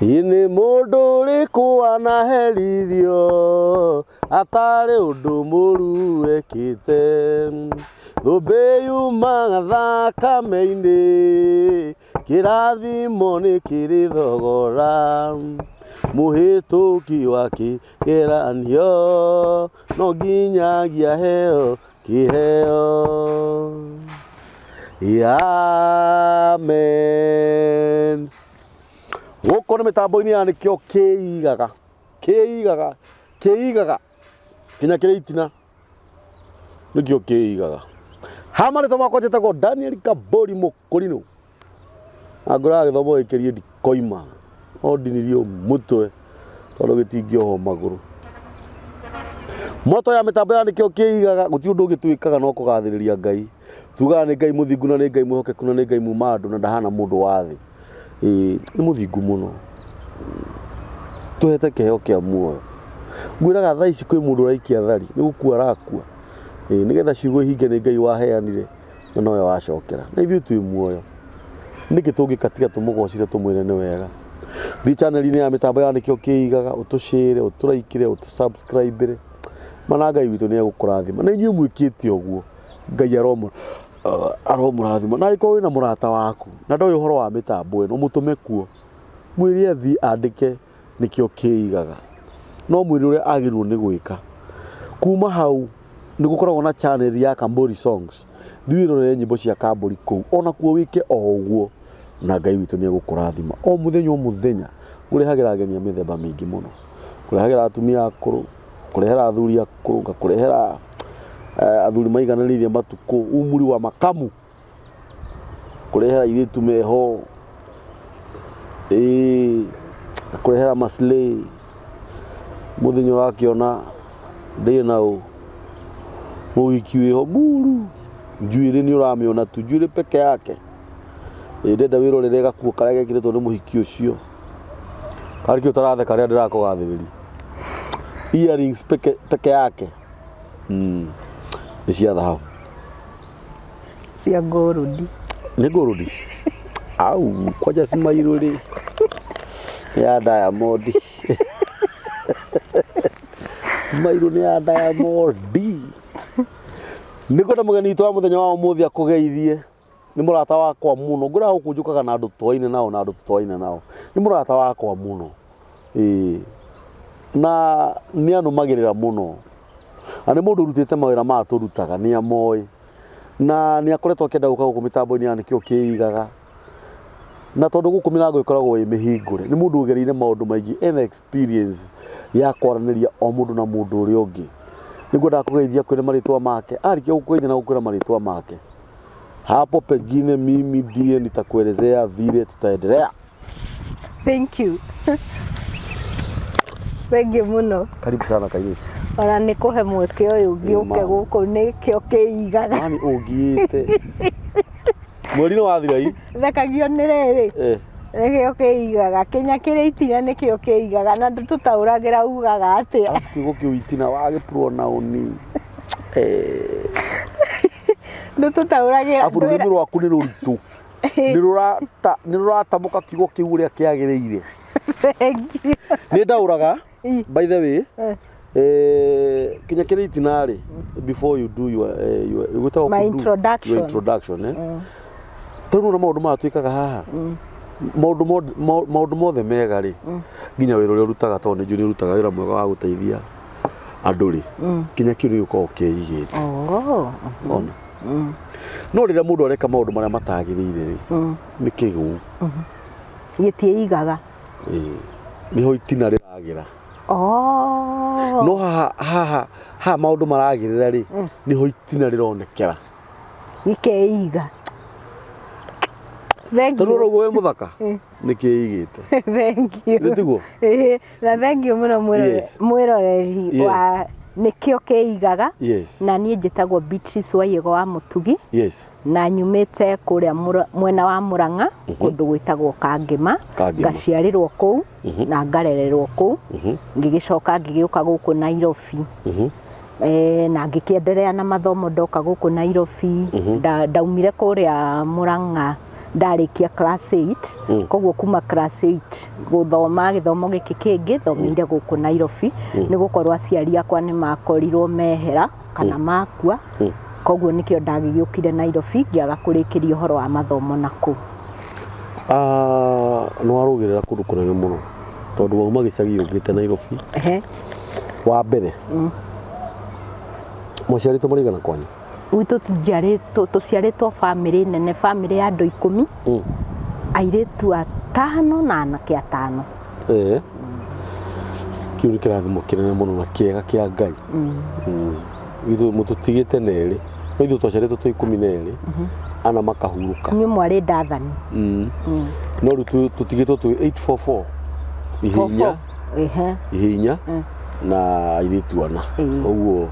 Nĩ mũndũ ũrĩkũ wanaherithio atarĩ ũndũ mũru ekĩte? Thũmbĩ yumaga thakame-inĩ, kĩrathimo nĩ kĩrĩ thogora. Mũhĩtũki wa kĩgeranio no nginyagia aheo kĩheo. Amen. Gũkũ nĩ mĩtambo-inĩ ya nĩkĩo kĩigaga kĩigaga kĩigaga kinya kĩrĩ itina nĩkĩo kĩigaga. Ha marĩtwa makwa njĩtagwo Daniel Kabori Mũkũrinũ na ngũraga gĩthomo gĩkĩrie ndikoima no ndinirio mũtwe tondũ gĩtingĩohwo magũrũ. Moto ya mĩtambo ya nĩkĩo kĩigaga gũtirĩ ũndũ ũngĩ twĩkaga no kũgathĩrĩria Ngai. Tugaga nĩ Ngai mũthingu na nĩ Ngai mwĩhokeku na nĩ Ngai muma andũ na ndahana mũndũ wa thĩ. Ĩĩ nĩ mũthingu mũno. Tũhete kĩheo kĩa muoyo. Ngwĩraga thaa ici kwĩ mũndũ ũraikia thari nĩ gũkua arakua. Ĩĩ nĩgetha ciugo ihinge nĩ Ngai waheanire na nowe wacokera. Na ithuĩ twĩ muoyo. Nĩkĩ tũngĩka tiga tũmũgocire tũmwĩre nĩ wega. Thiĩ channel-inĩ ya mĩtambo ya nĩkĩo kĩigaga ũtũshare, ũtũraikĩre, ũtũ subscribe-ĩre. Mana Ngai witũ nĩ egũkũrathima. Na inyuĩ mwĩkĩte ũguo Ngai aromũrathima. Na angĩkorwo wĩna mũrata waku na ndoĩ ũhoro wa mĩtambo ĩno mũtũme kuo. Mwĩre athiĩ andĩke nĩkĩo kĩigaga. No mwĩre ũrĩa agĩrĩirwo nĩ gwĩka. Kuma hau nĩ gũkoragwo na channel ya Kambori Songs. Thiĩ wĩrorere nyĩmbo cia Kambori kũu. Onakuo wĩke o ũguo na Ngai witũ nĩ egũkũrathima. O mũthenya o mũthenya ngũrehagĩra ageni a mĩthemba mĩingĩ mũno. Ngũrehagĩra atumia akũrũ, ngakũrehera athuri akũrũ, ngakũrehera athuri maigananĩirie matukũ, umri wa makamu, ngakũrehera airĩtu meho, ĩĩ, ngakũrehera maslay, mũthenya ũrakĩona ndĩna ũ, mũhiki wĩho muru, njuĩrĩ nĩ ũramĩona tu, njuĩrĩ peke yake. Ĩĩ ndĩrenda wĩrorere gakuo karĩa gekĩrĩtwo nĩ mũhiki ũcio. Karĩ kĩ ũtaratheka rĩrĩa ndĩrakũgathĩrĩria? Earrings peke, peke yake. Nĩ cia thahabu. Cia ngũrũndi. Nĩ ngũrũndi? Au, kwanja cimairũ rĩ. Nĩ ya diamond. Cimairũ nĩ ya diamond. Nĩ kwenda mũgeni witũ wa mũthenya wa ũmũthĩ akũgeithie. Nĩ mũrata wakwa mũno. Ngwĩraga gũkũ njũkaga na andũ tũaine nao na andũ tũtoaine nao. Nĩ mũrata wakwa mũno. Ĩĩ. Na nĩ anũmagĩrĩra mũno. Na nĩ mũndũ ũrutĩte mawĩra maya tũrutaga, nĩ amoĩ. Na nĩ akoretwo akĩenda gũka gũkũ mĩtambo-inĩ ya nĩkĩo kĩigaga. Na tondũ gũkũ mĩrango ĩkoragwo ĩ mĩhingũre, nĩ mũndũ ũgereire maũndũ maingĩ, ena experience ya kwaranĩria o mũndũ na mũndũ ũrĩa ũngĩ. Nĩ ngwendaga kũgeithia akwĩre marĩtwa make. Arĩkia gũkũgeithia na gũkwĩra marĩtwa make, hapo pengine mimi ndiye nitakuelezea vile tutaendelea. Thank you. Thank you mũno. Karibu sana kairĩtu. Ona nĩ kũhe mweke ũyũ ngĩũke gũkũ nĩkĩo kĩigaga. Mami ũngiĩte. Mweri nĩ wathira i. Thekagio nĩ rĩrĩ. Eh. Nĩkĩo kĩigaga. Kĩnya kĩrĩ itina nĩkĩo kĩigaga na ndũtũtaũragĩra ugaga atĩa. Arabu kiugo kĩu itina wagĩpronaũni. Eh. Ndũtũtaũragĩra. Arabu rũrĩmĩ rwaku nĩ rũritũ. Nĩ rũratamũka kiugo kĩu ũrĩa kĩagĩrĩire. Thank you. Nĩ ndaũraga by the way. Kinya kĩrĩ itina rĩ before you do your, your gwĩtagwo My kũ do introduction. Your introduction eh? Tondũ nĩ maũndũ maya twĩkaga haha maũndũ maũndũ mothe mega rĩ nginya wĩra ũrĩa ũrutaga tondũ nĩ njũĩ nĩ ũrutaga wĩra mwega wa gũteithia andũ rĩ kinya kĩu nĩ gĩkoragwo kĩigĩte. Oh. Ona no rĩrĩa mũndũ areka maũndũ marĩa matagĩrĩire rĩ nĩ kĩgũu. Gĩtiĩigaga. Ĩĩ. Nĩho itina rĩragĩra. Oh. No haha haha haha maũndũ maragĩrĩra rĩ nĩho itina rĩronekera. Gĩkeiga. Thank Tondũ you. ũrauga wĩ mũthaka nĩ kĩigĩte. Thank you. Nĩ tiguo? Ĩĩ, na thank you mũno Yes. mwĩroreri wa nĩkĩo kĩigaga. Yes. Na niĩ njĩtagwo Beatrice Waiyego wa Mũtugi. Yes. Na nyumĩte kũrĩa mwena wa Mũrang'a kũndũ gwĩtagwo Kangĩma. Kangĩma. Ngaciarĩrwo kũu na ngarererwo kũu. Ngĩgĩcoka ngĩgĩũka gũkũ Nairobi. Na ngĩkĩenderea na mathomo ndoka gũkũ Nairobi. Ndaumire kũrĩa Mũrang'a Ndarĩkia class 8. Koguo kuma class 8 gũthoma gĩthomo gĩkĩ kĩngĩ thomeire gũkũ Nairobi, nĩ gũkorwo aciari akwa nĩ makorirwo mehera kana makua. Koguo nĩkĩo ndagĩgĩũkire Nairobi, ngĩaga kũrĩkĩria ũhoro wa mathomo na kũu. Ah, nĩ warũgĩrĩra kũndũ kũnene mũno tondũ wauma gĩcagi ũkĩte Nairobi. Wa mbere, mũciarĩtwo mũrĩ kwanyu? Gwitũ tũciarĩtwo bamĩrĩ nene, bamĩrĩ ya andũ 10, airĩtu 5 na anake 5. Kĩu nĩ kĩrathimo kĩnene mũno na kĩega kĩa Ngai. Ithuĩ mũtũtigĩte na erĩ, no ithuĩ twaciarĩtwo twĩ 12, ana makahurũka. Inyuĩ mwarĩ ndathani. No rĩu tũtigĩtwo twĩ 844, ihĩ 4, ihĩ 4 na airĩtu 4. Ũguo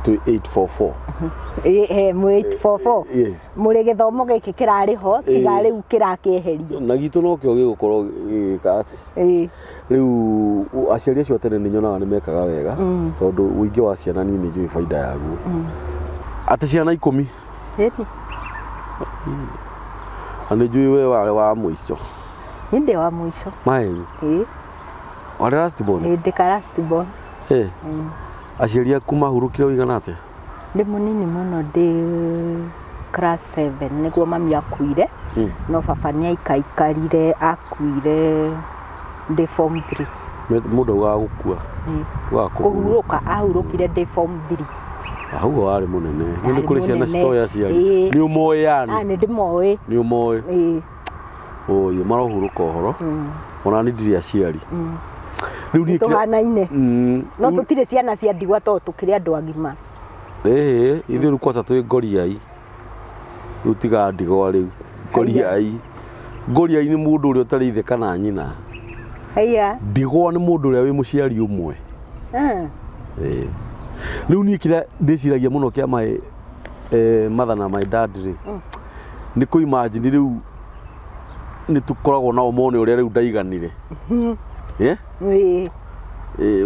twĩ 844. Ĩĩ, mwĩ 844. Yes. Mũrĩ gĩthomo gĩkĩ kĩrarĩ ho, tiga rĩu kĩrakĩeherio. Na gitũ nokĩo gĩgũkorwo gĩgĩka atĩ rĩu aciari acio a tene nĩ nyonaga nĩ mekaga wega, tondũ ũingĩ wa ciana niĩ nĩ njũĩ baida yaguo. Atĩ ciana 10. Ĩni. Na nĩ njũĩ we warĩ wa mũico. Niĩ ndĩ wa mũico. Maĩru. Ĩĩ. Warĩ last born? Ĩĩ, ndĩ ka last born. Aciari aku mahurũkire ũigana atĩa? Ndĩ mũnini mũno, ndĩ class 7 nĩguo mami akuire. No baba nĩ aikaikarire, akuire ndĩ form 3. Mũndũ augaga gũkua. Augaga kũhurũka, ahurũkire ndĩ form 3. Hau warĩ mũnene. Nĩ kũrĩ ciana citoĩ aciari. Nĩ ũmoĩ yani? Nĩ ndĩmoĩ. Nĩ ũmoĩ? Ĩĩ. Oi, marohurũka ũhoro. Ona niĩ ndirĩ aciari. Rĩu niĩ tũhanaine. No tũtirĩ ciana cia ndigwa tondũ tũkĩrĩ andũ agima. Ĩĩ, ithuĩ rĩu kwaca twĩ ngoriai. Rĩu tiga ndigwa rĩu. Ngoriai. Ngoriai nĩ mũndũ ũrĩa ũtarĩ ithe kana nyina. Haiya. Ndigwa nĩ mũndũ ũrĩa wĩ mũciari ũmwe. Ĩĩ. Rĩu niĩ kĩrĩa ndĩciragia mũno kĩa my mother na my dad rĩ, nĩ kũ imagine rĩu nĩ tũkoragwo nao mone ũrĩa rĩu ndaiganire. Ĩĩ.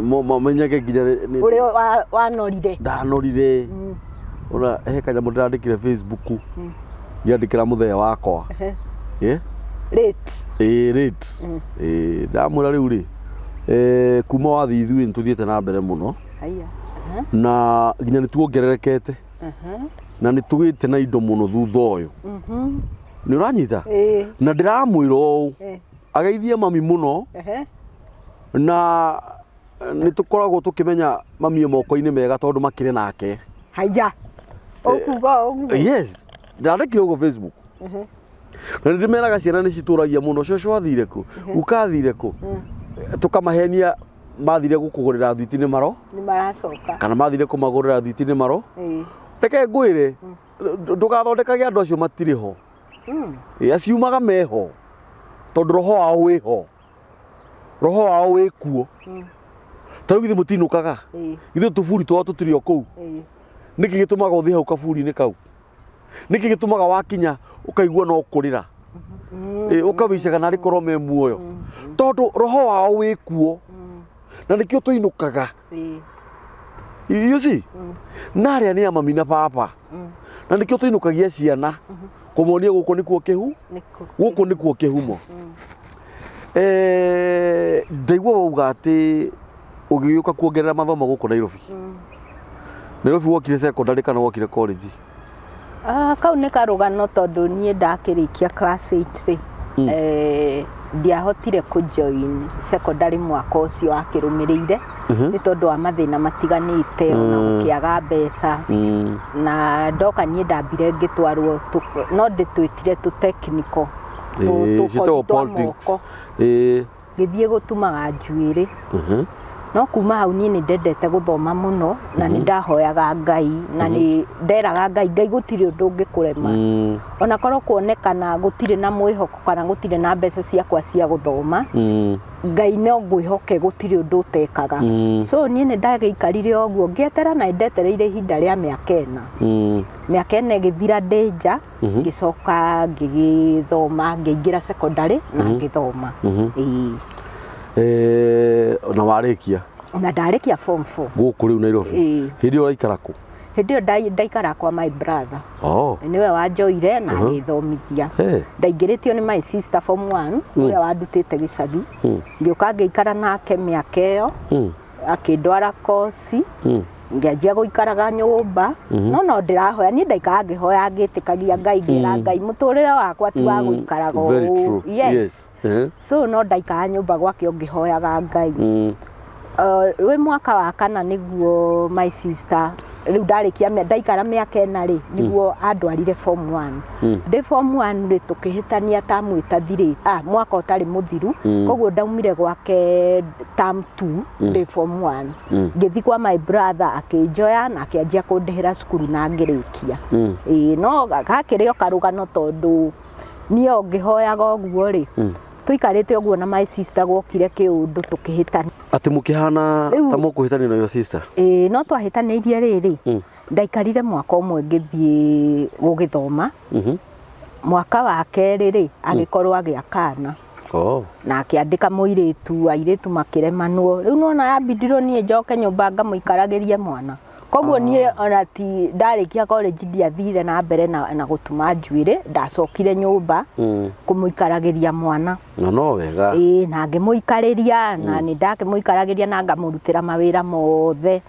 Mamenyage nginya ũrĩa wanorire. Ndanorire. Ona he kanyamũ ndĩrandĩkire Facebook. Ngĩandĩkĩra mũthee wakwa. Rate. Ĩĩ, rate. Ĩĩ, ndamwĩra rĩu rĩ, kuma wathiĩ ithuĩ nĩ tũthiĩte na mbere mũno. Haiya. Na nginya nĩ tuongererekete. Na nĩ tũgĩte na indo mũno thutha ũyũ. Nĩ ũranyita? Na ndĩramwĩra ũũ, ageithie mami mũno. Na nĩ tũkoragwo tũkĩmenya mami e moko-inĩ mega tondũ makĩrĩ nake. Haiya. Ũkuga ũguo? Yes. Ndandĩkire ũguo Facebook. Na nĩ ndĩmeraga ciana nĩ citũragia mũno, cũcũ athire kũ? Guka athire kũ? Tũkamahenia mathire gũkũgũrĩra thwiti nĩ maro. Nĩ maracoka. Kana mathire kũmagũrĩra thwiti nĩ maro. Reke ngwĩre, ndũgathondekage andũ acio matirĩ ho. Aciumaga meho. Tondũ roho wao wĩ ho. Roho wao wĩ kuo. Ta rĩu githĩ mũtinũkaga? Githĩ tũburi twao tũtirĩ o kũu? Nĩkĩ gĩtũmaga ũthiĩ hau kaburi-inĩ kau? Nĩkĩ gĩtũmaga wakinya ũkaigua no kũrĩra? Ũkawicaga narĩ korwo me muoyo. Tondũ roho wao wĩ kuo. Na nĩkĩo tũinũkaga. You see? Na arĩa nĩ a mami na baba. Na nĩkĩo tũinũkagia ciana. Kũmonia gũkũ nĩkuo kĩhu, gũkũ nĩkuo kĩhumo. Ndaigua wauga atĩ ũgĩũka kuongerera mathomo gũkũ Nairobi. Nairobi wokire secondary kana wokire college? Kau nĩ karũgano tondũ niĩ ndakĩrĩkia class 8 rĩ, ndiahotire kũ join secondary mwaka ũcio wakĩrũmĩrĩire, nĩ tondũ wa mathĩna matiganĩte, ona gũkĩaga mbeca. Na ndoka niĩ ndambire ngĩtwarwo, no ndĩtwĩtire tũ technical, Ciĩtagwo tũkothi twa politics. moko. Ngĩthiĩ gũtumaga njuĩrĩ. No kuma hau niĩ nĩ ndendete gũthoma mũno, na nĩ ndahoyaga Ngai, na nĩ nderaga Ngai, Ngai gũtirĩ ũndũ ũngĩkũrema. Ona korwo kuonekana gũtirĩ na mwĩhoko kana gũtirĩ na mbeca ciakwa cia gũthoma, Ngai no ngwĩhoke gũtirĩ ũndũ ũtekaga. So niĩ nĩ ndagĩikarire ũguo ngĩetera, na ndetereire ihinda rĩa mĩaka 4. Mĩaka 4 ĩgĩthira ndĩ nja, ngĩcoka ngĩgĩthoma, ngĩingĩra secondary na ngĩthoma. Ĩĩ. Na warĩkia? Na ndarĩkia form 4. Gũkũ rĩu Nairobi? Ĩĩ. Hĩndĩ ĩyo ũraikara kũ? Hĩndĩ ĩyo ndaikara kwa my brother. Oh. Nĩwe wanjoire na agĩthomithia. Hey. Ndaingĩrĩtio nĩ my sister form 1 ũrĩa wandutĩte gĩcagi. Ngĩũka ngĩikara nake mĩaka ĩyo. Akĩndwara koci. Ngĩanjia gũikaraga nyũmba, no no ndĩrahoya. Niĩ ndaikaraga ngĩhoya, ngĩtĩkagia Ngai, ngĩra Ngai mũtũrĩre wakwa ti wa gũikaraga Very ũũ. true. Yes. Yes. So no ndaikaraga nyũmba gwake o ngĩhoyaga Ngai. Wĩ mwaka wa kana nĩguo my sister, rĩu ndarĩkia ndaikara mĩaka 4 rĩ, nĩguo andwarire form 1. Ndĩ form 1 rĩ, tũkĩhĩtania tamu ĩtathirĩ, mwaka ũtarĩ mũthiru. Koguo ndaumire gwake term 2 ndĩ form 1. Ngĩthiĩ kwa my brother, akĩnjoya na akĩanjia kũndĩhĩra cukuru na ngĩrĩkia. Ĩĩ, no gakĩrĩ o karũgano, tondũ niĩ o ngĩhoyaga ũguo rĩ, tũikarĩte ũguo na my sister, gwokire kĩũndũ tũkĩhĩtania. Atĩ mũkĩhana ta mũkũhĩtania na your sister? Ĩĩ, no twahĩtanĩirie rĩrĩ, ndaikarire mwaka ũmwe ngĩthiĩ gũgĩthoma. Mwaka wa kerĩ rĩ, agĩkorwo agĩa kana. Oh. Na akĩandĩka mũirĩtu, airĩtu makĩremanwo. Rĩu nona yambindirwo niĩ njoke nyũmba ngamũikaragĩrie mwana. Koguo niĩ ona ti ndarĩkia college ndiathire na mbere na gũtuma njuĩrĩ, ndacokire nyũmba kũmũikaragĩria mwana. Na no wega. Ĩĩ, na ngĩmũikarĩria, na nĩ ndakĩmũikaragĩria na ngamũrutĩra mawĩra mothe.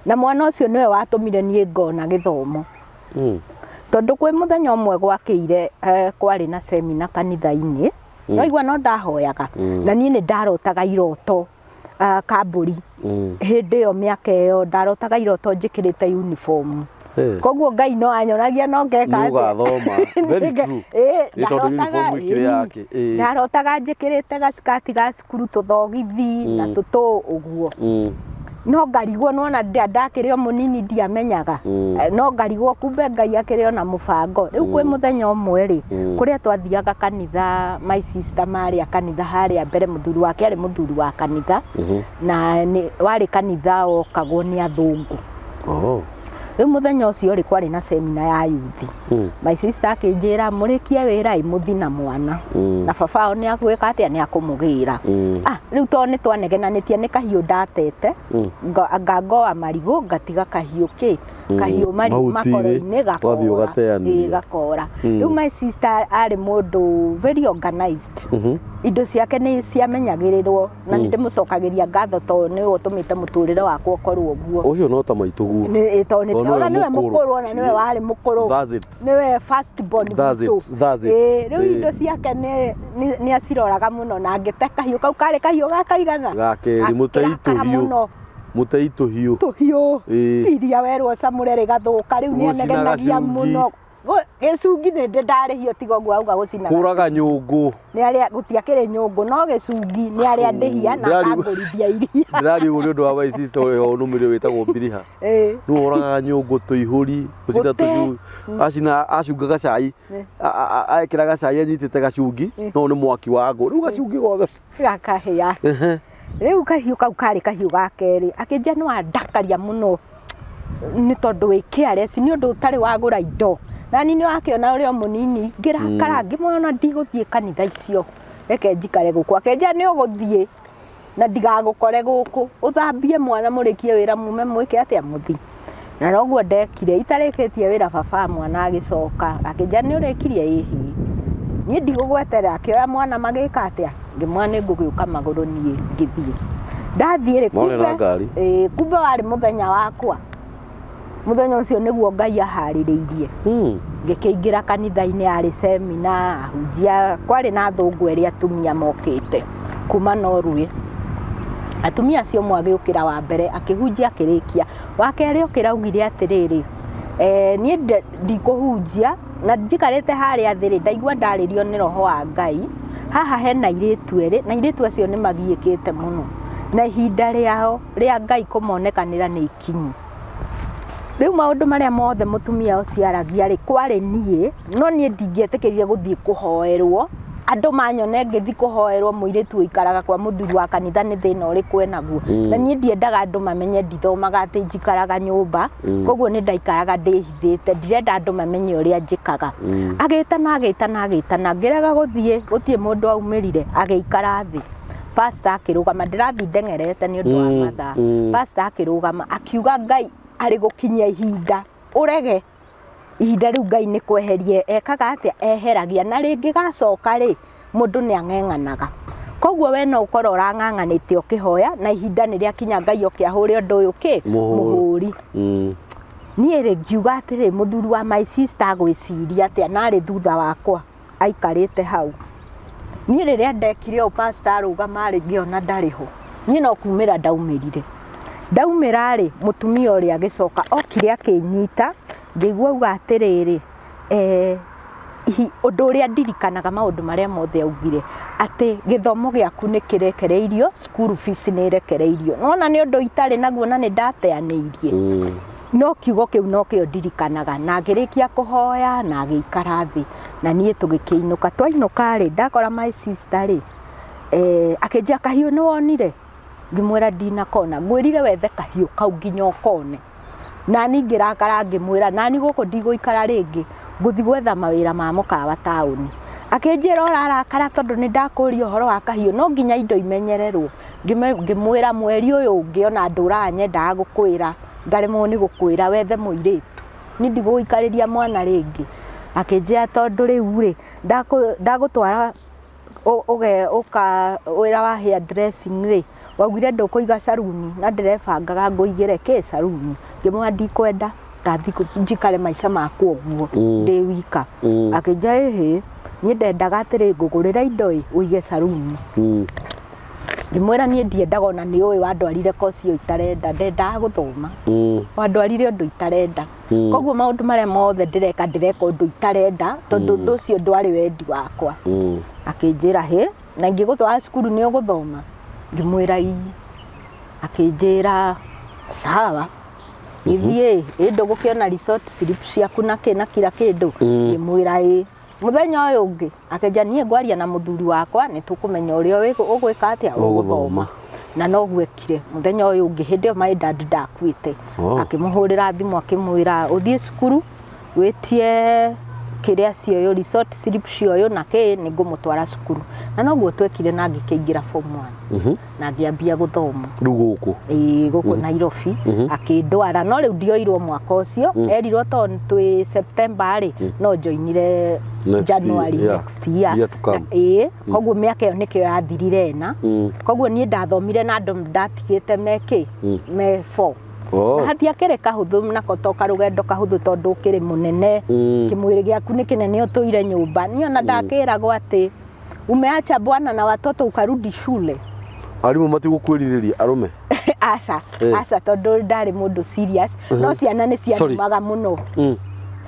Na mwana ũcio nĩwe watũmire niĩ ngona gĩthomo. Tondũ kwĩ mũthenya ũmwe gwakĩire, kwarĩ na semina kanitha-inĩ. No igua no ndahoyaga. Na niĩ nĩ ndarotaga iroto kambũri. Hĩndĩ ĩyo, mĩaka ĩyo, ndarotaga iroto njĩkĩrĩte uniform. Koguo Ngai no anyonagia no ngeka Nĩ atĩa? ũgathoma. Very true. Ĩĩ, Nĩ tondũ ndarotaga, uniform ĩkĩrĩ ĩĩ. yake. Ĩĩ. Ndarotaga njĩkĩrĩte gacikati ga cukuru, tũthogithi na tũtũ ũguo. No ngarigwo, nona ndakĩrĩ o mũnini, ndiamenyaga. No ngarigwo kumbe Ngai akĩrĩ ona mũbango. Rĩu kwĩ mũthenya ũmwe rĩ, kũrĩa twathiaga kanitha, my sister marĩ a kanitha harĩa mbere, mũthuri wake arĩ mũthuri wa kanitha. Na nĩ warĩ kanitha wokagwo nĩ athũngũ. Oh. Rĩu mũthenya ũcio rĩ, kwarĩ na semina ya yuthi. My sister akĩnjĩra mũrĩkie wĩra ĩ, mũthi na mwana. Na baba wao nĩ agwĩka atĩa, nĩ akũmũgĩra. Ah, rĩu tondũ nĩ twanegenanĩtie nĩ kahiũ ndatete, ngangoa marigũ, ngatiga kahiũ kĩ kahiũ marigũ Mahuti-inĩ, makoro-inĩ wathiĩ gakora. ũgateanĩria. Ĩĩ, gakora. Rĩu my sister arĩ mũndũ very organized. Indo ciake nĩ ciamenyagĩrĩrwo, na nĩ ndĩmũcokagĩria ngatho tondũ nĩwe ũtũmĩte mũtũrĩre wakwa ũkorwo ũguo. Ũcio no ta maitũguo. Nĩ tondũ Tondũ nĩwe ona nĩwe mũkũrũ. mũkũrũ, ona nĩwe warĩ mũkũrũ. That's it. Nĩwe first born That's it, gwitũ. that's it. Ĩĩ, rĩu indo ciake nĩ aciroraga mũno, na ngĩte kahiũ kau karĩ kahiũ ga kaigana. Ga kerĩ, mũtei Akĩrakara tũhiũ. mũno. Mũtei tũhiũ. Tũhiũ. Ĩĩ. Iria werwo ũcamũre rĩgathũka. Rĩu nĩ Gũcina anegenagia gacungi. mũno. Gĩcungi nĩ ndĩ ndarĩhio, tiga ũguo auga gũcina. Kũraga nyũngũ. Nĩ arĩa gũtiakĩrĩ nyũngũ, no gĩcungi nĩ arĩa ndĩhia na akangũrithia iria. Ndĩrariũgwo nĩ ũndũ wa my sister ũrĩa ũnũmĩrĩire wĩtagwo Mbiriha. Nĩwe ũragaga nyũngũ, tũihũri, gũcina Gũte. tũcungi. Acina, acungaga cai. Ekĩraga cai anyitĩte gacungi, no nĩ mwaki wa ngũ. Rĩu gacungi gothe. Gakahĩa. Rĩu kahiũ kau karĩ kahiũ ga kerĩ, akĩnjia nĩ wandakaria mũno nĩ tondũ wĩ careless, nĩ ũndũ ũtarĩ wagũra indo, na niĩ nĩ wakĩona ũrĩa o mũnini. Ngĩrakara, ngĩmwona ndigũthiĩ kanitha icio, reke njikare gũkũ. Akĩnjia nĩ ũgũthiĩ na ndigagũkore gũkũ, ũthambie mwana, mũrĩkie wĩra, mume mwĩke atĩa, mũthi. Na noguo ndekire. Itarĩkĩtie wĩra, baba mwana agĩcoka akĩnjia nĩ ũrĩkirie? Ĩhĩ, niĩ ndigũgweterera. Akĩoya mwana magĩka atĩa, ngĩmwona nĩ ngũgĩũka magũrũ niĩ. Ngĩthiĩ, ndathiĩ rĩ, Mwarĩ na ngari? Ĩĩ, kumbe warĩ mũthenya wakwa. Mũthenya ũcio nĩguo Ngai aharĩrĩirie. Ngĩkĩingĩra kanitha-inĩ, yarĩ semina, ahunjia kwarĩ na athũngũ erĩ, atumia mokĩte kuma Norway. Atumia acio, ũmwe agĩũkĩra wa mbere akĩhunjia, akĩrĩkia. Wa kerĩ okĩra augire atĩrĩrĩ, niĩ ndikũhunjia na njikarĩte harĩa thĩ rĩ, ndaigua ndarĩrio nĩ roho wa Ngai, haha hena airĩtu erĩ, na airĩtu acio nĩ magiĩkĩte mũno, na ihinda rĩao rĩa Ngai kũmonekanĩra nĩ ikinyu. Rĩu maũndũ marĩa mothe mũtumia ũcio aragia rĩ, kwarĩ niĩ, no niĩ ndingĩetĩkĩrire gũthiĩ kũhoerwo, andũ manyone ngĩthiĩ kũhoerwo. Mũirĩtu ũikaraga kwa mũthuri wa kanitha, nĩ thĩna ũrĩkũ enaguo? Na niĩ ndiendaga andũ mamenye ndithomaga, atĩ njikaraga nyũmba. Koguo nĩ ndaikaraga ndĩhithĩte, ndirenda andũ mamenye ũrĩa njĩkaga. Agĩtana, agĩtana, agĩtana, ngĩrega gũthiĩ, gũtirĩ mũndũ aumĩrire. Agĩikara thĩ, pastor akĩrũgama. Ndĩrathiĩ ndeng'erete nĩ ũndũ wa mathaa. Pastor akĩrũgama akiuga Ngai Arĩ gũkinyia ihinda ũrege ihinda rĩu Ngai nĩ kweheria ekaga atĩa? Eheragia. Na rĩngĩgacoka rĩ, mũndũ nĩ ang'eng'anaga. Koguo we no ũkorwo ũrang'ang'anĩte ũkĩhoya na ihinda nĩ rĩakinya Ngai oke ahũre ũndũ ũyũ kĩ? Mũhũri. Mũhũri. Niĩ rĩ ngiuga atĩrĩ, mũthuri wa my sister agwĩciria atĩa na arĩ thutha wakwa aikarĩte hau. Niĩ rĩrĩa ndekire ũũ pastor arũgama rĩ, ngĩona ndarĩ ho. Niĩ no kumĩra ndaumĩrire. Ndaumĩra rĩ, mũtumia ũrĩa agĩcoka okire akĩnyita, ngĩigua auga atĩrĩrĩ, ũndũ ũrĩa ndirikanaga maũndũ marĩa mothe augire, atĩ gĩthomo gĩaku nĩ kĩrekereirio, school fees nĩ ĩrekereirio. Nĩwona nĩ ũndũ itarĩ naguo na nĩ ndateanĩirie. No kiugo kĩu nokĩo ndirikanaga. Na ngĩrĩkia kũhoya na agĩikara thĩ na niĩ tũgĩkĩinũka. Twainũka rĩ, ndakora my sister rĩ, akĩnjĩra kahiũ nĩ wonire? Ngĩmwĩra ndinakona. Ngwĩrire wethe kahiũ kau nginya ũkone. Nani ngĩrakara ngĩmwĩra nani gũkũ ndigũikara rĩngĩ, ngũthiĩ gwetha mawĩra ma mũkawa taũni. Akĩnjĩra ũrarakara tondũ nĩ ndakũria ũhoro wa kahiũ, no nginya indo imenyererwo. Ngĩmwĩra mweri ũyũ ũngĩ ona ndũraga nyendaga gũkwĩra, ngaremwo nĩ gũkwĩra wethe mũirĩtu. Niĩ ndigũgũikarĩria mwana rĩngĩ. Akĩnjĩra tondũ rĩu rĩ, ndagũtwara wĩra wa hair dressing rĩ, waugire ndũkũiga caruni na ndĩrebangaga ngũigĩre kĩ caruni. Ngĩmwĩra ndikwenda, ndathiĩ njikare maica makwa ũguo ndĩ wika. Akĩnjĩra ĩhĩ, niĩ ndendaga atĩrĩ ngũgũrĩre indo ĩ, ũige caruni. Ngĩmwĩra niĩ ndiendaga ona nĩ ũĩ wandwarire koci ĩyo itarenda, ndendaga gũthoma. Wandwarire ũndũ itarenda. Koguo maũndũ marĩa mothe ndĩreka ndĩreka ũndũ itarenda tondũ ũndũ ũcio ndwarĩ wendi wakwa. Akĩnjĩra hĩ, na ingĩgũtwara cukuru nĩ ũgũthoma? Ngĩmwĩra ii. Akĩnjĩra sawa, gĩthiĩ ĩ ndũgũkĩona result slip ciaku na kĩ na kira kĩndũ? Ngĩmwĩra ĩ. Mũthenya ũyũ ũngĩ akĩnjĩra niĩ ngwaria na mũthuri wakwa nĩ tũkũmenya ũrĩa ũgwĩka atĩa, ũgũthoma. Na noguo ekire. Mũthenya ũyũ ũngĩ hĩndĩ ĩyo my dad ndakuĩte. Akĩmũhũrĩra thimũ akĩmwĩra ũthiĩ cukuru wĩtie kĩrĩa cioywo result slip cioywo na kĩ nĩ ngũmũtwara cukuru. Na noguo twekire na ngĩkĩingĩra form 1. Na ngĩambia gũthoma. Rĩu gũkũ? Ĩĩ gũkũ Nairobi. Akĩndwara no rĩu ndioirwo mwaka ũcio. Erirwo tondũ twĩ September rĩ, no njoinire January next year. Year to come. Ĩĩ, koguo mĩaka ĩyo nĩkĩo yathirire ĩna. Koguo niĩ ndathomire na andũ ndatigĩte me kĩ? Me 4. Na hatiakĩrĩ kahũthũ nako to karũgendo kahũthũ tondũ ũkĩrĩ mũnene. Kĩmwĩrĩ gĩaku nĩ kĩnene ũtũire nyũmba. Niĩ ona ndakĩragwo atĩ umeacha bwana na watoto ukarudi shule. Arimũ matigũkwĩrirĩria arũme? Aca, aca tondũ ndarĩ mũndũ serious. No ciana nĩ ciarumaga mũno.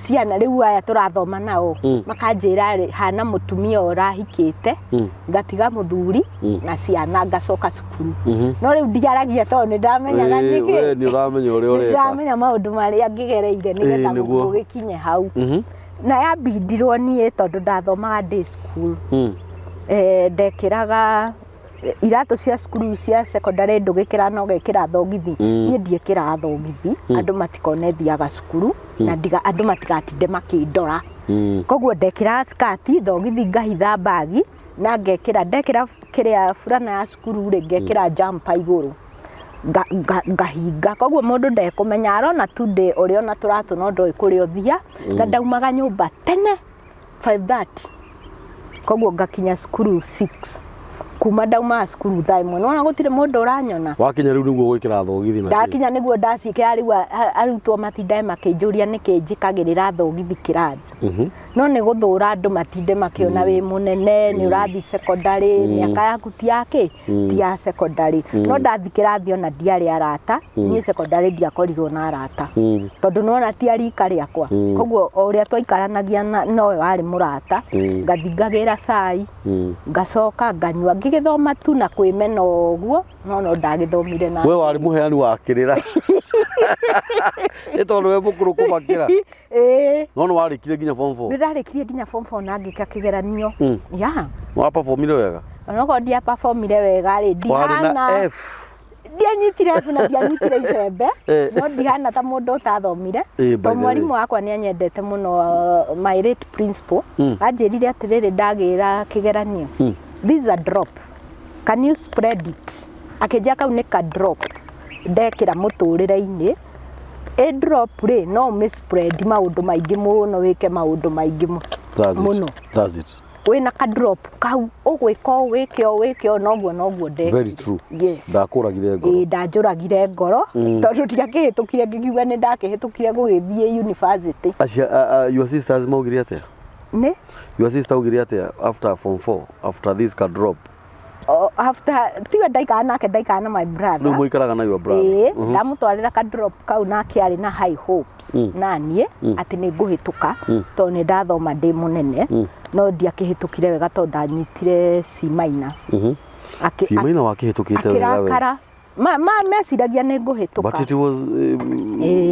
Ciana rĩu aya tũrathoma nao makanjĩra rĩ, hana mũtumia ũrahikĩte, ngatiga mũthuri na ciana ngacoka cukuru. No rĩu ndiaragia tondũ nĩ ndamenyaga nĩkĩ. We nĩ ũramenya ũrĩa ũreka. Nĩ ndamenya maũndũ marĩa ngĩgereire nĩgetha gũgĩkinye hau. Na yambindirwo niĩ tondũ ndathomaga day school. Ndekĩraga iratũ cia cukuru cia secondary ndũgĩkĩra na ũgekĩra thogithi. Niĩ ndiĩkĩraga thogithi, andũ matikone thiaga cukuru na andũ matigatinde makĩndora. Koguo ndekĩraga skirt, thogithi ngahitha bag na ngekĩra, ndekĩra kĩrĩa burana ya cukuru rĩ, ngekĩra jumper igũrũ. Ngahinga koguo mũndũ ndekũmenya, arona tu ndĩ ũrĩ ona tũratũ no ndoĩ kũrĩa ũthia. Na ndaumaga nyũmba tene 5:30, koguo ngakinya cukuru 6. Kuma ndaumaga cukuru thaa 1, nĩwona gũtirĩ mũndũ ũranyona. Wakinya rĩu nĩguo gwĩkĩra thogithi na kĩ? Ndakinya nĩguo ndaciĩkĩra rĩu arutwo matindage makĩnjũria nĩkĩ njĩkagĩrĩra thogithi kĩrathi. No nĩ gũthũra andũ matinde makĩona wĩ mũnene, nĩ ũrathiĩ secondary, mĩaka yaku ti ya kĩ? Ti ya secondary. No ndathiĩ kĩrathi ona ndiarĩ arata, niĩ secondary ndiakorirwo na arata. Tondũ nĩwona ti a rika rĩakwa. Koguo o ũrĩa twaikaranagia nowe warĩ mũrata, ngathiĩ ngagĩra cai, ngacoka nganyua, ngĩgĩthoma tu na kwĩmena ũguo, no no ndagĩthomire na We warĩ mũheani wa kĩrĩra. Nĩ tondũ we mũkũrũ kũmakĩra. Ĩĩ. No nĩ warĩkirie nginya form 4? Nĩ ndarĩkirie nginya form 4 na ngĩka kĩgeranio. Yeah. Wa performire wega? Onokorwo ndia performire wega rĩ, Warĩ na ndihana F. Ndianyitire F na ndianyitire icembe, no ndihana ta mũndũ ũtathomire. By the Tondũ mwarimũ way. wakwa nĩ anyendete mũno, my late principal, anjĩrire atĩrĩrĩ ndagĩra kĩgeranio. This is a drop. Can you spread it? Akĩnjĩra kau nĩ ka drop ndekĩra mũtũrĩre-inĩ. Ĩ drop rĩ, no ũmĩ spread maũndũ maingĩ mũno, wĩke maũndũ maingĩ That's it. mũno. That's it. Wĩna ka drop kau ũgwĩka ũũ, wĩke ũũ, wĩke ũũ, noguo noguo ndekire. Very true. Yes. Ndakũragire ngoro. Ĩĩ, ndanjũragire ngoro tondũ ndiakĩhĩtũkire, ngĩkiuga nĩ ndakĩhĩtũkire gũgĩthiĩ university. Acia, your sisters maugire atĩa? Nĩ Your sister augire atĩa after form 4, after this ka drop? O, after tiwe ndaikara nake, ndaikara na my brother. Rĩu mũikaraga na your brother? Ĩĩ, ndamũtwarĩra ka drop kau, nake arĩ na high hopes na niĩ atĩ nĩ ngũhĩtũka tondũ nĩ ndathoma ndĩ mũnene, no ndiakĩhĩtũkire wega tondũ ndanyitire C minor. C minor wakĩhĩtũkĩte wega we. Akĩrakara, ma meciragia nĩ ngũhĩtũka. But it was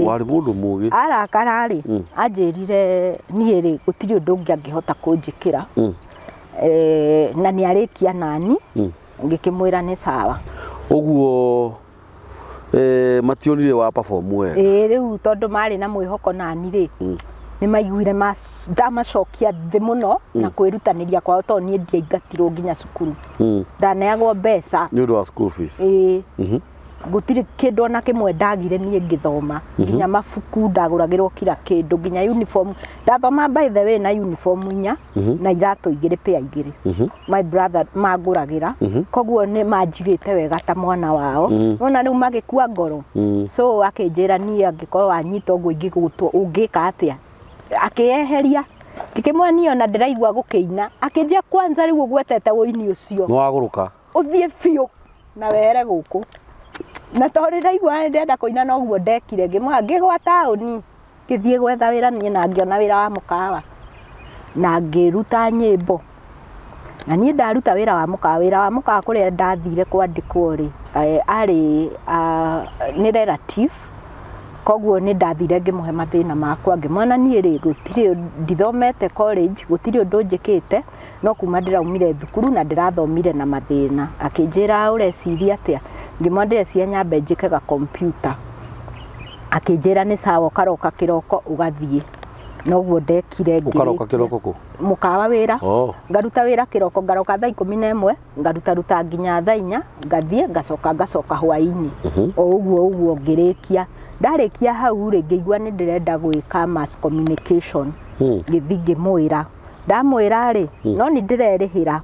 warĩ mũndũ mũgĩ. Arakara rĩ, anjĩrire niĩ rĩ, gũtirĩ ũndũ ũngĩ angĩhota kũnjĩkĩra na nĩ arĩkia nani. Ngĩkĩmwĩra nĩ sawa. Ũguo mationire wa perform wega. Ĩĩ, rĩu tondũ marĩ na mwĩhoko nani rĩ, nĩ maiguire ndamacokia thĩ mũno na kwĩrutanĩria kwao, tondũ niĩ ndiaingatirwo nginya cukuru, ndaneagwo mbeca. Nĩ ũndũ wa school fees. Ĩĩ. Gũtirĩ kĩndũ ona kĩmwe ndagire niĩ ngĩthoma, nginya mabuku ndagũragĩrwo, kila kĩndũ, nginya uniform. Ndathoma by the way na uniform inya na iratũ igĩrĩ, pair igĩrĩ, my brother mangũragĩra. Koguo nĩ manjigĩte wega ta mwana wao. Nona rĩu magĩkua ngoro. So akĩnjĩra niĩ angĩkorwo wanyita ũguo ingĩgũtwo ũngĩka atĩa, akĩeheria. Ngĩkĩmwĩra niĩ ona ndĩraigua gũkĩina. Akĩnjia kwanza rĩu ũgwetete ũini ũcio Nĩ wagũrũka. Ũthiĩ biũ na were gũkũ, na tondũ ndĩraigua nĩ ndĩrenda kũina, noguo ndekire. Ngĩmwĩra ngĩgwa taũni, ngĩthiĩ gwetha wĩra niĩ, na ngĩona wĩra wa mũkawa na ngĩruta nyĩmbo. Na niĩ ndaruta wĩra wa mũkawa, wĩra wa mũkawa kũrĩa ndathire kwandĩkwo rĩ, arĩ nĩ relative, koguo nĩ ndathire ngĩmũhe mathĩna makwa, ngĩmwona niĩ rĩ, gũtirĩ ndithomete college, gũtirĩ ũndũ njĩkĩte, no kuma ndĩraumire thukuru na ndĩrathomire na mathĩna. Akĩnjĩra, ũreciria atĩa? Ngĩmwĩra ndĩreciria nyambe njĩke ga computer. Akĩnjĩra nĩ sawa, ũkaroka kĩroko ũgathiĩ. Noguo ndekire. Ũkaroka Ngĩrĩkia. Kĩroko kũ? Mũkawa wĩra. Oh. Ngaruta wĩra kĩroko, ngaroka thaa 11, ngarutaruta nginya thaa 4, ngathiĩ, ngacoka, ngacoka hwaĩ-inĩ, o ũguo ũguo ngĩrĩkia. Ndarĩkia hau rĩ, ngĩigua nĩ ndĩrenda gwĩka mass communication. Ngĩthiĩ ngĩmwĩra, ndamwĩra rĩ, no nĩ ndĩrerĩhĩra.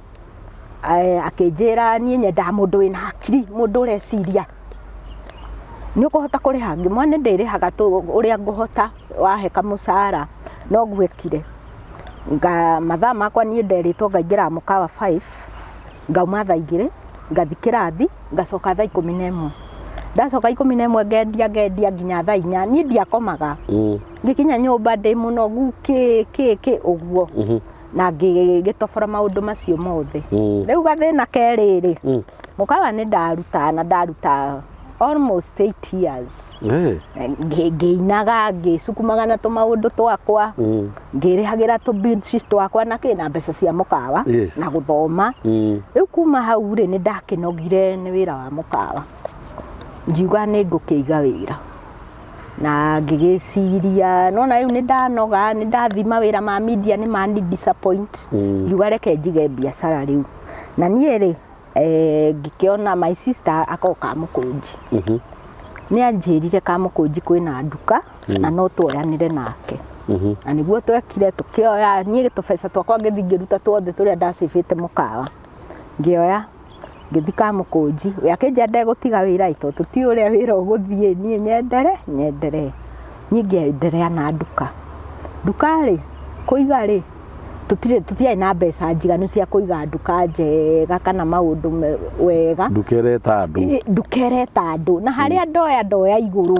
Akĩnjĩra niĩ nyendaga mũndũ wĩna hakiri, mũndũ ũreciria nĩ ũkũhota kũrĩha. Ngĩmwĩra nĩ ndĩrĩhaga tu ũrĩa ngũhota, wahe kamũcara. No gwekire nga mathaa makwa niĩ nderĩtwo ngaingĩra mũkawa 5, ngauma thaa 2, ngathi kĩrathi, ngacoka thaa 11. Ndacoka 11, ngendia, ngendia nginya thaa 4. Niĩ ndiakomaga. Ngĩkinya nyũmba ndĩ mũnogu kĩ kĩ kĩ ũguo, na ngĩgĩtobora maũndũ macio mothe. Rĩu gathĩna kerĩ rĩ, mũkawa nĩ ndaruta, na ndaruta almost 8 years. Ngĩinaga, ngĩcukumaga na tũmaũndũ twakwa, ngĩrĩhagĩra tũ bills twakwa na kĩ na mbeca cia mũkawa na gũthoma. Rĩu kuma hau rĩ, nĩ ndakĩnogire nĩ wĩra wa mũkawa, ngiuga nĩ ngũkĩiga wĩra, na ngĩgĩciria nona rĩu nĩ ndanoga, nĩ ndathi mawĩra ma media nĩ mani disappoint. Ngiuga reke njige biacara rĩu. Na niĩ rĩ, ngĩkĩona my sister akoragwo Kamũkũnji. Nĩ anjĩrire Kamũkũnji kwĩna nduka na no tuoyanĩre nake, na nĩguo twekire. Tũkĩoya, niĩ tũbeca twakwa ngĩthiĩ ngĩruta tuothe tũrĩa ndacĩbĩte mũkawa, ngĩoya, ngĩthiĩ Kamũkũnji. We akĩnjĩra ndegũtiga wĩra ĩ, tondũ tũtiũĩ ũrĩa wĩra ũgũthiĩ. Niĩ nyendere nyendere, niĩ ngĩenderea na nduka. Nduka rĩ, kũiga rĩ, tũtirĩ, tũtiarĩ na mbeca njiganu cia kũiga nduka njega kana maũndũ wega. Ndukereta andũ. Nduka ĩreta andũ, na harĩa ndoya, ndoya igũrũ.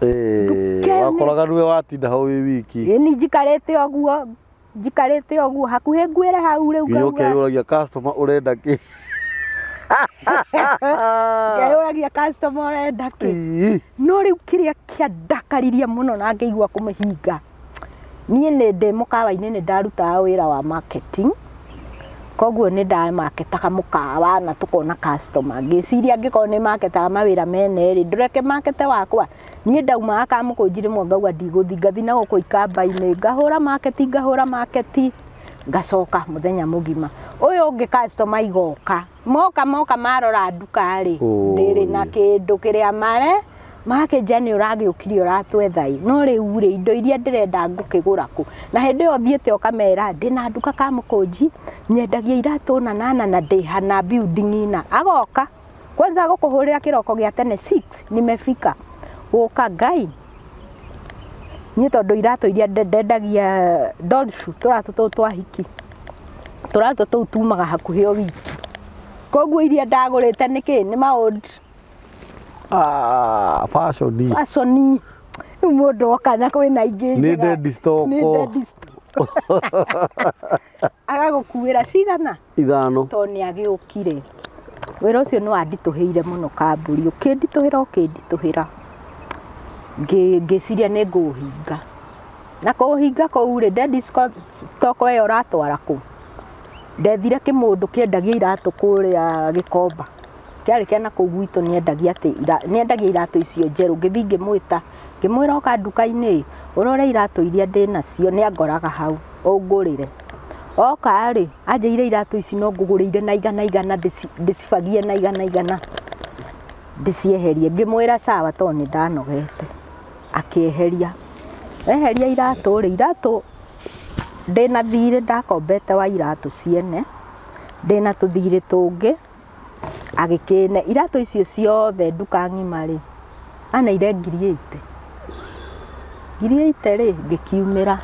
Nduka Wakoraga nĩwe watinda hau wĩ wiki. Ĩ, ni njikarĩte ũguo, njikarĩte ũguo hakuhĩ nguĩre hau rĩu. Nginya ngauga ũkeyũragia customer ũrenda kĩ? Ngeyũragia customer ũrenda kĩ. No rĩu kĩrĩa kĩandakaririe mũno na ngĩigua kũmĩhinga, niĩ nĩ ndĩ mũkawa-inĩ nĩ ndarutaga wĩra wa marketing, koguo nĩ ndamaketaga mũkawa na tũkona customer. Ngĩciria angĩkorwo nĩ maketaga mawĩra mene rĩ, ndũreke makete wakwa. Niĩ ndaumaga Kamũkũnji rĩmwe ngauga ndigũthiĩ, ngathiĩ na gũkũ ikamba-inĩ, ngahũra market, ngahũra market, ngacoka mũthenya mũgima. Ũyũ ũngĩ customer igoka, moka moka marora nduka rĩ, ndĩrĩ na kĩndũ kĩrĩa mare Magakĩnjĩra nĩ ũragĩũkire ũratwetha ĩ, no rĩu rĩ, indo iria ndĩrenda ngũkĩgũra kũ? Na hĩndĩ ĩyo thiĩte ũkamera ndĩna nduka Kamũkũnji, nyendagia iratũ na na na na ndĩ hana building na. Agoka, kwanza agũkũhũrĩra kĩroko gĩa tene 6 nimefika. Gũka Ngai, niĩ tondũ iratũ iria ndendagia doll shoe, tũratũ tũu twa hiki, tũratũ tũu tumaga hakuhĩ o wiki. Koguo iria ndagũrĩte nĩ kĩ? Nĩ ma old Ah, fashion. Fashion. Rĩu mũndũ oka na kwĩna ingĩ Nĩ njega. dead stock. Nĩ dead stock. Agagũkuĩra cigana? Ithano. Tondũ nĩ agĩũkire. Wĩra ũcio nĩ wanditũhĩire mũno kambũri, ũkĩnditũhĩra ũkĩnditũhĩra. Ngĩciria nĩ ngũũhinga. Na kũũhinga kũu rĩ, dead stock ĩyo ũratwara kũ? Ndethire kĩmũndũ kĩendagia iratũ kũrĩa Gĩkomba. Kĩarĩ kĩa nakũu gwitũ nĩendagia atĩ nĩendagia iratũ icio njerũ, ngĩthiĩ ngĩmwĩta, ngĩmwĩra oka nduka-inĩ ĩ, ũrore iratũ iria ndĩnacio, nĩangoraga hau, ũngũrĩre. Oka rĩ, anjĩrire iratũ ici no ngũgũrĩire na igana igana ndĩcibagie na igana igana, ndĩcieherie. Ngĩmwĩra sawa tondũ nĩndanogete, akĩeheria. Eheria iratũ rĩ, iratũ ndĩna thirĩ ndakombete wa iratũ ciene, ndĩna tũthirĩ tũngĩ. Agĩkĩne iratũ icio ciothe nduka ng'ima rĩ, aneire ngiri ĩite. Ngiri ĩite rĩ, ngĩkiumĩra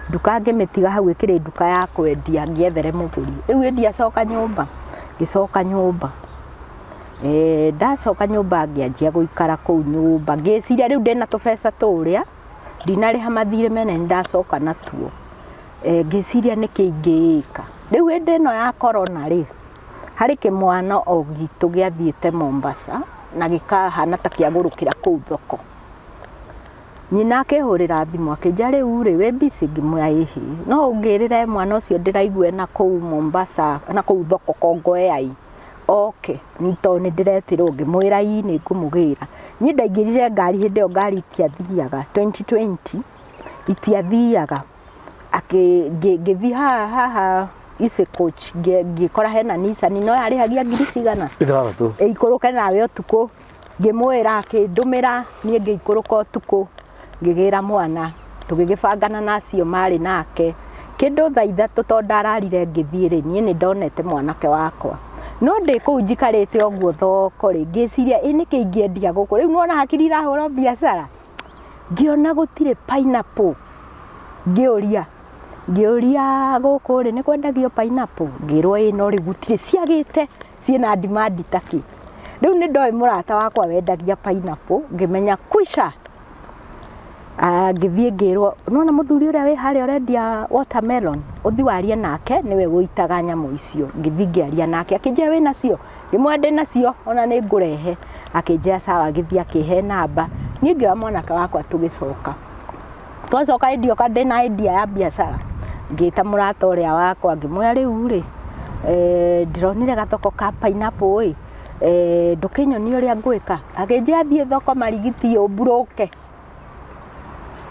nduka ngĩmĩtiga hau ĩkĩrĩ nduka ya kwendia ngĩethere mũgũri. Rĩu ĩ ndiacoka nyũmba, ngĩcoka nyũmba. Ndacoka nyũmba ngĩanjia gũikara kũu nyũmba, ngĩciria rĩu ndĩna tũbeca tũrĩa, ndinarĩha mathirĩ mene nĩ ndacoka natuo. Ngĩciria nĩkĩ ingĩka. Rĩu hĩndĩ ĩno ya korona rĩ, Harĩ kĩmwana o gitũ gĩathiĩte Mombasa na gĩkahana ta kĩagũrũkĩra kũu thoko. Nyina akĩhũrĩra thimũ akĩnjĩra rĩu rĩ, wĩ busy? Ngĩmwĩra ĩhĩ. No ũngĩrĩre mwana ũcio ndĩraigua ena kũu Mombasa na kũu thoko Kongowea ĩ, oke tondũ nĩ ndĩretĩrwo. Ngĩmwĩra ii nĩ ngũmũgĩra. Niĩ ndaingĩrire ngari hĩndĩ ĩyo ngari itiathiaga 2020 itiathiaga. Ngĩthiĩ haha haha Easy Coach ngĩkora hena Nissan no yarĩhagia ngiri cigana? 6. Ĩikũrũke nawe ũtukũ. Ngĩmwĩra akĩndũmĩra niĩ ngĩikũrũka ũtukũ ngĩgĩra mwana tũgĩgĩbangana na acio marĩ nake. Kĩndũ thaa 3 tondũ ndararire ngĩthiĩ rĩ, niĩ nĩ ndonete mwanake wakwa. No ndĩ kũu njikarĩte ũguo thoko rĩ, ngĩciria ĩ nĩkĩ ingĩendia gũkũ? Rĩu nĩ wona hakiri irahũra biacara. Ngĩona gũtirĩ pineapple. Ngĩũria, ngĩũria gũkũ rĩ, nĩ kwendagio pineapple? Ngĩrwo ĩĩ no rĩu gũtirĩ, ciagĩte ciĩna demand ta kĩ. Rĩu nĩ ndoĩ mũrata wakwa wendagia pineapple, ngĩmenya kwisha. Ngĩthiĩ ngĩrwo, nĩ wona mũthuri ũrĩa wĩ harĩa ũrendia watermelon, ũthiĩ warie nake nĩwe ũitaga nyamũ icio. Ngĩthiĩ ngĩaria nake, akĩnjĩra wĩnacio? Ngĩmwĩra ndĩnacio ona nĩ ngũrehe. Akĩnjĩra sawa, agĩthiĩ akĩhe namba. Niĩ ngĩoya mwanake wakwa tũgĩcoka. Twacoka ndioka ndĩna idea ya biacara, ngĩta mũrata ũrĩa wakwa ngĩmwĩra rĩu rĩ, ndĩronire gathoko ka pineapple ĩ, ndũkĩnyonie ũrĩa ngwĩka. Akĩnjĩra thiĩ thoko Marigiti ũmburũke.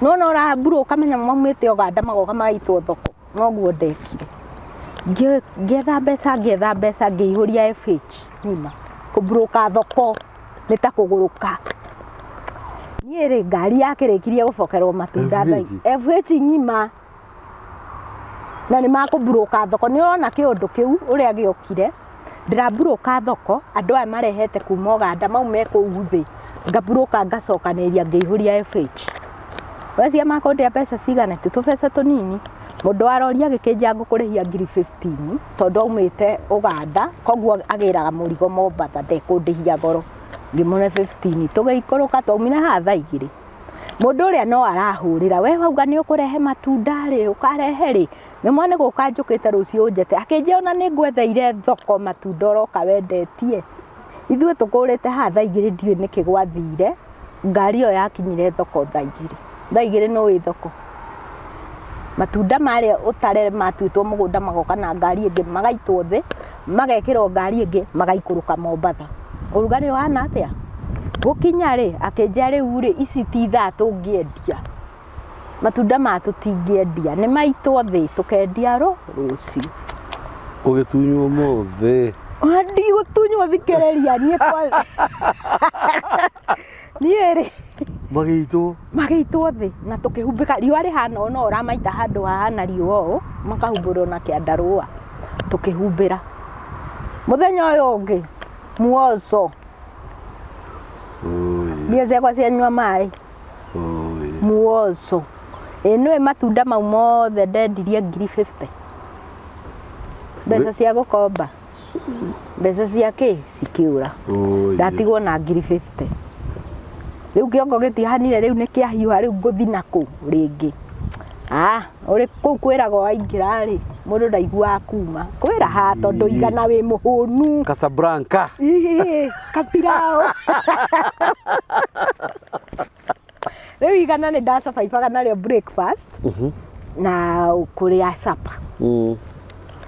Nĩwona ũramburũka manyamũ maumĩte Ũganda magoka magaitwo thoko. Noguo ndekire. Ngĩetha mbeca ngĩetha mbeca ngĩihũria FH ng'ima. Kũmburũka thoko nĩ ta kũgũrũka. Niĩ rĩ, ngari yakĩrĩkirie gũbokerwo matunda thaa FH ng'ima. Na nĩ makũmburũka thoko. Nĩ ũrona kĩũndũ kĩu ũrĩa gĩokire. Ndĩramburũka thoko, andũ aya marehete kuma Ũganda mau me kũu thĩ, ngambũrũka ngacokanĩrĩria ngĩihũria FH. Ũreciria makũndĩha mbeca cigana? Ti tũbeca tũnini. Mũndũ wa rori agĩkĩnjĩra ngũkũrĩhia ngiri 15 tondũ aumĩte Ũganda, koguo agĩraga mũrigo Mombatha ndekũndĩhia goro. Ngĩmũhe 15 tũgĩikũrũka twaumire haha thaa 2. Mũndũ ũrĩa no arahũrĩra, we wauga nĩ ũkũrehe matunda rĩ, ũkarehe rĩ? Ngĩmwĩra nĩ gũka njũkĩte rũciũ ũnjĩte. Akĩnjĩra ona nĩ ngwetheire thoko matunda ũroka wendetie. Ithuĩ tũkũrĩte haha thaa 2 ndiũĩ nĩkĩ gwathire, ngari ĩyo yakinyire thoko thaa 2. Thaa 2 nĩ ũĩ thoko. Matunda marĩa ũtare matuĩtwo mũgũnda magoka na ngari ĩngĩ magaitwo thĩ, magekĩrwo ngari ĩngĩ magaikũrũka Mombatha. Ũrugarĩ ũhana atĩa? Gũkinya rĩ, akĩnjĩra rĩu rĩ, ici ti thaa tũngĩendia. Matunda maya tũtingĩendia, nĩ maitwo thĩ tũkendia rũciũ. Ũgĩtunywo mothe. Ndigũtunywo thikĩrĩria niĩ kwa Niĩ rĩ, Magĩitwo. Magĩitwo thĩ na tũkĩhumbĩka. Riũa rĩhana ũũ, no ũramaita handũ hahana riũa ũũ, makahumbĩrwo na kĩandarũa, tũkĩhumbĩra. Mũthenya ũyũ ũngĩ muoco, mbia ciakwa cianyua maĩ. Muoco. Ĩ nĩũĩ matunda mau mothe ndendirie 50,000, mbeca cia gũkomba, mbeca cia kĩ cikĩũra, ndatigwo na 50,000. Rĩu kĩongo gĩtihanire, rĩu nĩ kĩahiũha, rĩu ngũthi nakũ rĩngĩ? Ah, ũrĩ kũu kwĩragwo waingĩra rĩ, mũndũ ndaiguaga kuma kwĩraha tondũ igana wĩ mũhũnu. Casablanca. Ĩĩ, kapiraũ. Rĩu igana nĩ ndacabaibaga narĩo breakfast na kũrĩa supper,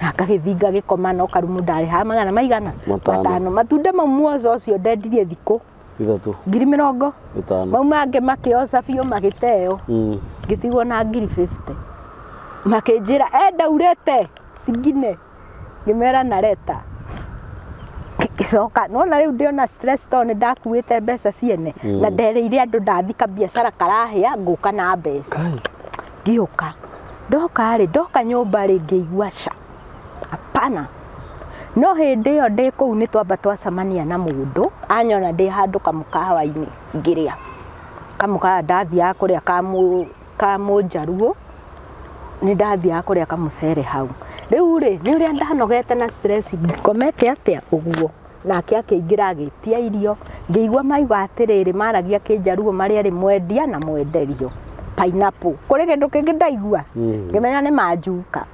na ngagĩthiĩ ngagĩkoma, no karumu ndarĩhaga magana maigana? Matano. Matano. Matunda mau muoco ũcio ndendirie thikũ 3. 50,000. 50. Mau mangĩ makĩoca biũ, magĩteo, ngĩtigwo na 50,000. Makĩnjĩra enda urete cingine, ngĩmera nareta. Ngĩcoka nona rĩu ndĩona stress tondũ nĩ ndakuĩte mbeca ciene na nderĩire andũ ndathika biacara karahĩa ngũka na mbeca. Kai. Ngĩũka, ndoka rĩ, ndoka nyũmba rĩ, ngĩigua ca, hapana. No hĩndĩ ĩyo ndĩ kũu nĩ twamba twacemania na mũndũ anyona ndĩ handũ kamũkawa-inĩ ngĩrĩa kamũkawa, ndathiaga kũrĩa ka mũnjaruo, nĩ ndathiaga kũrĩa kamũcere hau. Rĩu rĩ, nĩ ũrĩa ndanogete na stress, ngomete atĩa ũguo, nake akĩingĩra agĩtia irio, ngĩigua mauga atĩrĩrĩ, maragia kĩnjaruo marĩ erĩ, mwendia na mwenderio pineapple. Kũrĩ kĩndũ kĩngĩ ndaigua, ngĩmenya nĩ manjuka.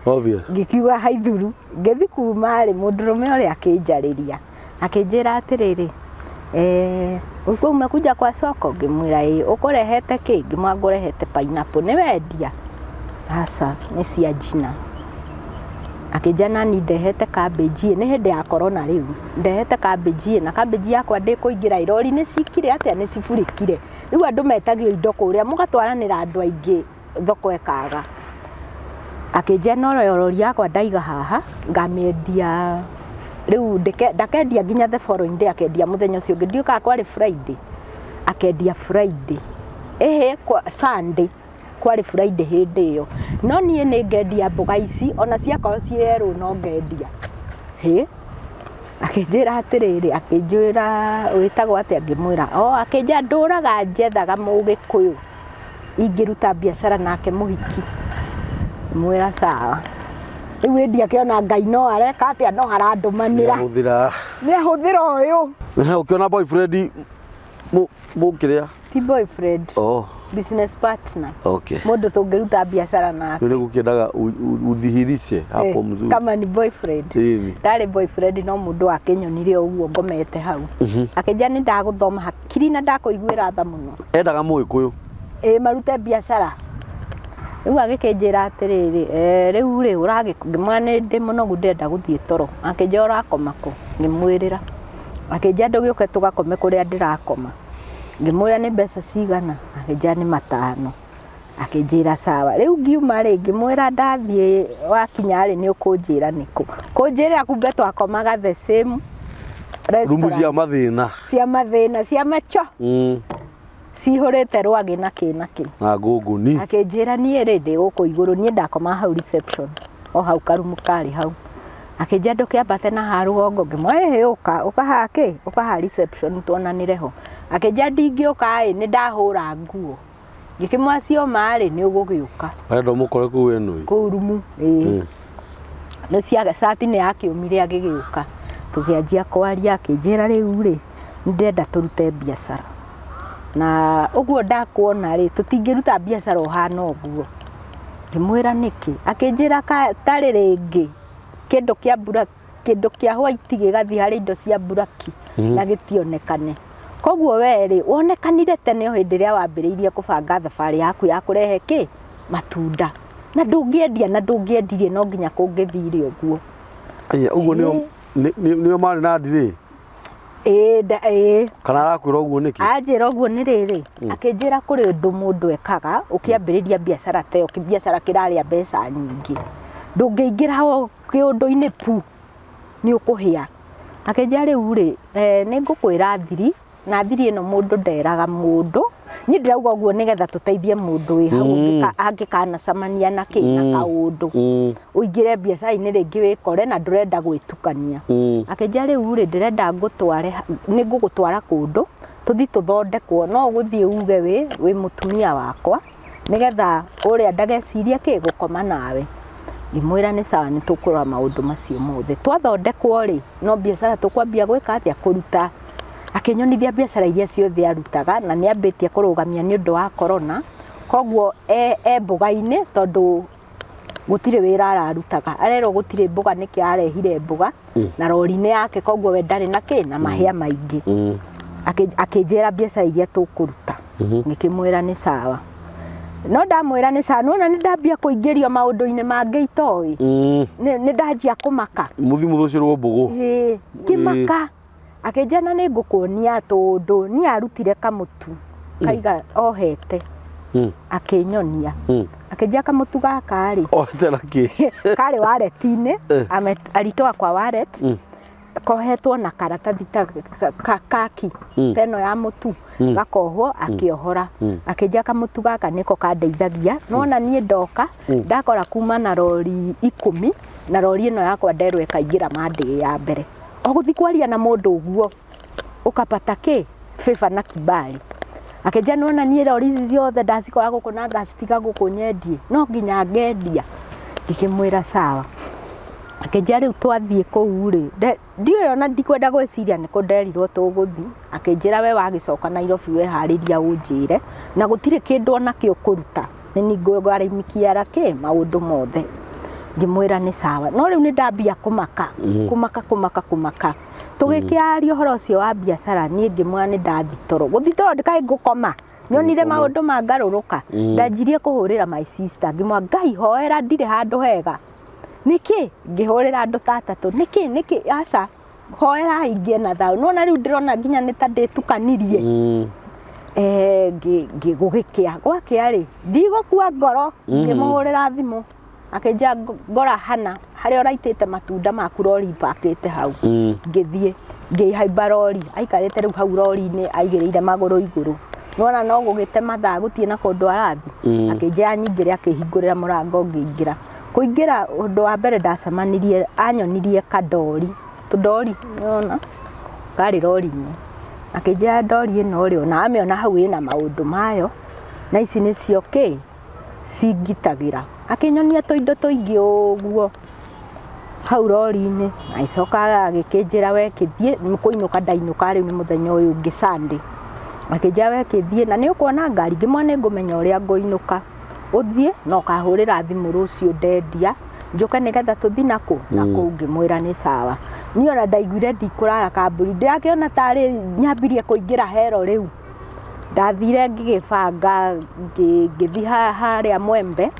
Obvious. Ngĩkiuga haithuru. Ngĩthi kuma rĩ, mũndũrũme ũrĩa akĩnjarĩria, akĩnjĩra atĩrĩrĩ, "Ulikuwa umekuja kwa soko?" Ngĩmwĩra ĩĩ. "Ũkũrehete kĩ?" Ngĩmwĩra ngũrehete pineapple. "Nĩ wendia?" "Aca, nĩ cia njina." Akĩnjĩra nani ndehete cabbage ĩ, nĩ hĩndĩ ya corona rĩu, ndehete cabbage ĩ, na cabbage yakwa ndĩkũingĩra ĩ, rori nĩ cikire atĩa, nĩ ciburĩkire. Rĩu andũ metagio indo kũrĩa, mũgatwaranĩra andũ aingĩ, thoko ĩkaga. Akĩnjĩra no rori yakwa ndaiga haha, ngamĩendia rĩu ndakendia nginya the following day, akendia mũthenya ũcio ũngĩ, ndiũĩ kana kwarĩ Friday, akendia Friday, ĩhĩ, Sunday, kwarĩ Friday hĩndĩ ĩyo. No niĩ nĩ ngendia mboga ici ona ciakorwo ciĩ yerũ no ngendia. Hĩ, akĩnjĩra atĩrĩrĩ, akĩnjĩra wĩtagwo atĩa, ngĩmwĩra o, akĩnjĩra ndũraga njethaga mũgĩkũyũ ingĩruta biacara nake mũhiki. Ngĩmwĩra sawa. Rĩu ĩndi akĩona Ngai no areka atĩa, no arandũmanĩra. Nĩahũthĩra. Nĩ ahũthĩra ũyũ. Ũkĩona boyfriend mũkĩrĩa? Ti boyfriend. Oh. Business partner. Okay. Mũndũ tũngĩruta biacara nake. Nĩ gũkĩendaga udhihirishe hapo mzuri. Kama ni boyfriend. Ĩni. Ndarĩ boyfriend, no mũndũ akĩnyonire o ũguo ngomete hau. Akĩnjĩra nĩ ndagũthoma hakiri na ndakũiguĩra tha mũno. Endaga mũgĩkũyũ. Ĩ, marute biacara. Rĩu agĩkĩnjĩra atĩrĩrĩ, rĩu rĩ ũragĩ, ngĩmwĩra nĩ ndĩ mũnogu, ndĩrenda gũthiĩ toro. Akĩnjĩra ũrakoma kũ? Ngĩmwĩrĩra. Akĩnjĩra ndũgĩũke tũgakome kũrĩa ndĩrakoma. Ngĩmũria nĩ mbeca cigana? Akĩnjĩra nĩ 500. Akĩnjĩra sawa. Rĩu ngiuma rĩ, ngĩmwĩra ndathiĩ wakinya rĩ, nĩ ũkũnjĩra nĩkũ. Kũnjĩra kumbe twakomaga the same Rumu cia restaurant. mathĩna. Cia mathĩna, cia macho. Cihũrĩte rwagĩ na kĩ na kĩ. Na ngũngũni. Akĩnjĩra niĩ rĩ, ndĩ gũkũ igũrũ, niĩ ndakomaga hau reception, o hau karumu karĩ hau. Akĩnjĩra ndũkĩambate na haha rũgongo, ngĩmwĩra ĩhĩ, ũka, ũka haha kĩ, ũka haha reception tuonanĩre ho. Akĩnjĩra ndingĩũka ĩ, nĩ ndahũra nguo. Ngĩkĩmwĩra cioma rĩ, nĩ ũgũgĩũka. Arenda ũmũkore kũu ĩnũi. Kũu rumu, ĩĩ. Nĩ cia cati nĩ yakĩũmire agĩgĩũka. Tũkĩanjia kwaria, akĩnjĩra rĩu rĩ, nĩ ndĩrenda tũrute biacara. Na ũguo ndakuona rĩ, tũtingĩruta biacara ũhana ũguo. Ngĩmwĩra nĩkĩ? Akĩnjĩra tarĩ rĩngĩ kĩndũ kĩa mbura, kĩndũ kĩa white gĩgathiĩ harĩ indo cia mburaki na gĩtionekane. Koguo we rĩ, wonekanire tene o hĩndĩ ĩrĩa wambĩrĩirie kũbanga thabarĩ yaku ya kũrehe kĩ? Matunda. Na ndũngĩendia na ndũngĩendirie, no nginya kũngĩthire ũguo. Aya, ũguo nĩo marĩ na ndirĩ? Ĩĩ, ĩĩ. Kana arakwĩra ũguo nĩkĩ? Anjĩra ũguo nĩ rĩrĩ, akĩnjĩra kũrĩ ũndũ mũndũ ekaga ũkĩambĩrĩria biacara ta ĩyo, kĩbiacara kĩrarĩa mbeca nyingĩ. Ndũngĩingĩra o kĩũndũ-inĩ pu, nĩ ũkũhĩa. Akĩnjĩra rĩu rĩ, nĩ ngũkwĩra thiri, Na thiri ĩno mũndũ nderaga mũndũ. Niĩ ndĩrauga ũguo nĩgetha tũteithie mũndũ wĩ hau angĩkanacemania na kĩ na kaũndũ. Ũingĩre biacara-inĩ rĩngĩ wĩkore na ndũrenda gwĩtukania. Akĩnjĩra rĩu rĩ, ndĩrenda ngũtware, nĩ ngũgũtwara kũndũ, tũthiĩ tũthondekwo, no ũgũthiĩ uge wĩ wĩ mũtumia wakwa, nĩgetha ũrĩa ndagecirie kĩ, gũkoma nawe. Ngĩmwĩra nĩ sawa nĩ tũkũrora maũndũ macio mothe. Twathondekwo rĩ, no biacara tũkwambia gwĩka atĩa, kũruta. Akĩnyonithia biacara iria ciothe arutaga, na nĩ ambĩtie kũrũgamia nĩ ũndũ wa corona, koguo e mboga-inĩ tondũ gũtirĩ wĩra ararutaga. Arerwo gũtirĩ mboga nĩkĩo ararehire mboga na rori-inĩ yake, koguo we ndarĩ na kĩ, na mahĩa maingĩ. Akĩnjĩra biacara iria tũkũruta, ngĩkĩmwĩra nĩ sawa. No ndamwĩra nĩ sawa, nĩwona nĩ ndambia kũingĩrio maũndũ-inĩ mangĩ itoĩ. Nĩ ndanjia kũmaka. Mũthiĩ mũthũcĩrwo mbũgũ. Ĩĩ, ngĩmaka. Akĩnjĩra na nĩ ngũkuonia tũndũ niĩ arutire kamũtu kaiga ohete akĩnyonia. Akĩnjĩra kamũtu gaka rĩ, Ohete na kĩ? Karĩ wallet-inĩ, alitoa kwa wallet, kohetwo na karatathi ta kaki ta ĩno ya mũtu, gakohwo akĩohora. Akĩnjĩra kamũtu gaka nĩko kandeithagia, nĩwona niĩ ndoka ndakora kuma na rori 10 na rori ĩno yakwa nderwo ĩkaingĩra Monday ya mbere. O gũthiĩ kwaria na mũndũ ũguo ũkapata kĩ favor na kibali. Akĩnjĩra nĩwona niĩ rori ici ciothe ndacikora gũkũ na ngacitiga gũkũ nyendie, no nginya ngendia. Ngĩkĩmwĩra sawa. Akĩnjĩra rĩu twathiĩ kũu rĩ, ndiũĩ ona ndikwenda gwĩciria nĩkũ nderirwo tũgũthiĩ. Akĩnjĩra we wagĩcoka Nairobi weharĩria ũnjĩre, na gũtirĩ kĩndũ ona kĩ ũkũruta, nĩ niĩ ngũgharamikia kĩ maũndũ mothe. Ngĩmwĩra nĩ sawa. No rĩu nĩ ndambia kũmaka, kũmaka kũmaka kũmaka. Tũgĩkĩaria ũhoro ũcio wa biacara, niĩ ngĩmwĩra nĩ ndathiĩ toro. Gũthiĩ toro ndĩkaĩ ngũkoma. Nyonire maũndũ mangarũrũka. Ndanjirie kũhũrĩra my sister, ngĩmwĩra Ngai hoera ndirĩ handũ hega. Nĩkĩ? Ngĩhũrĩra andũ ta atatũ, nĩkĩ nĩkĩ, aca hoerai ngĩe na thayũ. Nĩwona rĩu ndĩrona nginya nĩ ta ndĩtukanirie. Gũgĩkĩa, gwakĩa rĩ, ndigũkua ngoro, ngĩmũhũrĩra thimũ akĩnjĩra ngora hana harĩa ũraitĩte matunda maku rori ipakĩte hau. Ngĩthiĩ ngĩhaimba rori, aikarĩte rĩu hau rori-inĩ aigĩrĩire magũrũ igũrũ. Nĩwona no gũgĩte mathaa gũtirĩ na kũndũ arathiĩ. Akĩnjĩra nyingĩre, akĩhingũrĩra mũrango ngĩingĩra. Kũingĩra ũndũ wa mbere ndacemanirie, anyonirie kandori, tũndori nĩwona, karĩ rori-inĩ. Akĩnjĩra ndori ĩno rĩ, ona wamĩona hau ĩna maũndũ mayo, na ici nĩcio kĩ, cingitagĩra. Akĩnyonia tũindo tũingĩ ũguo hau rori-inĩ, agĩcoka agĩkĩnjĩra we kĩthiĩ, nĩ kũinũka ndainũka rĩu nĩ mũthenya ũyũ ũngĩ Sunday. Akĩnjĩra we kĩthiĩ na nĩ ũkuona ngari, ngĩmwĩra nĩ ngũmenya ũrĩa ngũinũka. Ũthiĩ na ũkahũrĩra thimũ rũciũ ndendia, njũke nĩgetha tũthiĩ nakũ? Nakũu. Ngĩmwĩra nĩ sawa. Niĩ ona ndaiguire ndikũrara kamburi, ndĩrakĩona tarĩ nyambirie kũingĩra hero rĩu. Ndathire ngĩgĩbanga ngĩthiĩ harĩa Mwembe,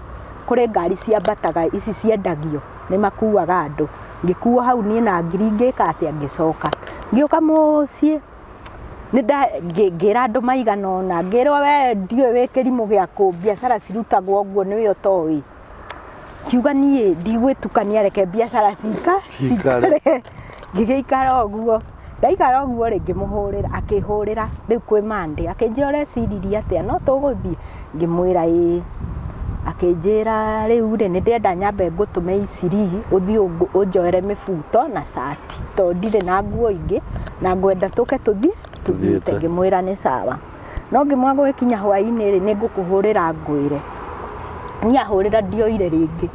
kũrĩ ngari ciambataga ici ciendagio, nĩ makuaga andũ. Ngĩkuo hau niĩ na ngiri ngĩka atĩa, ngĩcoka. Ngĩũka mũciĩ, ngĩra andũ maigana ũna, ngĩrwo we ndiũĩ wĩ kĩrimũ gĩakũ, biacara cirutagwo ũguo nĩwe ũtoĩ. Ngiuga niĩ ndigwĩtukania reke biacara cikare. Ngĩgĩikara ũguo. Ndaikara ũguo rĩ, ngĩmũhũrĩra, akĩhũrĩra rĩu kwĩ Monday, akĩnjĩra ũreciririe atĩa, no tũgũthiĩ? Ngĩmwĩra ĩĩ. Akĩnjĩra rĩu rĩ, nĩ ndĩrenda nyambe ngũtũme Eastleigh ũthiĩ ũnjoere mĩbuto na cati, tondũ ndirĩ na nguo ingĩ, na ngwenda tũke tũthiĩ tũthiĩte. Ngĩmwĩra nĩ sawa. No ngĩmwĩra gũgĩkinya hwainĩ rĩ, nĩ ngũkũhũrĩra ngwĩre. Niĩ ahũrĩra ndioire rĩngĩ.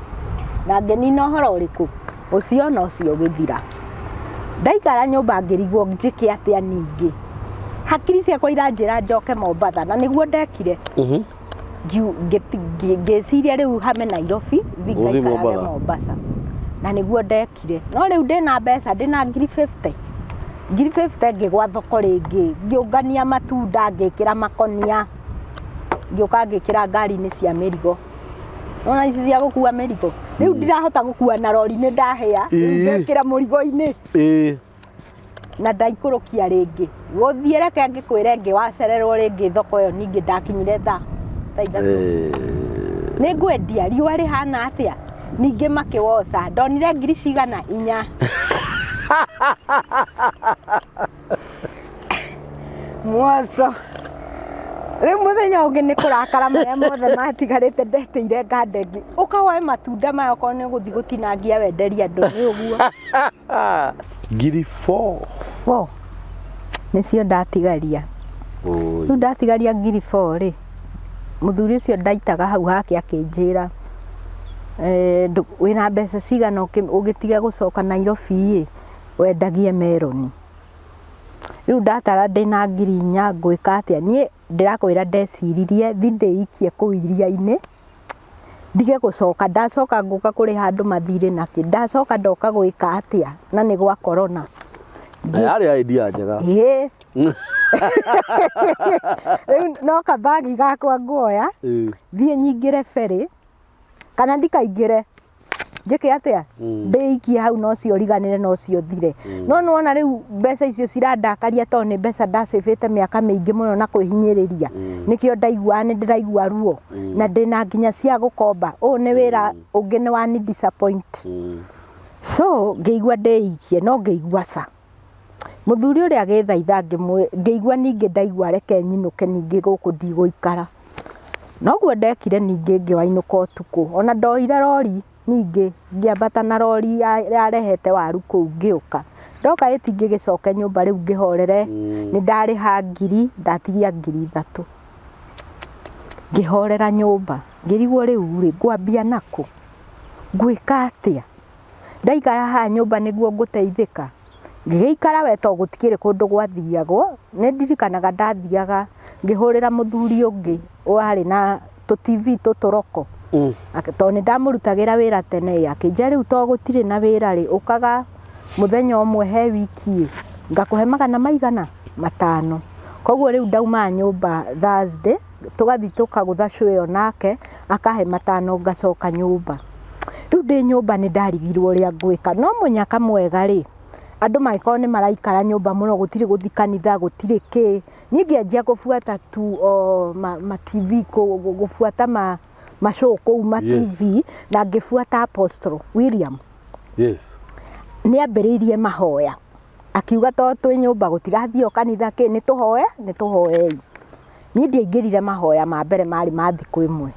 Na ngĩnina ũhoro ũrĩkũ? Ũcio na ũcio ũgĩthira. Ndaikara nyũmba ngĩrigwo njĩke atĩa ningĩ. Hakiri ciakwa iranjĩra njoke Mombatha na nĩguo ndekire. Ngĩciria rĩu hame Nairobi thiĩ Ũthiĩ ngaikarage Mombatha. Mombasa. Na nĩguo ndekire. No rĩu ndĩna mbeca, ndĩna ngiri 50. Ngiri 50 ngĩgwa thoko rĩngĩ, ngĩũngania matunda ngĩkĩra makonia, ngĩũka ngĩkĩra ngari-inĩ cia mĩrigo. Nĩwona ici cia gũkua mĩrigo? Rĩu ndirahota gũkua na rori nĩ ndahĩa, rĩu ngekĩra mũrigo-inĩ. Na ndaikũrũkia rĩngĩ. Gũthiĩ reke ngĩkwĩre ngĩwacererwo rĩngĩ thoko ĩyo ningĩ ndakinyire thaa 3:00. Nĩ ngwendia riũa rĩhana atĩa? Ningĩ makĩwoca, ndonire ngiri cigana? 4. Mwoco. Rĩu mũthenya ũngĩ nĩ kũrakara marĩa mothe matigarĩte ndetĩire ngande ngĩ. Ũka woe matunda maya okorwo nĩ ũgũthiĩ gũtinangia wenderie andũ nĩ ũguo. Ngiri 4. Four. Nĩcio ndatigaria. Oi. Rĩu ndatigaria 4,000 rĩ, mũthuri ũcio ndaitaga hau hake akĩnjĩra, wĩna mbeca cigana ũgĩtiga gũcoka Nairobi ĩ, wendagie meroni. Rĩu ndatara ndĩna 4,000 ngwĩka atĩa? Niĩ ndĩrakwĩra ndeciririe thiĩ ndĩikie kũu iria-inĩ, ndige gũcoka, ndacoka ngũka kũrĩha andũ mathirĩ nakĩ, ndacoka ndoka gwĩka atĩa na nĩ gwa corona. Na yarĩ idea njega. Ĩĩ. Rĩu no kabagi gakwa nguoya, thiĩ nyingĩre ferry, kana ndikaingĩre, njĩke atĩa? Ndĩikie hau na ũcio ũriganĩre na ũcio ũthire. No nĩwona rĩu mbeca icio cirandakaria tondũ nĩ mbeca ndacĩbĩte mĩaka mĩingĩ mũno na kwĩhinyĩrĩria. Nĩkĩo ndaiguaga nĩ ndĩraigua ruo. Na ndĩna nginya cia gũkomba. Ũyũ nĩ wĩra ũngĩ nĩ wani disappoint. So ngĩigua ndĩikie no ngĩigua ca. Mũthuri ũrĩa agĩthaitha ngĩigua ningĩ ndaigua reke nyinũke ningĩ gũkũ ndigũikara. Noguo ndekire ningĩ ngĩwainũka ũtukũ. Ona ndoire rori ningĩ ngĩambata na rori yarehete waru kũu ngĩũka. Ndoka ĩti ngĩgĩcoka nyũmba rĩu ngĩhorere, nĩ ndarĩha ngiri, ndatigia 3,000. Ngĩhorera nyũmba, ngĩrigwo rĩu rĩ, ngwambia nakũ? Ngwĩka atĩa? Ndaikara haha nyũmba nĩguo ngũteithĩka? Ngĩgĩikara we tondũ gũtikĩrĩ kũndũ gwathiagwo, nĩ ndirikanaga ndathiaga ngĩhũrĩra mũthuri ũngĩ warĩ na tũ TV tũtũroko. Tondũ nĩ ndamũrutagĩra wĩra tene ĩ, akĩnjĩra rĩu tondũ gũtirĩ na wĩra rĩ, ũkaga mũthenya ũmwe he wiki ĩ, ngakũhe magana maigana? 5. Koguo rĩu ndaumaga nyũmba Thursday, tũgathiĩ tũkagũtha show ĩyo nake, akahe 5 ngacoka nyũmba. Rĩu ndĩ nyũmba nĩ ndarigirwo ũrĩa ngwĩka, no mũnyaka mwega rĩ, andũ mangĩkorwo nĩ maraikara nyũmba mũno, gũtirĩ gũthiĩ kanitha, gũtirĩ kĩ, niĩ ngĩanjia gũbuata tu o ma TV, gũbuata ma show kũu ma TV, na ngĩbuata Apostle William. Nĩ ambĩrĩirie mahoya, akiuga tondũ twĩ nyũmba gũtirathio kanitha kĩ, nĩ tũhoe, nĩ tũhoei. Niĩ ndiaingĩrire mahoya ma mbere marĩ ma thikũ ĩmwe.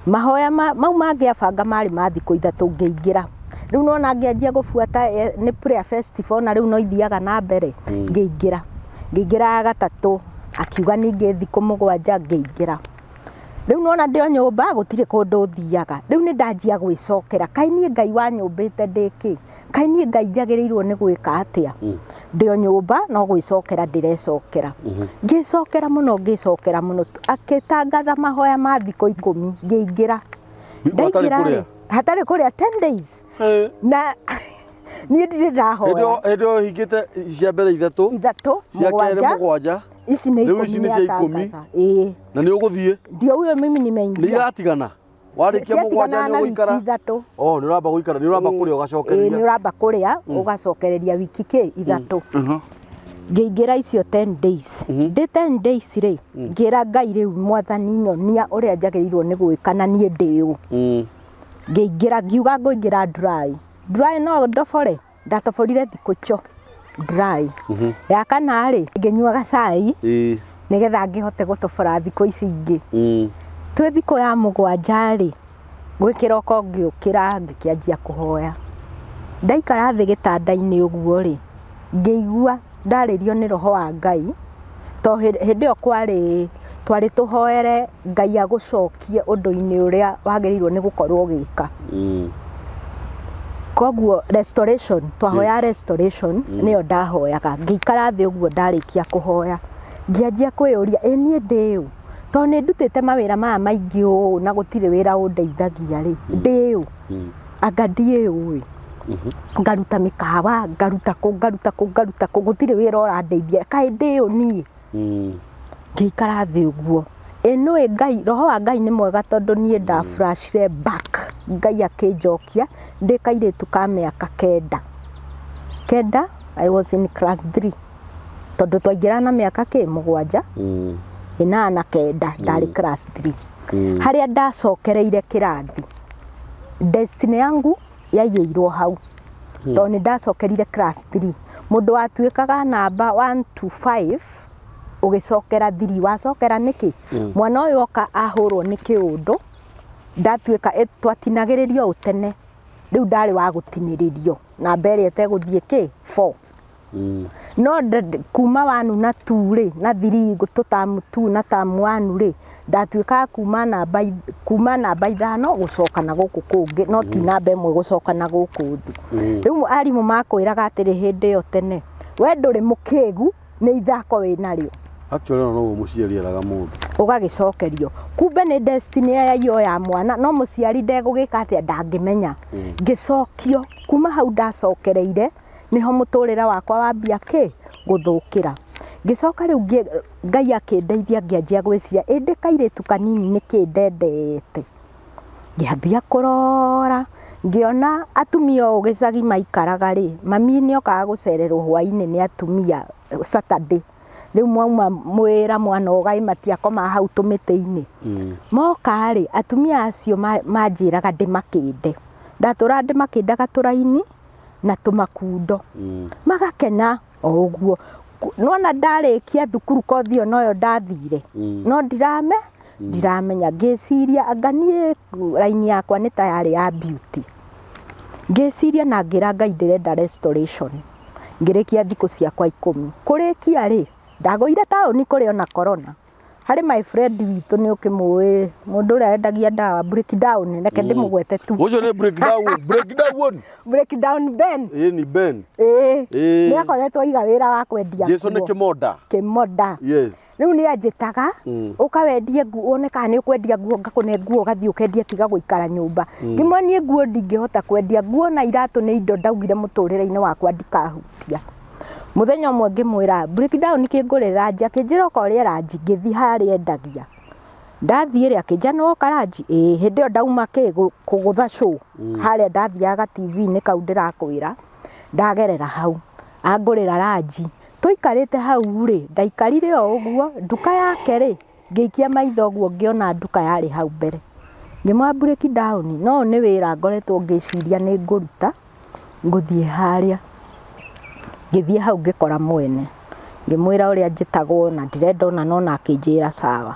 Mahoya mau mangĩ abanga marĩ ma thikũ 3 ngĩingĩra. Rĩu nĩwona ngĩanjia gũbuata nĩ prayer festival na rĩu no ithiaga na mbere, ngĩingĩra. Ngĩingĩra ya gatatũ, akiuga ningĩ thikũ 7 ngĩingĩra. Rĩu nĩwona ndĩ o nyũmba gũtirĩ kũndũ thiaga. Rĩu nĩ ndanjia gwĩcokera, kaĩ niĩ Ngai wanyũmbĩte ndĩ kĩ? Kaĩ niĩ Ngai njagĩrĩirwo nĩ gwĩka atĩa? Ndĩ o nyũmba no gwĩcokera ndĩrecokera. Ngĩcokera mũno, ngĩcokera mũno, akĩtangatha mahoya ma thikũ 10 ngĩingĩra. Ndaingĩra rĩ, hatarĩ kũrĩa 10 days. Na niĩ ndirĩ ndahoya. Hĩndĩ ĩyo hingĩte cia mbere 3, 3, cia kerĩ 7, Ici nĩ Rĩu ici 10 nĩ cia 10. nĩatangatha. Ĩĩ. Na nĩ ũgũthiĩ? Ndio huyo mimi nimeingia. Nĩ iratigana? Warĩkia 7 Ciatiganaga nĩ na wiki ũgũikara? 3. Oh, nĩ ũramba gũikara, nĩ ũramba kũrĩa ũgacokereria. Ĩĩ, nĩ ũramba kũrĩa, ũgacokereria wiki kĩ? 3. Ngĩingĩra icio 10 days. Ndĩ 10 days rĩ, ngĩra Ngai rĩu mwathani nyonia ũrĩa njagĩrĩirwo nĩ gwĩka na niĩ ndĩ ũ. Ngĩingĩra, ngiuga ngũingĩra dry. Dry no ndobore? Ndatoborire thikũ icio dry. Ya kana rĩ, ngĩnyuaga cai nĩgetha ngĩhote gũtobora thikũ ici ingĩ. Twĩ thikũ ya 7 rĩ, gwĩ kĩroko ngĩũkĩra ngĩkĩanjia kũhoya. Ndaikara thĩ gĩtanda-inĩ ũguo rĩ, ngĩigua ndarĩrio nĩ roho wa Ngai, to hĩndĩ ĩyo kwarĩ, twarĩ tũhoere Ngai agũcokie ũndũ-inĩ ũrĩa wagĩrĩirwo nĩ gũkorwo ũgĩka. Koguo restoration, twahoya restoration nĩyo ndahoyaga. Ngĩikara thĩ ũguo ndarĩkia kũhoya, ngĩanjia kwĩyũria ĩ niĩ ndĩ ũ? Tondũ nĩ ndutĩte mawĩra maya maingĩ ũũ na gũtirĩ wĩra ũndeithagia rĩ, ndĩ ũ? Anga ndiĩ ũ ĩ? Ngaruta mĩkawa, ngaruta kũ, ngaruta kũ, ngaruta kũ, gũtirĩ wĩra ũrandeithia, kaĩ ndĩ ũ niĩ? Ngĩikara thĩ ũguo, ĩ nĩũĩ Ngai, roho wa Ngai nĩ mwega tondũ niĩ nda flashire back, Ngai akĩnjokia ndĩ kairĩtu ka mĩaka 9. 9, I was in class 3, tondũ twaingĩra na mĩaka kĩ, 7, 8, 9, ndarĩ class 3. Harĩa ndacokereire kĩrathi, destiny yangu yaiyĩirwo hau, tondũ nĩ ndacokerire class 3. Mũndũ watuĩkaga namba 1 to 5, Ũgĩcokera thiri, wacokera nĩkĩ? Mwana ũyũ oka ahũrwo nĩ kĩũndũ, ndatuĩka twatinagĩrĩrio ũũ tene, rĩu ndarĩ wa gũtinĩrĩrio namba ĩrĩa ĩtegũthiĩ kĩ four. No kuma one na two rĩ, na three tũ term two na term one rĩ, ndatuĩkaga kuma namba kuma namba ithano gũcoka na gũkũ kũngĩ, no ti namba ĩmwe gũcoka na gũkũ thĩ. Rĩu arimũ makwĩraga atĩrĩ hĩndĩ ĩyo tene, we ndũrĩ mũkĩgu, nĩ ithako wĩ narĩo. Actually ona noguo mũciari eraga mũndũ. Ũgagĩcokerio kumbe nĩ destiny ya iyo ya mwana, no mũciari ndegũgĩka atĩa, ndangĩmenya. Ngĩcokio kuma hau ndacokereire nĩho mũtũrĩre wakwa wambia kĩ gũthũkĩra. Ngĩcoka rĩu Ngai akĩndeithia ngĩanjia gwĩciria ĩndĩ kairĩtu kanini nĩkĩ ndendete. Ngĩambia kũrora ngĩona atumia ũũ gĩcagi maikaraga rĩ, mami nĩ okaga gũcererwo hwainĩ nĩ atumia Saturday. Rĩu mwauma wĩra mwanoga ĩ matiakomaga hau tũmĩtĩ-inĩ. Moka rĩ, atumia acio manjĩraga ndĩmakĩnde. Ndatũraga ndĩmakĩndaga tũraini na tũmakundo. Magakena o ũguo. Nĩwona ndarĩkia thukuru kothi ĩyo noyo ndathire, no ndiramenya. Ngĩciria anga niĩ raini yakwa nĩ ta yarĩ ya beauty. Ngĩciria na ngĩra Ngai ndĩrenda restoration. Ngĩrĩkia thikũ ciakwa 10. Kũrĩkia rĩ, ndagũire taũni kũrĩ ona corona. Harĩ my friend witũ nĩ ũkĩmũĩ, mũndũ ũrĩa wendagia ndawa breakdown, reke ndĩmũgwete tu. Ũcio nĩ breakdown, breakdown. Breakdown Ben. Ĩĩ ni Ben. Ĩĩ. Ĩĩ. Nĩ akoretwo aiga wĩra wa kwendia Jesu nĩ nguo. kĩmonda. Kĩmonda. Yes. Rĩu nĩ anjĩtaga, ũka wendie nguo, wone kana nĩ ũkwendia nguo, ngakũne nguo ũgathiĩ ũkendia tiga gũikara nyũmba. Ngĩmwĩra niĩ nguo ndingĩhota kwendia, nguo na iratũ nĩ indo ndaugire mũtũrĩre-inĩ wakwa ndikahutia. Mũthenya ũmwe ngĩmwĩra breakdown kĩngũrĩre ranji, akĩnjĩra oka ũrĩe ranji, ngĩthiĩ harĩa endagia. Ndathiĩ rĩ, akĩnjĩra nĩ woka ranji? Ĩĩ, hĩndĩ ĩyo ndauma kĩ, kũgũtha show, harĩa ndathiaga ga TV-inĩ kau ndĩrakwĩra, ndagerera hau, angũrĩra ranji. Tũikarĩte hau rĩ, ndaikarire o ũguo, nduka yake rĩ, ngĩikia maitho ũguo ngĩona nduka yarĩ hau mbere. Ngĩmwĩra breakdown, no ũyũ nĩ wĩra ngoretwo ngĩciria nĩ ngũruta, ngũthiĩ harĩa. Ngĩthiĩ hau ngĩkora mwene, ngĩmwĩra ũrĩa njĩtagwo na ndĩrenda ũna na ũna, akĩnjĩra sawa.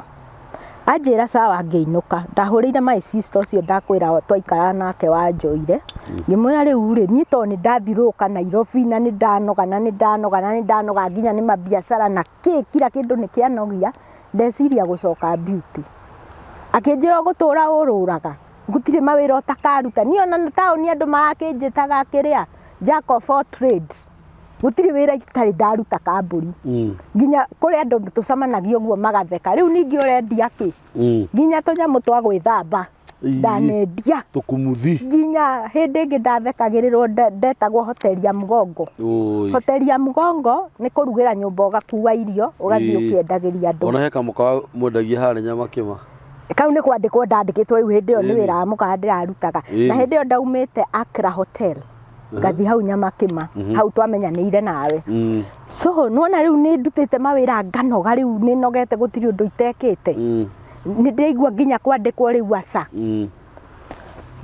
Anjĩra sawa ngĩinũka, ndahũrĩire my sister ũcio ndakwĩra twaikaraga nake wanjoire, ngĩmwĩra rĩu rĩ, niĩ tondũ nĩ ndathiũrũrũka Nairobi na nĩ ndanoga na nĩ ndanoga na nĩ ndanoga nginya nĩ mabiacara na kĩ, kila kĩndũ nĩ kĩanogia, ndeciria gũcoka beauty. Akĩnjĩra ũgũtũra ũrũraga, gũtirĩ mawĩra ũtakaruta. Niĩ ona taũni andũ marakĩnjĩtaga kĩrĩa, jack of all trade. Gũtirĩ wĩra itarĩ ndaruta kambuni. Nginya kũrĩ andũ tũcemanagia ũguo magatheka, rĩu ningĩ ũrendia kĩ? Nginya tũnyamũ twa gwĩthamba ndanendia. Tũkumuthi. Nginya hĩndĩ ĩngĩ ndathekagĩrĩrwo ndetagwo hoteli ya mgongo. Hoteli ya mgongo nĩ kũrugĩra nyũmba ũgakua irio ũgathiĩ ũkĩendagĩria andũ. Ona he kamũkawa mwendagia harĩa Nyamakĩma. Kau nĩ kwandĩkwo ndandĩkĩtwo rĩu hĩndĩ ĩyo nĩ wĩra wa mũkawa ndĩrarutaga. Na hĩndĩ ĩyo ndaumĩte Accra Hotel ngathiĩ hau Nyamakĩma, hau twamenyanĩire nawe. So nĩwona rĩu nĩ ndutĩte mawĩra nganoga rĩu nĩ nogete gũtirĩ ũndũ itekĩte. Nĩ ndĩraigua nginya kwandĩkwo rĩu aca.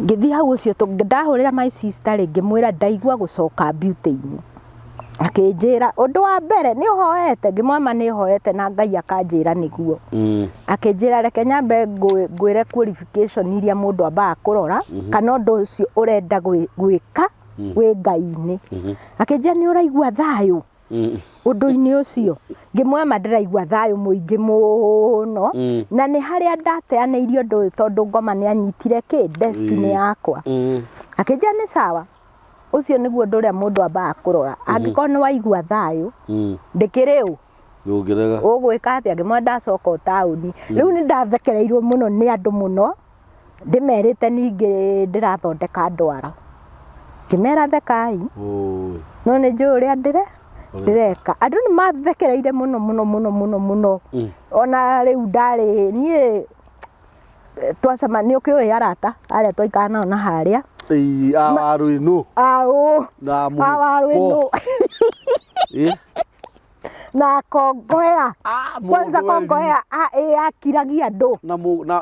Ngĩthiĩ hau ũcio ndahũrĩra my sister rĩ, ngĩmwĩra ndaigua gũcoka beauty-inĩ. Akĩnjĩra ũndũ wa mbere nĩ ũhoete? Ngĩmwĩra ma nĩ hoete na Ngai akanjĩra nĩguo. Akĩnjĩra reke nyambe ngwĩre qualification iria mũndũ ambaga kũrora kana ũndũ ũcio ũrenda gwĩka wĩ Ngai-inĩ. Akĩnjĩra nĩ ũraigua thayũ ũndũ-inĩ ũcio? Ngĩmwĩra ma ndĩraigua thayũ mũingĩ mũno na nĩ harĩa ndateanĩirie ũndũ ũyũ tondũ ngoma nĩ anyitire kĩ destiny yakwa. Akĩnjĩra nĩ sawa. Ũcio nĩguo ũndũ ũrĩa mũndũ ambaga kũrora. Angĩkorwo nĩ waigua thayũ, ndĩkĩrĩ ũ? Ndũngĩrega. Ũgwĩka atĩa? Ngĩmwĩra ndacoka o taũni. Rĩu nĩ ndathekereirwo mũno nĩ andũ mũno, ndĩmerĩte ningĩ ndĩrathondeka ndwara. Ngĩmera thekai, no nĩ njũĩ ũrĩa ndĩreka. Andũ nĩ mathekereire mũno mũno mũno mũno mũno. Ona rĩu ndarĩ niĩ twacema nĩ ũkĩũĩ arata arĩa twaikara nao na harĩa. Ĩĩ, a Warũinũ. Aũ. Na A Warũinũ. Na Kongoya. Kwanza Kongoya ĩ akiragia andũ.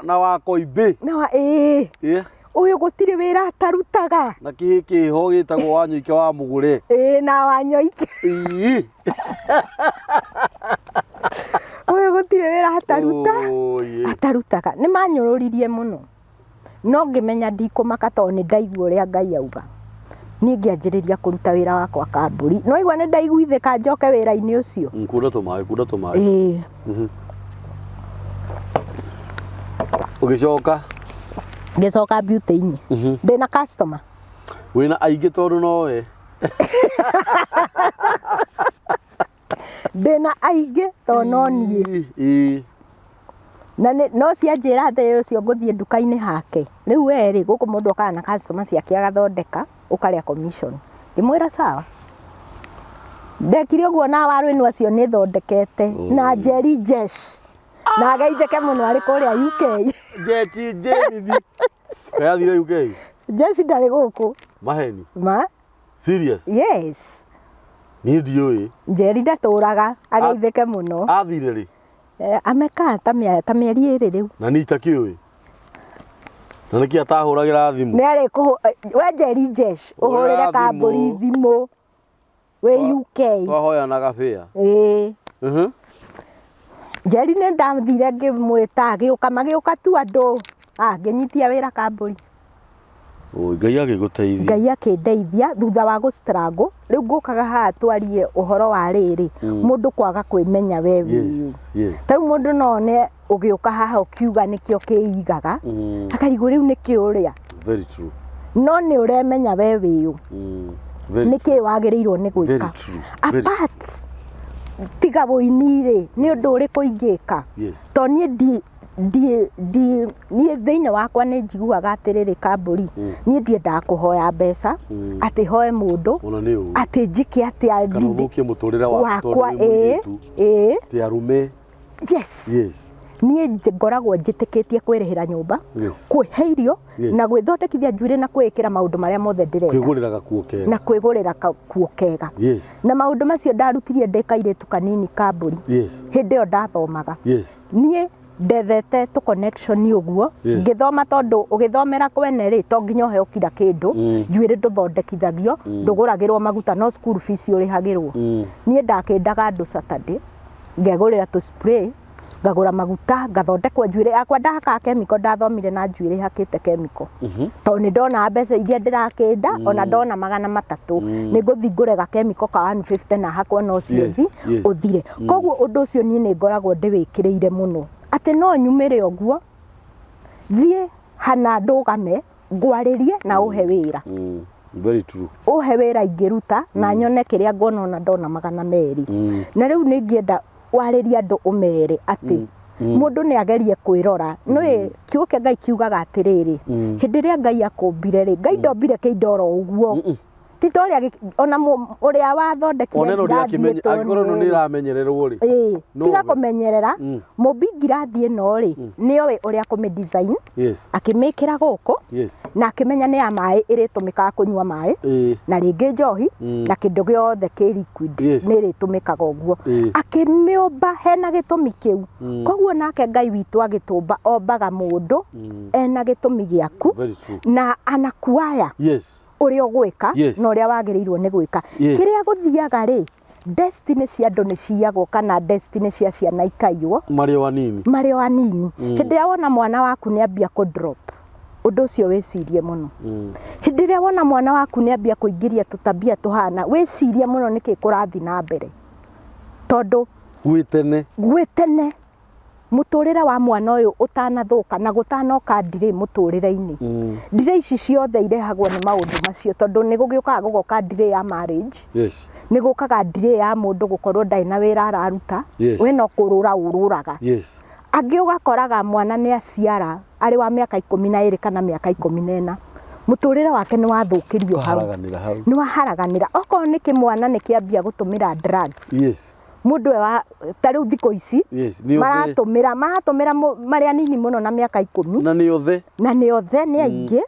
Na wa Koimbĩ. Na wa ĩ. Ũyũ gũtirĩ wĩra atarutaga. Na kĩhĩ kĩho gĩtagwo Wanyoike wa Mũgũre. Ĩĩ na Wanyoike. Gũtirĩ wĩra ataruta Oh, yeah. atarutaga. Nĩ manyũrũririe mũno, no ngĩmenya ndikũmaka tondũ nĩ ndaigua ũrĩa Ngai auga. Niĩ ngĩanjĩrĩria kũruta wĩra wakwa kambũri. No igua nĩ ndaiguithĩka njoke wĩra-inĩ ũcio. Kunda tũmaĩ, kunda tũmaĩ. Ĩĩ. Ũgĩcoka? Ngĩcoka beauty-inĩ. Ndĩna customer. Wĩna aingĩ tondũ nowe. Ndĩna aingĩ tondũ no niĩ. Ĩĩ. Na no cianjĩra atĩ ũcio ngũthiĩ nduka-inĩ hake. Rĩu we rĩ, gũkũ mũndũ okaga na customer ciake agathondeka, ũkarĩa commission. Ngĩmwĩra sawa. Ndekire ũguo na waru ĩno acio nĩ thondekete na Njeri Jesh. Na ageithĩke mũno arĩ kũrĩa UK. Jeti Jemithi. Kaĩ athire UK? Jeshi ndarĩ gũkũ. Maheni. Ma? Serious? Yes. Niĩ ndiũĩ. Njeri ndatũraga, ageithĩke mũno. Athire rĩ? Amekaa ta mĩeri 2 rĩu. Na niĩ itakĩũĩ. Na nĩkĩ atahũragĩra thimũ? Nĩ arĩ kũhũ, we Njeri Jesh, ũhũrĩre Hũrĩra kambũri thimũ. thimũ. Wĩ UK. Twahoyanaga bĩa. Ĩĩ. Njeri nĩ ndathire ngĩmwĩta agĩũka, magĩũka tu andũ. Ngĩnyitia wĩra kambũri. Oi, Ngai agĩgũteithia. Ngai akĩndeithia thutha wa gũ struggle. Rĩu ngũkaga haha twarie ũhoro wa rĩrĩ, mũndũ kwaga kwĩmenya we wĩ ũ. Yes. Ta rĩu mũndũ no one ũgĩũka haha ũkiuga nĩkĩo kĩigaga, akarigwo rĩu nĩkĩ ũrĩa. Very true. No nĩ ũremenya we wĩ ũ. Very Nĩkĩ wagĩrĩirwo nĩ gwĩka. Very true. Very Apart tiga wũini rĩ, nĩ ũndũ ũrĩkũ ingĩka? Yes. To niĩ ndi ndi ndi niĩ thĩinĩ wakwa nĩ njiguaga atĩrĩrĩ kambũri, niĩ ndiendaga kũhoya mbeca, atĩ hoe mũndũ, Ona nĩ ũru. atĩ njĩke atĩa Kana ũthũkie mũtũrĩre waku tondũ wakwa, wĩ ĩĩ, mũirĩtu. ĩĩ. Ti arũme. Yes. Yes. Niĩ ngoragwo njĩtĩkĩtie kwĩrĩhĩra nyũmba, Yes. kwĩhe irio, Yes. na gwĩthondekithia njuĩrĩ na kwĩĩkĩra maũndũ marĩa mothe ndĩrenda. Kwĩgũrĩra gakuo kega. Na kwĩgũrĩra gakuo kega. Yes. Na maũndũ macio ndarutirie ndĩ kairĩtu kanini kambũri. Yes. Hĩndĩ ĩyo ndathomaga. Yes. Niĩ ndethete tũ connection ũguo, Yes. ngĩthoma tondũ ũgĩthomera kwene rĩ, to nginya ũheo kira kĩndũ, njuĩrĩ ndũthondekithagio, ndũgũragĩrwo maguta, no school fees ũrĩhagĩrwo. Niĩ ndakĩndaga andũ Saturday, ngegũrĩra tũ spray, ngagũra maguta, ngathondekwo njuĩrĩ yakwa, ndahakaga chemical, ndathomire na njuĩrĩ hakĩte chemical. Tondũ nĩ ndonaga mbeca iria ndĩrakĩnda, ona ndona 300, nĩ ngũthiĩ ngũre ga chemical ka 150 na hakwo na ũcio Yes, thi, yes. ũthire. Koguo ũndũ ũcio niĩ nĩ ngoragwo ndĩwĩkĩrĩire mũno. Atĩ no nyumĩre ũguo, thiĩ hana ndũgame, ngwarĩrie na ũhe wĩra. Very true. Ũhe wĩra ingĩruta na nyone kĩrĩa nguona ona ndona 200. Na rĩu nĩ ingĩenda warĩrie andũ ũmere atĩ mũndũ nĩ agerie kwĩrora. Nĩũĩ kiugo kĩa Ngai kiugaga atĩrĩrĩ, hĩndĩ ĩrĩa Ngai akũmbire rĩ, Ngai ndombire kĩindo oro ũguo. Ti ta ũrĩa ona ũrĩa wathondekire Ona ĩno ngirathi ndĩrakĩmenya, ĩtwo angĩkorwo ĩno nĩ nĩ ĩramenyererwo rĩ. Ĩĩ, No tiga we. kũmenyerera, mũmbi ngirathi ĩno rĩ, nĩoĩ ũrĩa kũmĩ design, Yes. akĩmĩkĩra gũkũ, Yes. na akĩmenya nĩ ya maĩ ĩrĩtũmĩkaga kũnyua maĩ, Ĩĩ. na rĩngĩ njohi, na kĩndũ gĩothe kĩ liquid, Yes. nĩ ĩrĩtũmĩkaga ũguo. Ĩĩ. Akĩmĩũmba hena gĩtũmi kĩu. Koguo nake Ngai witũ agĩtũmba, ombaga mũndũ, ena gĩtũmi gĩaku, Very true. na anakuaya. Yes. Ũrĩa ũgwĩka, Yes. na ũrĩa wagĩrĩirwo nĩ gwĩka. Yes. Kĩrĩa gũthiaga rĩ, destiny cia andũ nĩ ciyagwo kana destiny cia ciana ikaiywo. Marĩ o anini. Marĩ o anini. Hĩndĩ ĩrĩa wona mwana waku nĩ ambia kũ drop, ũndũ ũcio wĩcirie mũno. Hĩndĩ ĩrĩa wona mwana waku nĩ ambia kũingĩria tũtabia tũhana, wĩcirie mũno nĩkĩ kũrathiĩ na mbere. Tondũ Gwĩ tene. Gwĩ tene. Mũtũrĩre wa mwana ũyũ ũtanathũka na gũtanoka ndirĩ mũtũrĩre-inĩ. Ndirĩ ici ciothe irehagwo nĩ maũndũ macio tondũ nĩ gũgĩũkaga gũgoka ndirĩ ya marriage. Yes. Nĩ gũkaga ndirĩ ya mũndũ gũkorwo ndarĩ na wĩra araruta. Yes. We no kũrũra ũrũraga. Yes. Angĩ ũgakoraga mwana nĩ aciara arĩ wa mĩaka 12 kana mĩaka 14. Mũtũrĩre wake nĩ wathũkĩrio hau. Waharaganĩra hau. Nĩ waharaganĩra. Okorwo nĩ kĩmwana nĩ kĩambia gũtũmĩra drugs. Yes. Mũndũ we wa ta rĩu thikũ ici, Yes, nĩ othe. maratũmĩra marĩ anini mũno na mĩaka 10. Na nĩ othe. Na nĩ othe, nĩ aingĩ.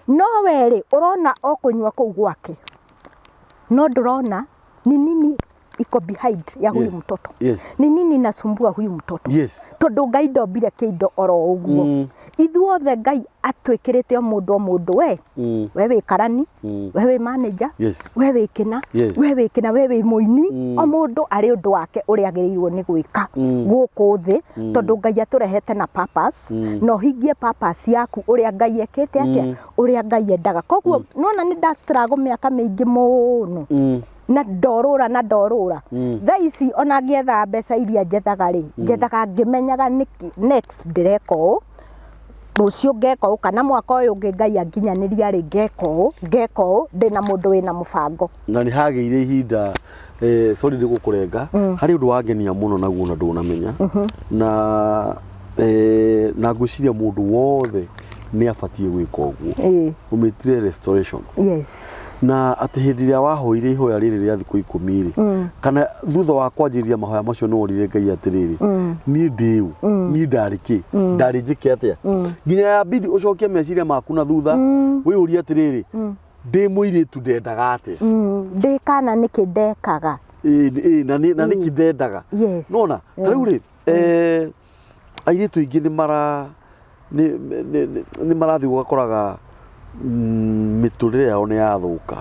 No we rĩ, ũrona o kũnyua kũu gwake. No ndũrona ni nini iko behind ya huyu mtoto? Ni nini inasumbua huyu mtoto? Tondũ Ngai ndombire kĩindo oro ũguo. Ithuothe Ngai atwĩkĩrĩte o mũndũ o mũndũ, we we wĩ karani, we wĩ manager, we wĩ kĩna, we wĩ kĩna, we wĩ mũini. O mũndũ arĩ ũndũ wake ũrĩa agĩrĩirwo nĩ gwĩka gũkũ thĩ, tondũ Ngai atũrehete na purpose, na ũhingie purpose yaku ũrĩa Ngai ekĩte atĩa, ũrĩa Ngai endaga. Koguo nona nĩ nda struggle mĩaka mĩingĩ mũno na ndorũra na ndorũra. Thaa ici ona ngĩethaga mbeca iria njethaga rĩ, njethaga ngĩmenyaga nĩkĩ next ndĩreka ũũ, rũciũ ngeka ũũ, kana mwaka ũyũ ũngĩ Ngai anginyanĩria rĩ, ngeka ũũ, ngeka ũũ, ndĩna mũndũ wĩna mũbango. Na nĩ hagĩire ihinda, sorry nĩ gũkũrenga, harĩ ũndũ wangenia mũno naguo na ndũnamenya, na ngwĩciria mũndũ wothe nĩ abatiĩ gwĩka ũguo. Ũmĩtire restoration. Na atĩ hĩndĩ ĩrĩa wahoire ihoya rĩrĩ rĩa thikũ 10 rĩ, kana thutha wa kwanjĩrĩria mahoya macio nĩ worire Ngai atĩrĩrĩ, niĩ ndĩ ũ? Niĩ ndarĩ kĩ? Ndarĩ njĩke atĩa? Nginya yambidi ũcokie meciria maku na thutha, wĩyũrie atĩrĩrĩ, ndĩ mũirĩtu ndendaga atĩa? Ndĩ kana nĩkĩ ndekaga? Ĩĩ, na nĩkĩ ndendaga? Nona, ta rĩu rĩ, airĩtu aingĩ nĩ marathiĩ ũgakoraga mĩtũrĩre yao nĩ yathũka.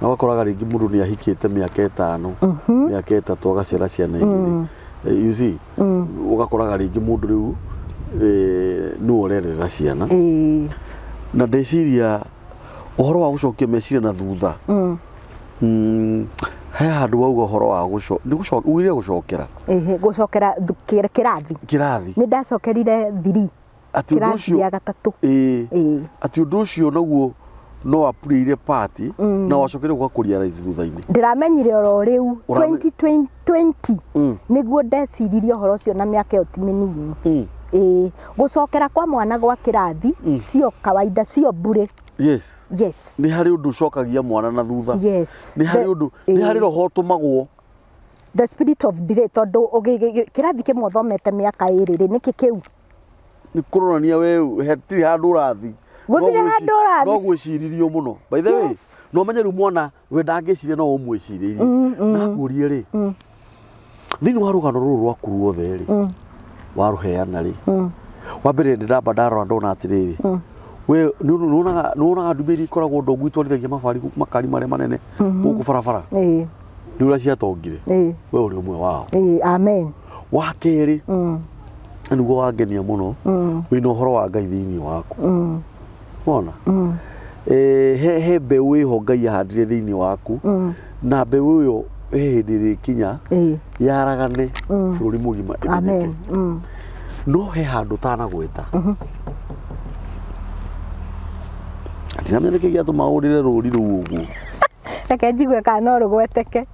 Na ũgakoraga rĩngĩ mũndũ nĩ ahikĩte mĩaka 5, mĩaka 3, agaciara ciana 2. You see, ũgakoraga rĩngĩ mũndũ rĩu nĩwe ũrerera ciana. Na ndeciria ũhoro wa gũcokia meciria na thutha, he handũ wauga ũhoro wa ugire gũcokera. Ĩhĩ, gũcokera kĩrathi. Kĩrathi. Nĩ ndacokerire 3. Atĩ ũndũ Kĩrathi ũcio gĩa gatatũ. Ĩĩ. Atĩ ũndũ ũcio naguo no apurĩire part, na wacokire gũka kũ-realize thutha-inĩ. Ndĩramenyire oro rĩu, 2020 nĩguo ndeciririe ũhoro ũcio, na mĩaka ĩyo ti mĩnini. Ĩĩ, gũcokera kwa mwana gwa kĩrathi sio kawaida, sio bure. Yes. Nĩ harĩ ũndũ ũcokagia mwana na thutha. Yes. Nĩ harĩ ũndũ, nĩ harĩ roho ũtũmagwo. The spirit of delay, tondũ kĩrathi kĩmwe ũthomete mĩaka 2 rĩ, nĩkĩ kĩu? Nĩ kũronania we hatirĩ handũ ũrathiĩ. Gũtirĩ handũ ũrathiĩ. No gwĩciririo mũno. By the way, no menye rĩu mwana we ndangĩciria no ũmwĩcirĩirie. Na ngũrie rĩ, thĩinĩ wa rũgano rũrũ rwaku ruothe rĩ, warũheana rĩ, wa mbere nĩ ndamba ndarora ndona atĩrĩrĩ, we nĩ wonaga ndumĩrĩri ikoragwo ndongu itwarithagia mabari makari marĩa manene gũkũ barabara? Nĩ ũrĩa ciatongire. We ũrĩ ũmwe wao. Amen. Wa kerĩ, na nĩguo wangenia mũno, wĩna ũhoro wa Ngai thĩinĩ waku. Wona? He mbeũ ĩho Ngai ahandire thĩinĩ waku, na mbeũ ĩyo he hĩndĩ ĩrĩkinya yaragane bũrũri mũgima ĩmenyeke. Amen. No he handũ ũtanagweta. Ndinamenya nĩkĩ gĩatũma ũrĩre rũri rũu ũguo. Reke njigue kana no rũgweteke.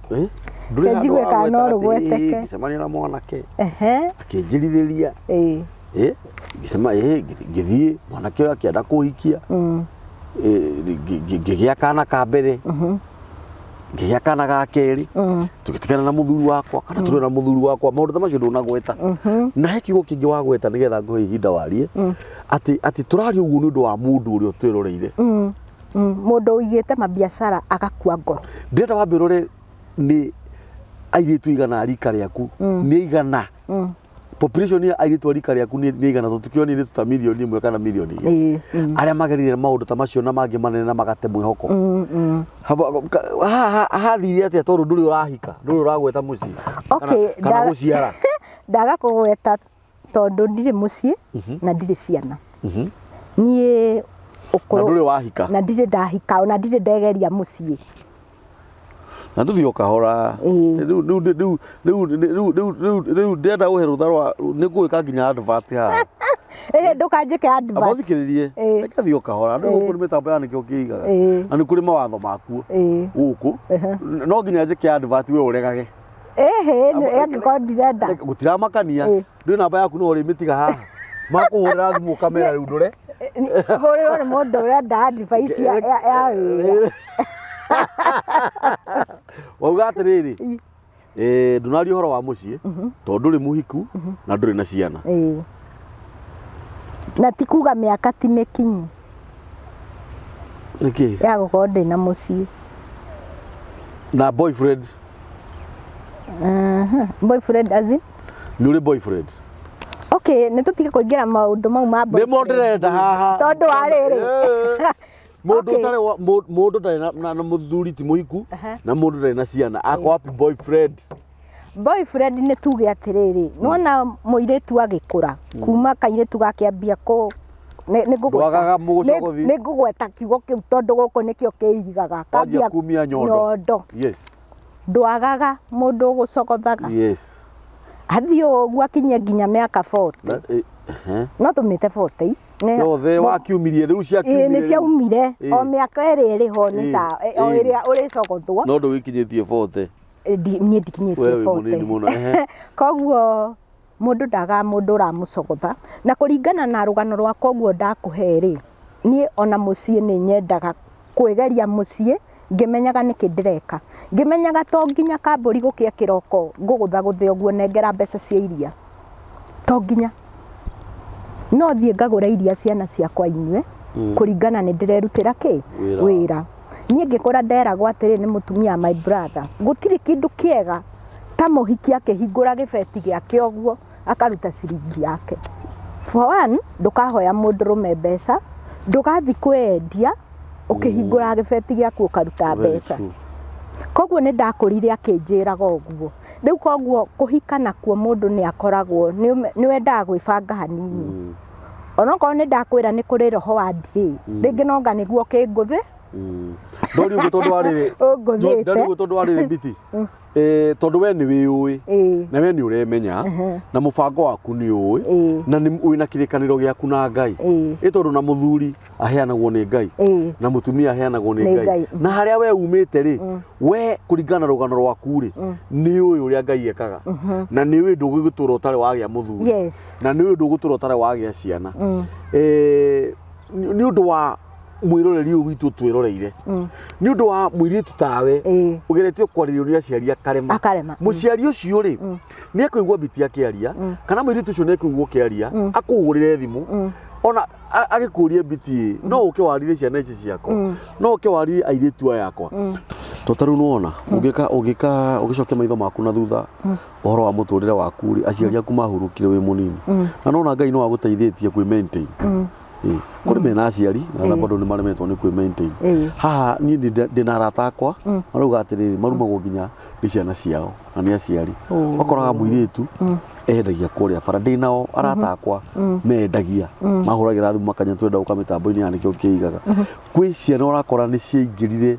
Ndũrĩ Reke handũ njigue kana no wagweta atĩ, rũgweteke. Ngĩcemania na mwanake akĩnjĩrirĩria. Ngĩcema, ngĩthiĩ, mwanake ũyũ akĩenda kũhikia. Ngĩgĩa kana ka mbere, ngĩgĩa kana ga kerĩ, tũgĩtigana na mũthuri wakwa, kana tũrĩ na mũthuri wakwa. Maũndũ ta macio ndũnagweta. Na he kiugo kĩngĩ wagweta nĩgetha ngũhe ihinda warie, atĩ tũraria ũguo nĩ ũndũ wa mũndũ ũrĩa ũtwĩroreire. Mũndũ ũigĩte mabiacara agakua ngoro. Ndĩrenda wambe ũrore nĩ airĩtu aigana a rika rĩaku, nĩ aigana. Population ya airĩtu a rika rĩaku nĩ aigana, tũtikĩonire nĩ ta mirioni 1 kana mirioni 2. Arĩa magereire maũndũ ta macio na mangĩ manene na magate mwĩhoko. Hathire atĩa tondũ ndũrĩ ũrahika, ndũrĩ ũragweta mũciĩ kana gũciara? Ndaga kũgweta tondũ ndirĩ mũciĩ na ndirĩ ciana. Niĩ ũkũrũ. Na ndũrĩ wahika. Na ndirĩ ndahika, ona ndirĩ ndegeria mũciĩ. Na tũthiĩ o kahora. Rĩu ndĩrenda ũhe rũtha rwa nĩ ngũgĩka nginya advert haha. Ndũkanjĩke advert. Amba ũthikĩrĩrie. Reke thiĩ o kahora. Rĩu gũkũ nĩ mĩtambo ya nĩkĩo kĩigaga. Na nĩ kũrĩ mawatho makuo gũkũ. No nginya njĩke advert we ũregage. Angĩkorwo ndirenda. Gũtiramakania. Ndũĩ namba yaku no ũrĩmĩtiga haha. Makũhũrĩra thimũ ũkamera rĩu ndũre. Hũrĩrwo nĩ mũndũ ũrenda advice ya wĩra. Wauga atĩrĩrĩ, ndũnaria ũhoro wa mũciĩ tondũ ndũrĩ mũhiku na ndũrĩ na ciana. Na ti kuga mĩaka ti mĩkinyu. Nĩkĩ? Ya gũkorwo ndĩ na mũciĩ. Na boyfriend? Boyfriend as in? Nĩ ũrĩ boyfriend? Okay, nĩ tũtige kũingĩra maũndũ mau ma Nĩmo boyfriend. ndĩrenda haha. Tondũ wa rĩrĩ. Mũndũ ũtarĩ mũndũ ũtarĩ na mũthuri ti mũhiku na mũndũ ũtarĩ na ciana ako wapi boyfriend? Boyfriend nĩ tuge atĩrĩrĩ, nĩwona mũirĩtu agĩkũra kuma kairĩtu gakĩambia kũ nĩ ngũgweta Ndwagaga mũgũcogothi. Nĩ ngũgweta kiugo kĩu tondũ gũkũ nĩkĩo kĩigaga. Kambia kumia nyondo. Nyondo. Yes. Ndwagaga mũndũ ũgũcogothaga. Yes. Athiĩ ũguo akinye nginya mĩaka 40. That, No tũmĩte 40. Yothe wakiumirie rĩu ciakiumire. Nĩ ciaumire o mĩaka ĩrĩa ĩrĩ ho nĩ sawa, o ĩrĩa ũrĩcogothwo. No ndũgĩkinyĩtie 40. Niĩ ndikinyĩtie We wĩ mũnini 40. mũno. Koguo mũndũ ndagaga mũndũ ũramũcogotha na kũringana na rũgano rwakwa ũguo ndakũhe rĩ, niĩ ona mũciĩ nĩ nyendaga kwĩgeria mũciĩ ngĩmenyaga nĩkĩ ndĩreka, ngĩmenyaga to nginya kambũri gũkĩe kĩroko ngũgũthagũthe ũguo nengera mbeca cia iria, to nginya no thiĩ ngagũre iria ciana ciakwa inyue kũringana nĩ ndĩrerutĩra kĩ Wĩra. Wĩra. Niĩ ngĩkũra nderagwo atĩrĩ nĩ mũtumia my brother, gũtirĩ kĩndũ kĩega ta mũhiki akĩhingũra gĩbeti gĩake ũguo akaruta ciringi yake. For one, ndũkahoya mũndũrũme mbeca, ndũgathiĩ kwĩyendia ũkĩhingũra gĩbeti gĩaku ũkaruta Very mbeca. true. Koguo nĩ ndakũrire akĩnjĩraga ũguo. Rĩu koguo kũhika nakuo mũndũ nĩ akoragwo nĩ wendaga gwĩbanga hanini. Onokorwo nĩ ndakwĩra nĩ kũrĩ roho wa ndirĩ, rĩngĩ nonga nĩguo kĩngũthĩ. Ndori ũguo tondũ wa rĩrĩ. Ũngũthĩte. Ndori ũguo tondũ wa rĩrĩ Biti. Tondũ we nĩ wĩyũĩ na we nĩ ũremenya na mũbango waku nĩ ũĩ na nĩ wĩna kĩrĩkanĩro gĩaku na Ngai. Ĩ tondũ na mũthuri aheanagwo nĩ Ngai na mũtumia aheanagwo nĩ Nĩ Ngai. Ngai. Na harĩa we umĩte rĩ, we kũringana na rũgano rwaku rĩ, nĩ ũĩ ũrĩa Ngai ekaga na nĩ ũĩ ndũgũgĩtũra ũtarĩ wagĩa mũthuri na nĩ ũĩ ndũgũtũra ũtarĩ wagĩa ciana. Nĩ ũndũ wa mwĩroreri ũyũ witũ twĩroreire, nĩ ũndũ wa mũirĩtu tawe ũgeretie kwarĩrio nĩ aciari akarema, Akarema. Mũciari ũcio rĩ nĩ ekũigua Biti akĩaria kana mũirĩtu ũcio nĩ ekũigua ũkĩaria akũhũrĩre thimũ ona agĩkũrie Biti no ũke warire ciana ici ciakwa, no ũke warire airĩtu aya akwa. To ta rĩu nĩwona ũngĩka ũngĩka ũgĩcokia maitho maku na thutha ũhoro wa mũtũrĩre waku rĩ, aciari aku mahurũkire wĩ mũnini na nona Ngai no agũteithĩtie kwĩ maintain. Kũrĩ mena aciari na bado nĩ maremetwo nĩ kwĩ maintain. Haha niĩ ndĩna arata akwa marauga atĩrĩrĩ, marumagwo nginya nĩ ciana ciao na nĩ aciari. Ũkoraga mũirĩtu endagia kũrĩa bara, ndĩnao arata akwa mendagia, mahũragĩra thimũ makanya twenda gũka mĩtambo-inĩ ya nĩkĩo kĩigaga. Kwĩ ciana ũrakora nĩ ciaingĩrire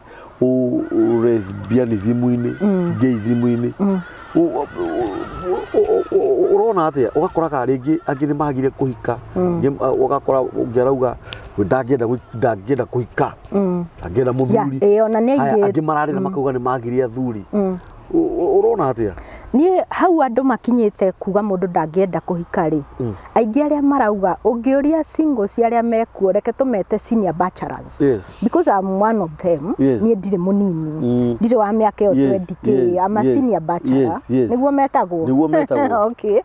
lesbianism-inĩ, gayism-inĩ. Ũrona atĩa? Ũgakoraga rĩngĩ angĩ nĩ magire kũhika, ũgakora ũngĩ arauga ndangĩenda kũhika, ndangĩenda mũthuri. Ĩĩ, ona nĩ Haya, aingĩ. Angĩ mararĩra makauga nĩ magire athuri. Ũrona atĩa? Niĩ hau andũ makinyĩte kuga mũndũ ndangĩenda kũhika rĩ, aingĩ arĩa marauga ũngĩũria singles arĩa mekuo, reke tũmete senior bachelors. Because I'm one of them. Niĩ ndirĩ mũnini, ndirĩ wa mĩaka ĩyo 20K. I'm a senior bachelor. Nĩguo metagwo. Nĩguo metagwo. Okay.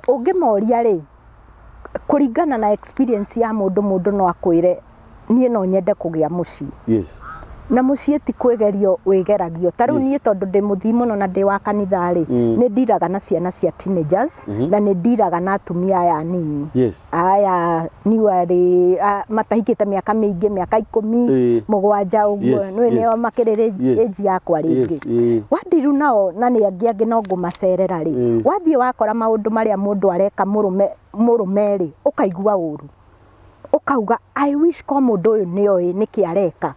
Ũngĩmoria rĩ, kũringana na experience ya mũndũ, mũndũ no akwĩre niĩ no nyende kũgĩa mũciĩ. Na mũciĩ ti kwĩgerio wĩgeragio. Ta rĩu niĩ tondũ ndĩ mũthii mũno na ndĩ wa kanitha rĩ, nĩ ndiraga na ciana cia teenagers na nĩ ndiraga na atumia aya anini. Aya nĩarĩ matahikĩte mĩaka mĩingĩ, mĩaka 10, 7 ũguo, nĩ nĩo makĩrĩ age yakwa rĩngĩ. Wandiru nao na nĩ angĩ angĩ no ngũmacerera rĩ, wathiĩ wakora maũndũ marĩa mũndũ areka mũrũme mũrũme rĩ, ũkaigua ũru. Ũkauga I wish ko mũndũ ũyũ nĩoĩ nĩkĩ areka.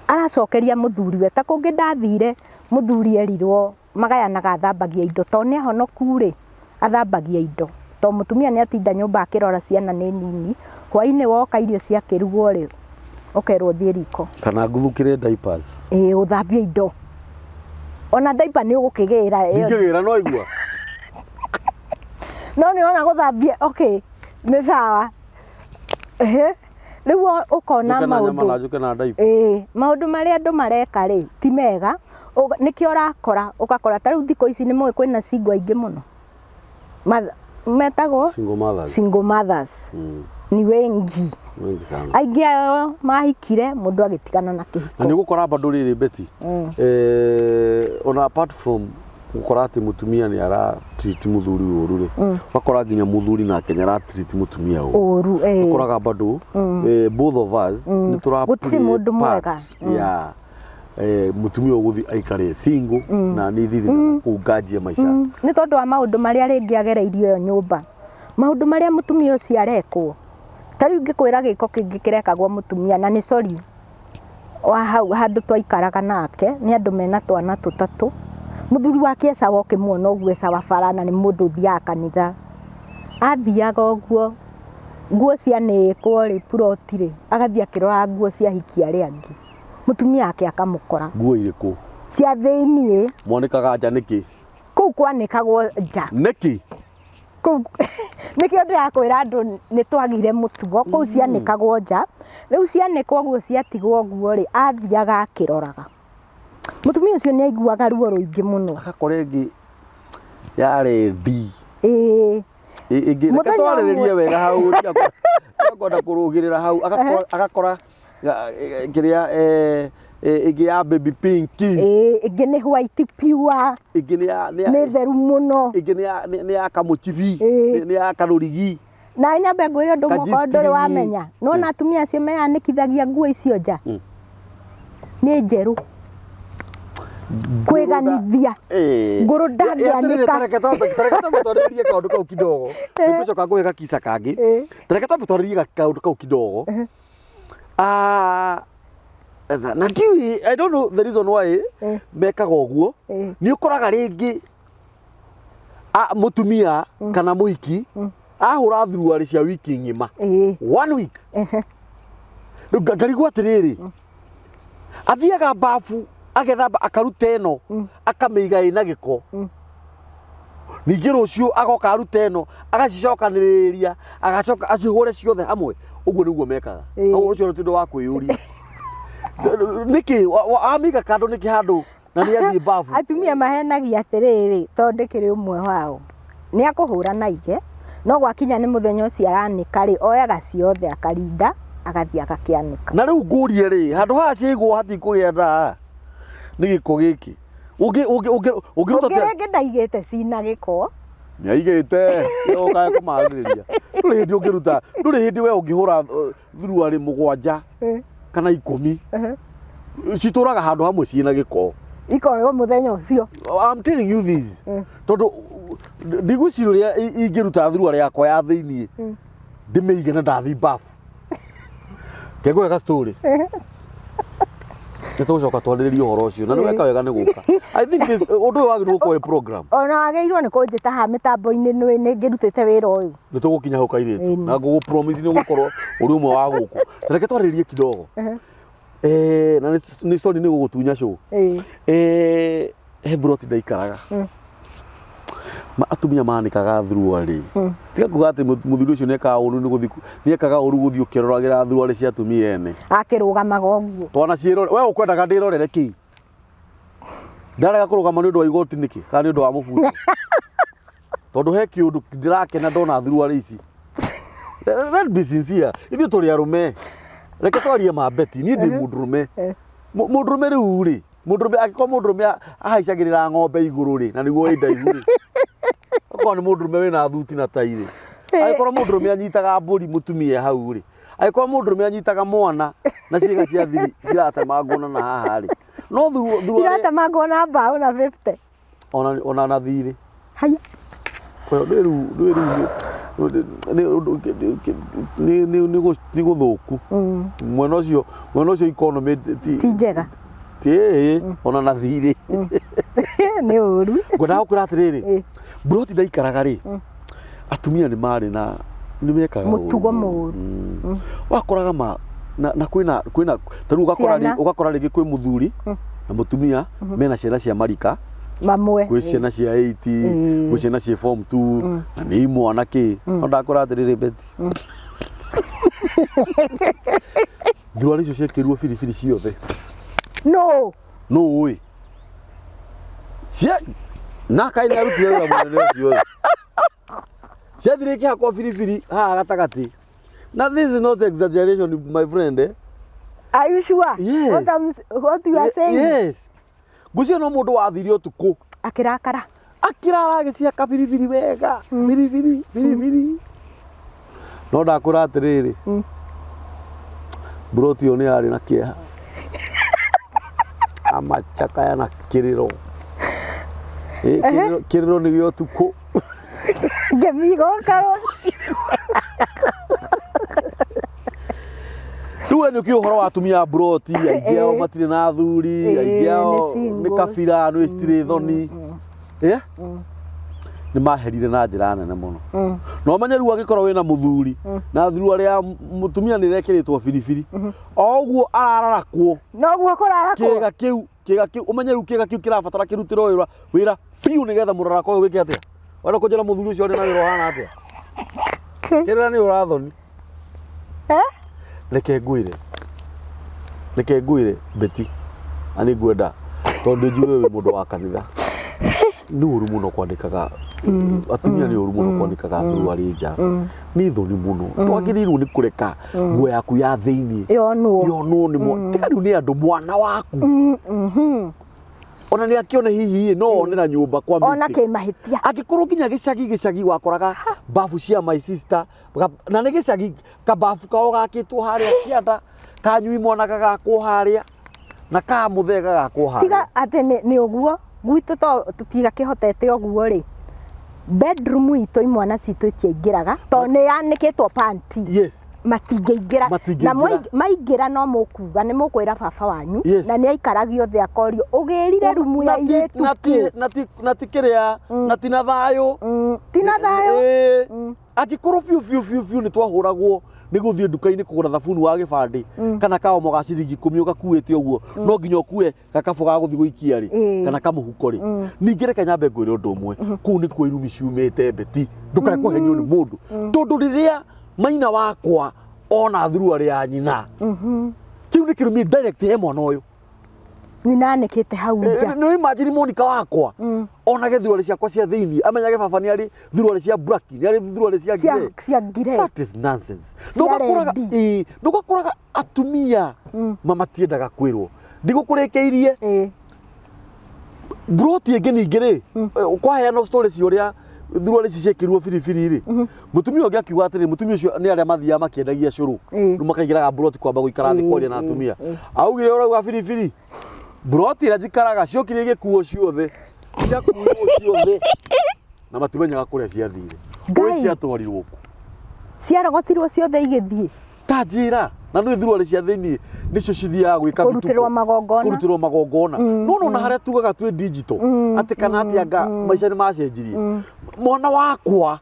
Aracokeria mũthuriwe ta kũngĩ ndathire mũthuri erirwo magayanaga athambagia indo to nĩ ahonoku rĩ, athambagia indo. To mũtumia nĩ atinda nyũmba akĩrora ciana nĩ nini, hwainĩ woka irio ciakĩrugwo rĩ, ũkerwo ũthiĩ riko. Kana nguthukĩre diapers. Ĩĩ ũthambie indo. Ona diaper nĩ ũgũkĩgĩra ĩyo. Ndingĩgĩra no igua. No nĩ wona gũthambia, okay, nĩ sawa. Ehe. Rĩu ũkona Njũke na nyama maũndũ. na njũke na diaper. Ĩĩ, maũndũ marĩa andũ mareka rĩ, ti mega. Nĩkĩo ũrakora, ũgakora ta rĩu thikũ ici nĩ mũĩ kwĩna single aingĩ mũno. Metagwo Single mothers. Single mothers. Ni wengi. Wengi sana. Aingĩ ao mahikire mũndũ agĩtigana na kĩhiko. Na nĩ ũgũkora bado rĩrĩ Betty. Ona apart from Gũkora atĩ mũtumia nĩ aratreat mũthuri ũru rĩ, ũgakora nginya mũthuri nake nĩ aratreat mũtumia ũru. Ũru, ĩĩ. Ũkoraga bado both of us nĩ tũra Gũtirĩ play mũndũ mwega. part ya mũtumia ũgũthiĩ aikare single na niĩ thiĩ na kũu nganjie maica. Nĩ tondũ wa maũndũ marĩa rĩngĩ agereirio ĩyo nyũmba, maũndũ marĩa mũtumia ũcio arekwo. Ta rĩu ingĩkwĩra gĩko kĩngĩ kĩrekagwo mũtumia, na nĩ sorry, wa hau handũ twaikaraga nake nĩ andũ mena twana tũtatũ. Mũthuri wake ecawa ũkĩmuona ũguo ecawa bara na nĩ mũndũ ũthiaga kanitha. Athiaga ũguo, nguo cianĩkwo rĩ, puroti rĩ, agathiĩ akĩroraga nguo cia ahiki arĩa angĩ. Mũtumia wake akamũkora. Nguo irĩkũ? Cia thĩiniĩ. Mwanĩkaga nja nĩkĩ? Kũu kwanĩkagwo nja. Nĩkĩ? Kũu nĩkĩo ndĩrakwĩra andũ nĩ twagire mũtugo, kũu cianĩkagwo nja. Rĩu cianĩkwo ũguo ciatigwo ũguo rĩ, athiaga akĩroraga. Mũtumia ũcio nĩ aiguaga ruo rũingĩ mũno. Agakora ĩngĩ ya rendi. Ĩĩ. Ĩngĩ reke Mũthenya twarĩrĩrie ũmwe. Wega hau, tigakwenda kũrũgĩrĩra hau. Agakora kĩrĩa ĩngĩ ya baby pink. Ĩĩ, ĩngĩ nĩ white pure. Ĩngĩ nĩ ya nĩ theru mũno. Ĩngĩ nĩ ya kamũcibi, nĩ ya karũrigi. Na nyambe ngwĩre ũndũ ũmwe okorwo ndũrĩ Kajistiri. Wamenya. Nĩwona atumia acio meyanĩkithagia nguo icio nja? Nĩ njerũ. Kwĩganithia. Ngũrũ ndangĩanĩka. Reke twambe twarĩrĩrie kaũndũ kau kidogo. Nĩngũcoka ngũhe gakisa kangĩ. Reke twambe twarĩrĩrie kaũndũ kau kidogo. Ah, na ndiũĩ, I don't know the reason why mekaga ũguo. Nĩ ũkoraga rĩngĩ mũtumia kana mũhiki ahũra thuruarĩ cia wiki ng'ima, one week. Rĩu ngarigwo atĩrĩrĩ, athiaga bafu agethamba, akaruta ĩno, akamĩiga ĩna gĩko, ningĩ rũciũ agoka aruta ĩno, agacicokanĩrĩria, agacoka acihũre ciothe hamwe. Ũguo nĩguo mekaga. Hau ũcio nĩ ũndũ wa kwĩyũria nĩkĩ amĩiga kando, nĩkĩ handũ na nĩ athiĩ bafu. Atumia mahenagia atĩrĩrĩ, tondũ ndĩkĩrĩ ũmwe wao, nĩ akũhũra na ige, no gwakinya nĩ mũthenya ũcio aranĩka rĩ, oyaga ciothe akarinda, agathiĩ agakĩanĩka. Na rĩu ngũrie rĩ, handũ haha ciaigwo hatikũgĩa ndaa nĩ gĩko gĩkĩ? Ũngĩruta Ũngĩ atĩa? rĩngĩ ndaigĩte cina gĩko. Nĩ aigĩte ũkae kũmarĩrĩria. Ndũrĩ hĩndĩ ũngĩruta, ndũrĩ hĩndĩ we ũngĩhũra thuruarĩ 7 kana 10 citũraga handũ hamwe ciĩna gĩko. Ikoywo mũthenya ũcio. I'm telling you this tondũ ndigwĩciria ũrĩa ingĩruta thuruarĩ yakwa ya thĩiniĩ ndĩmĩige na ndathiĩ bafu. Kengũhe ga story, nĩ tũgũcoka twarĩrĩrie ũhoro ũcio, na nĩ weka wega nĩ gũka. I think ũndũ ũyũ wagĩrĩirwo gũkorwo wĩ program. Ona wagĩrĩirwo nĩ kũnjĩta haha mĩtambo-inĩ, nĩ ngĩrutĩte wĩra ũyũ. Nĩ tũgũkinya hau, kairĩtu. Ĩni. Na ngũgũ promise nĩ ũgũkorwo ũrĩ ũmwe wa gũkũ. Ta reke twarĩrĩrie kidogo. Na nĩ story nĩ gũgũtunya show. He buroti ndaikaraga. Atumia manĩkaga thuruarĩ. Tiga kuga atĩ mũthuri ũcio nĩekaga ũru, nĩ gũthiĩ nĩekaga ũru gũthiĩ ũkĩroragĩra thuruarĩ cia atumia ene. Akĩrũgamaga ũguo. Twanaciĩrore we ũkwendaga ndĩrorere kĩ? Ndarega kũrũgama nĩ ũndũ wa igoti nĩkĩ kana nĩ ũndũ wa mũbuto? Tondũ he kĩũndũ ndĩrakena ndona thuruarĩ ici. Let's be sincere, ithuĩ tũrĩ arũme, reke twarie ma beti. Niĩ ndĩ mũndũrũme. Mũndũrũme rĩu rĩ, mũndũrũme angĩkorwo mũndũrũme ahaicagĩrĩra ng'ombe igũrũ rĩ, na nĩguo wĩ ndaihu rĩ, okorwo nĩ mũndũrũme wĩna thuti na tai rĩ, angĩkorwo mũndũrũme anyitaga mbũri mũtumia hau rĩ, angĩkorwo mũndũrũme anyitaga mwana na ciĩga cia thiri ciratemangwo na haha rĩ, no thuruarĩ Iratemangwo na mbaũ na 50. Ona na thirĩ. Haya. Kwa hiyo rĩu nĩ gũthũku mwena ũcio economy ti Ti njega. Ti ĩĩ, ona na thirĩ. Nĩ ũru. Ngwendaga gũkwĩra atĩrĩrĩ, mburoti ndaikaraga rĩ, atumia nĩ marĩ na nĩ mekaga ũru. Mũtugo mũũru. Wakoraga ma na kwĩna ta rĩu ũgakora Ciana. Ũgakora rĩngĩ kwĩ mũthuri na mũtumia mena ciana cia marika. Mamwe. Kwĩ ciana cia 8, gwĩ ciana cia form 2, na nĩ imwana kĩ. No ndakora atĩrĩrĩ, Beti, thuruarĩ icio ciekĩrirwo biribiri ciothe. No. Nũ ũĩ cia na kaĩ nĩ arutire wĩra mũnene ũcio ũyũ, ciathire ikĩhakwo biribiri haha gatagatĩ, na this is not exaggeration, my friend, eh? Are you sure? Yes. What you are saying? Yes, ngwĩciria no mũndũ wathire ũtukũ. Akĩrakara. Akĩrara agĩciaka biribiri wega, biribiri biribiri. No ndakwĩra atĩrĩrĩ, mburoti ĩyo nĩ yarĩ na kĩeha, amacakaya na kĩrĩro. Ĩ, kĩrĩro nĩ gĩa ũtukũ. Ngemi igoka rũciũ. Rĩu we nĩ ũkĩũĩ ũhoro wa atumia a mburoti, aingĩ ao matirĩ na athuri, aingĩ ao nĩ nĩ singles. kabira, nĩ citirĩ thoni. Nĩ maherire na njĩra nene mũno. Na ũmenye rĩu angĩkorwo wĩna mũthuri na thuruarĩ ya mũtumia nĩ ĩrekĩrĩtwo biribiri, o ũguo arararakwo Noguo kũrarakwo. kĩga kĩu, kĩga kĩu ũmenye rĩu kĩga kĩu kĩrabatara kĩrutĩrwo wĩra, wĩra biũ nĩgetha mũrarako ũyũ wĩke atĩa? Wenda kũnjĩra mũthuri ũcio arĩ na wĩra ũhana atĩa? Kĩrĩra nĩ ũrathoni. Eh? Reke ngwĩre, reke ngwĩre Betty, na nĩ ngwenda tondũ njũĩ wĩ mũndũ wa kanitha. Nĩ ũru mũno kwandĩkaga atumia, nĩ ũru mũno kwandĩkaga thuruarĩ nja. Nĩ thoni mũno. Ndwagĩrĩirwo nĩ kũreka nguo yaku ya thĩiniĩ Yonwo. yonwo nĩ tiga rĩu nĩ andũ, mwana waku ona nĩ akĩone hihi no onera nyũmba kwa Ona mistake. kĩmahĩtia. Angĩkorwo nginya gĩcagi, gĩcagi wakoraga babu cia my sister na nĩ gĩcagi, kababu kao gakĩtwo harĩa kĩanda, kanyui mwana gagakwo harĩa na ka mũthee gagakwo harĩa. Tiga atĩ nĩ ũguo gwitũ to tũtigakĩhotete ũguo rĩ, bedroom itũ imwana citũ itiaingĩraga tondũ nĩ yanĩkĩtwo panti. Matingĩingĩra. Matingĩingĩra. Na maingĩra no mũkuga nĩ mũkwĩra baba wanyu. Na nĩ aikaragio thĩ akorio ũgĩrire rumu ya airĩtu kĩ? Na ti kĩrĩa, na ti na thayũ. Ti na thayũ. Ĩĩ. Angĩkorwo biũ biũ biũ biũ nĩ twahũragwo nĩ gũthiĩ nduka-inĩ kũgũra thabuni wa gĩbandĩ kana kaomo ga ciringi 10 ũgakuĩte ũguo, no nginya ũkue gakabu ga gũthiĩ gũikia rĩ, kana kamũhuko rĩ. Ningĩ reke nyambe ngwĩre ũndũ ũmwe, kũu nĩkuo irumi ciumĩte, Betty, ndũkae kũhenio nĩ mũndũ, tondũ rĩrĩa maina wakwa ona thuruarĩ ya nyina, kĩu nĩ kĩrumi direct he mwana ũyũ. Nyina anĩkĩte hau nja. Nĩ imagine Monica wakwa onage thuruarĩ ciakwa cia thĩiniĩ, amenyage baba nĩ arĩ thuruarĩ cia black, nĩ arĩ thuruarĩ cia grey. Cia ngire. That is nonsense. Cia Ndũgakoraga red. ĩĩ, ndũgakoraga atumia matiendaga kwĩrwo ndigũkũrĩkĩirie. Mburoti ĩngĩ ningĩ rĩ, kwaheanwo story cia ũrĩa thuruarĩ ici ciekĩrirwo biribiri rĩ, mũtumia ũngĩ akiuga atĩrĩ, mũtumia ũcio nĩ arĩa mathiaga makĩendagia cũrũ, rĩu makaingĩraga mburoti kwamba gũikara thĩ kwaria na atumia. Augire ũrauga biribiri, mburoti ĩrĩa njikaraga ciokire igĩkuo ciothe, ciakuirwo ciothe na matimenyaga kũrĩa ciathire. Ngai. Ũĩ ciatwarirwo kũ? Ciarogotirwo ciothe igĩthiĩ. Ta njĩra, na nĩ thuruarĩ cia thĩiniĩ nĩcio cithiaga gwĩka Kũrutĩrwo mĩtugo. Magongona. Kũrutĩrwo magongona. No nona harĩa tugaga twĩ digital atĩ kana atĩ anga maica nĩ macenjirie, mwana wakwa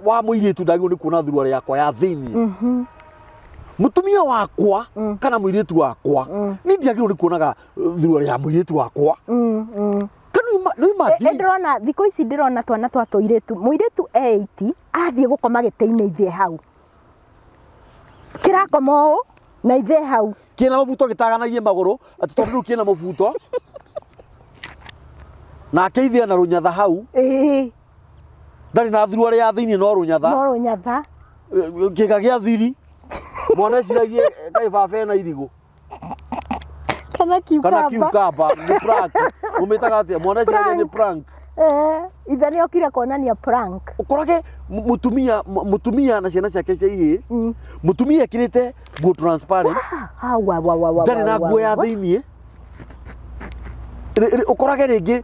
wa mũirĩtu ndagĩrĩirwo nĩ kuona thuruarĩ yakwa ya thĩiniĩ. Mũtumia wakwa kana mũirĩtu wakwa, niĩ ndiagĩrĩirwo nĩ kuonaga thuruarĩ ya mũirĩtu wakwa. Can you no imagine? Ndĩrona thikũ ici, ndĩrona twana twa tũirĩtu, mũirĩtu e 8 arathiĩ gũkoma gĩtĩ-inĩ, ithe hau kĩrakoma ũũ na ithe hau. Kĩna mũbuto gĩtaganagie magũrũ, atĩ tondũ rĩu kĩna mũbuto, nake ithe na rũnyatha hau. Ndarĩ na thuruarĩ ya thĩiniĩ, no rũnyatha. No rũnyatha. Kĩga gĩa thiri, mwana eciragie kaĩ baba ena irigũ. Kana kana kiukamba. Kiukamba nĩ prank, mũmĩtaga atĩa? Mwana eciragie nĩ prank. Ithe nĩ okire kuonania prank. Ũkorage mũtumia, mũtumia na ciana ciake cia ihĩĩ, mũtumia ekĩrĩte nguo transparent, Wa, wa, wa, wa, ndarĩ na wa, nguo ya wa. thĩiniĩ. Ũkorage rĩngĩ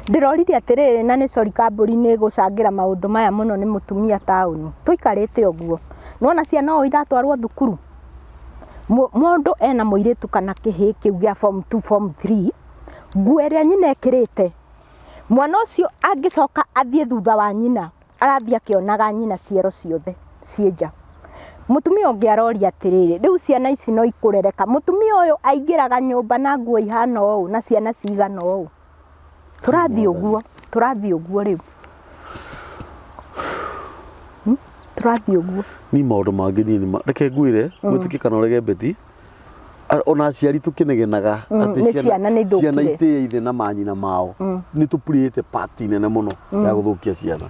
Ndĩroririe atĩrĩrĩ, na nĩ sorry, kambũri nĩ gũcangĩra maũndũ maya mũno nĩ mũtumia taũni tũikarĩte ũguo, nĩwona ciana ũũ iratwarwo thukuru. Mũndũ ena mũirĩtu kana kĩhĩĩ kĩu gĩa form 2, form 3, nguo ĩrĩa nyina ekĩrĩte, mwana ũcio angĩcoka athiĩ thutha wa nyina, arathiĩ akĩonaga nyina ciero ciothe ciĩ nja. Mũtumia ũngĩ aroria atĩrĩrĩ, rĩu ciana ici no ikũrereka mũtumia ũyũ aingĩraga nyũmba na nguo ihana ũũ na ciana cigana ũũ? Tũrathiĩ ũguo, tũrathiĩ ũguo rĩu. Tũrathiĩ ũguo. Ni maũndũ mangĩ niĩ nĩ reke ngwĩre, gwĩtĩkie kana ũrege, Betty, ona aciari tũkĩnegenaga atĩ nĩ ciana nĩ ithũkire. Ciana itĩe ithe na manyina mao, nĩ tũpurĩte part nene mũno ya gũthũkia ciana.